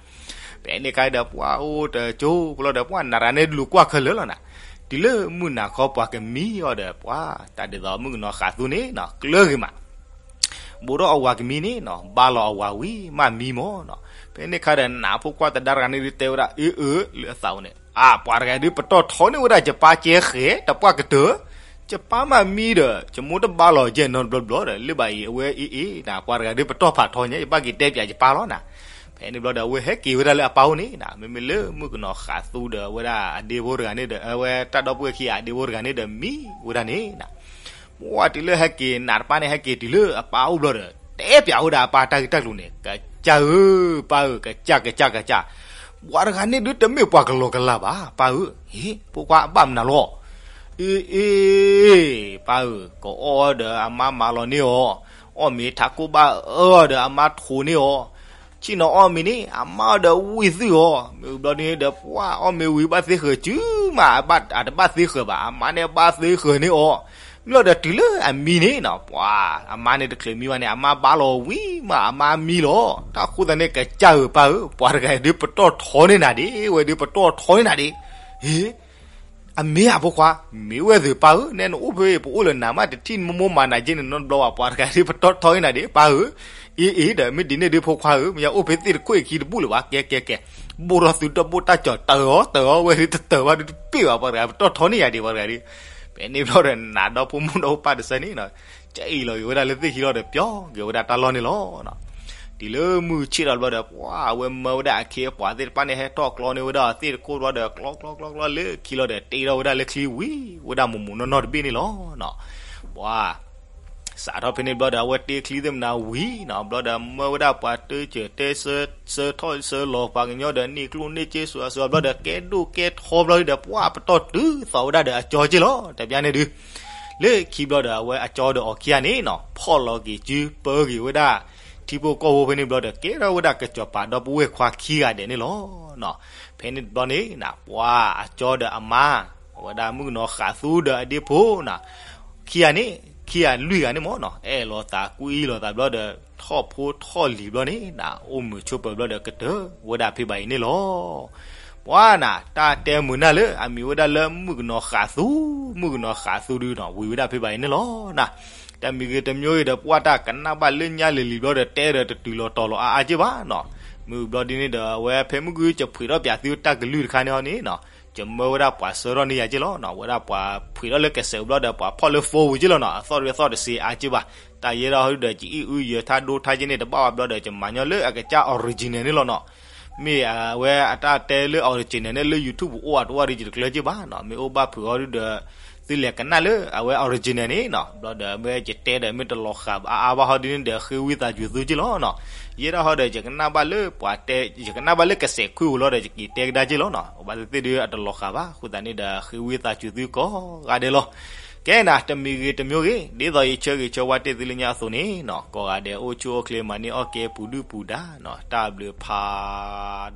ဖဲန့ၣ်ခါဒီး ပှၤအိၣ်တကၠိဖိလီၤဒီး ပှၤနးရၤန့ၣ်လူၤကွၢ်ခဲလၢာ်လီၤနၤ. တုၤလၢမုၢ်နၤခီပှၤကမံအီၤဒီး ပှၤတၢ်ဒ်သိးမုၣ်ကနီၤဃးသူန့ၣ်နီၤ ကျၢၤဂ့ၤမး ဘိးထီၣ်အဝၤကမံန့ၣ်နီၤ, ဘါလီၤအဝၤဝံၤမးမံမၢ်နီၤ. ဖဲန့ၣ်ခါဒီး နးဖိခွါတဒါတဂၤန့ၣ်ဒုးတဲဝဲဒၣ် အ့အ့ လၢအသးအိၣ်န့ၣ် အါ ပှၤတဂၤဒုးပတီၢ်ထီန့ၢ်ဝဲဒၣ်ယပၢ်ကဲဃဲၤ တပှၢ်ကတၢၢ်, ယပၢ်မးမံဒီး ယမိၢ်တဘါလီၤယဲၢ်နီတဘျီဘျီဒီး လၢဘၣ်အံၤအဝဲအ့အ့ နၤပှၤတဂၤဒုးပတီၢ်ဖးထီညါ ယဘၣ်က့ၤတဲပၠးယပၢ်လီၤနၤ. ဖဲန့ၣ်ဘျီဒီး အဝဲဟဲက့ၤဝဲဒၣ်လၢအပၢ်အိၣ်န့ၣ်နၤ, မ့မ့ၢ်လၢမုၣ်ကနီၤဃးသူဒီး အဝဲဒၣ်အဒ့ဖိတဂၤန့ၣ်ဒီး အဝဲတၢ်ဒီပုၢ်ဝဲၢ်ခံဂၤအဒ့ဖိတဂၤန့ၣ်ဒီး မံဝဲဒၣ်န့ၣ်နၤ. ပှၤတုၤလၢဟဲက့ၤ နးတပၢ်န့ၣ် ဟဲက့ၤတုၤလၢအပၢ်အိၣ်ဘျီဒီး တဲပၠးဝဲဒၣ်အပၢ်တၢ်ဂ့ၢ်တၢ်ကျိၤန့ၣ်, ကစၢ်ဧၢ ပၢ်ဧၢ, ကစၢ် ကစၢ် ကစၢ်, ပှၤတဂၤန့ၣ်ဒုးတမ့ၢ်ပှၤကလီကလီဘၣ် ပၢ်ဧၢ. ဟ့ ဖိခွါအဘၣ်မနုၤလီၤ. အ့အ့ ပၢ်ဧၢ, ကအီၣ်ဒီးအမါမၤလီၤန့ၢ်အီၤ, အီၣ်မ့ၤထးခိၣ်ဘၣ်အၢဒီးအမါထိးန့ၢ်အီၤ, ဆ့ၣ်နီၤအီၣ်မ့ၤန့ၣ် အမါအီၤဒီးဝံၢ်သွံၣ်အီၤ, မ့ၢ်ဘျီဒ်န့ၣ်ဒီး ပှၤအီၣ်မ့ၤဝံၤဘၣ်သ့ဃၢၤ စုမးအတဘၣ်သ့ဃၢၤဘၣ်, အမါန့ၣ်ဘၣ်သ့ဃၢၤန့ၢ်အီၤ. မ့ၢ်လီၤဒီးတုၤလၢအမံန့ၣ်နီၤ ပှၤအမါန့ၣ်တချုးမံဘၣ်န့ၣ် အမါဘါလီၤဝံၤမး အမါမံလီၤ. တၢ်ဃိသတးန့ၣ် ကစၢ်ဧၢ ပၢ်ဧၢ, ပှၤတဂၤအံၤဒုးပတီၢ်ထီန့ၢ်နၤဒ့, ဝဲဒုးပတီၢ်ထီန့ၢ်နၤဒ့. ဟ့ အမ့ၢ်ဧါဖိခွါ, မ့ၢ်ဝဲသ့ၣ်ပၢ်ဧၢ, နဲနအိၣ်ဖဲအံၤ ပအိၣ်လၢနၤမး တထံၣ်မိၢ်မိၢ်မၤနၤက့န့ၣ်နီတဘျီဘၣ်, ပှၤတဂၤဒုးပတီၢ်ထီန့ၢ်နၤဒ့ ပၢ်ဧၢ. အ့အ့ဒီး မ့ၢ်ဒ်န့ၣ်ဒုးဖိခွါဧၢ, မ့ၢ်ယအိၣ်ဖဲသ့ၣ်တခိၣ်အခံတဘူၣ်လၢၤဘၣ်, ကဲကဲကဲ, ဘိၣ်ထီၣ်သုဒီးဘိၣ်တၢ်ကၠီၤ တၢ်အီၤတၢ်အီၤ ဝဲဒုးတတၢၢ်ဘၣ်ဒုးတပ့ၢ်ဘၣ် ပှၤတဂၤပတီၢ်ထီန့ၢ်ယၤဒ့ ပှၤတဂၤဒုး. ဖဲန့ၣ်ဘျီဒီး နးဒီဖိမိၢ်ဒီဖိပၢ်တဆၢန့ၣ်နီၤ ကအံၣ်လီၤက့ၤဝဲဒၣ်လၢသ့ၣ်ခံလီၤဒီး ပျီက့ၤဝဲဒၣ်တၢ်လီၢ်န့ၣ်လီၤ. တုၤလၢမုၢ်ဆ့ၣ်ထီၣ်ဘျီဒီး ပှၤအဝဲမၢဝဲဒၣ်အခ့အပှၤသ့ၣ်တဖၣ်န့ၣ် ဟဲထီၣ်ကျီန့ၢ်ဝဲဒၣ်သ့ၣ်တခိၣ်ဘျီဒီး ကျီကျီကျီကျီလၢခံလီၤဒီး တ့ထီၣ်ဝဲဒၣ်လၢချံဝံၤဝဲဒၣ်မိၢ်မိၢ်နီၢ်နီၢ်တဘ့ၣ်န့ၣ်လီၤ. ပှၤ စးထီၣ်ဖဲန့ၣ်ဘျီဒီး အဝဲတ့ချံသ့ၣ်မနုၤဝံၤနီၤ ဘျီဒီးမၢဝဲဒၣ်ပှၤတၢၢ်စၢၤတဲဆၢ ဆၢထီၣ်ဆၢလီၤပှၤကညီဒီး န့ၢ်ကျိၣ်န့ၢ်စ့စိၤအစိၤဘျီဒီး ကဲဒိၣ်ကဲထီဘျီဒီး ပှၤပတီၢ်တုၤသိးဝဲဒၣ်ဒီးအကၠီက့လီၤ. တဘျီန့ၣ်ဒုး လၢခံဘျီဒီး အဝဲအကၠီဒီးအီၤခံဂၤန့ၣ်နီၤ ဖီၣ်လီၤက့ၤစုပၢက့ၤဝဲဒၣ် ထံဖိကီၢ်ဖိဖဲန့ၣ်ဘျီဒီး ကဲထီၣ်ဝဲဒၣ်ကစီၤပၤဒီပုၢ်ဝဲၢ်ခွါခံဂၤဒဲးန့ၣ်လီၤ. ဖဲန့ၣ်တဘျီန့ၣ် ပှၤအကၠီဒီးအမါ အဝဲဒၣ်မုၣ်ကနီၤဃးသူဒီးအဒ့ဖိနီၤ ခံဂၤန့ၣ် ခံဂၤလွံၢ်ဂၤန့ၣ်မ့ၢ်နီၤ အဲၣ်လိာ်သးကွံလိာ်သးဘျီဒီး ထီၣ်ဖိထီၣ်လံၤဘျီန့ၣ် အိၣ်မုာ်ဆိးပၢၤဘျီဒီး ကတၢၢ်ဝဲဒၣ်ဖဲဘၣ်အံၤန့ၣ်လီၤ. ပှၤနၤ တၢ်တဲမုာ်နၢ်လၢအမံၤဝဲဒၣ်လၢမုၣ်ကနီၤဃးသူ မုၣ်ကနီၤဃးသူဒုးနီၤ ဝံၤဝဲဒၣ်ဖဲဘၣ်အံၤန့ၣ်လီၤ. တမံၤဂ့ၤတမံၤဂ့ၤဒီး ပှၤတၢ်ကနၣ်ဘၣ်လၢညါလံၤလံၤဘျီဒီး တဲဒီးတတုၤလီၤတီၤလီၤအါအါက့ဘၣ်နီၤ. မ့ၢ်ဘျီဒ်န့ၣ်ဒီး အဝဲဖဲမုၢ်ဂုၢ် ယဖှ့းထီၣ်ပၠးသုတၢ်ကလုၢ်တခါန့ၣ်ဟီန့ၣ်နီၤ ယမၢဝဲဒၣ်ပှၤဆှၢထီၣ်န့ၢ်ယၤက့လီၤနီၤ. ဝဲဒၣ်ပှၤဖှ့းထီၣ်လၢကစဲးဘျီဒီး ပှၤဖီၣ်လၢ phone ဝံၤက့လီၤနီၤ. အသီၣ်တဂ့ၤသီၣ်တစ့အါက့ဘၣ်. တၢ်ယဲဒၣ်ဟီဒုဒီး ကအံၣ်အုယဲၤထါဒိထါက့န့ၣ် တဘၣ်ဝဲဘျီဒီး ယမၤညီလၢအကစၢ် original န့ၣ်လီၤနီၤ. မ့ၢ်အဝဲအတၢ်တဲလၢ original န့ၣ် လၢ YouTube အိၣ်အတဝီဒီး ယတကျၢၤက့ဘၣ်နီၤ. မ့ၢ်အိၣ်ဘၣ်ဖုးအီၤဒုဒီး သုလဲၤကနၣ်လၢအဝဲ original န့ၣ်နီၤ. ဘျီဒီး မ့ၢ်ယတဲဒီးမ့ၢ်တလီၤဃာ်အါအါဘၣ်ဟီဒ်န့ၣ်ဒီး ဃ့ဝံသးစူၤသုက့လီၤနီၤ. ယဲဒၣ်ဟီဒီး ယကနၣ်ဘၣ်လၢပှၤတဲ ယကနၣ်ဘၣ်လၢကစဲးခွံဧိၤလီၤဒီး ယက့ၤတဲကဒါက့လီၤနီၤ. ဘၣ်သ့ၣ်သ့ၣ်ဒုအတလီၤဃာ်ဘၣ်. အဃိသတးန့ၣ်ဒီး ဃ့ဝံသးစူၤသုကိးဂၤဒဲးလီၤ. ကဲနၤ တမံၤဂ့ၤတမံၤဂ့ၤ ဒ်သိးယဆၢဂ့ၤဆၢဝါတ့ၢ်သုလၢညါအသိးန့ၣ်နီၤ ကိးဂၤဒဲးအိၣ်ဆူၣ်အိၣ်ချ့ မၤန့ၢ်အီၣ်ကဲပူၤဒုၣ်ပူၤဒါနီၤ. တၢ်ဘျုးဖး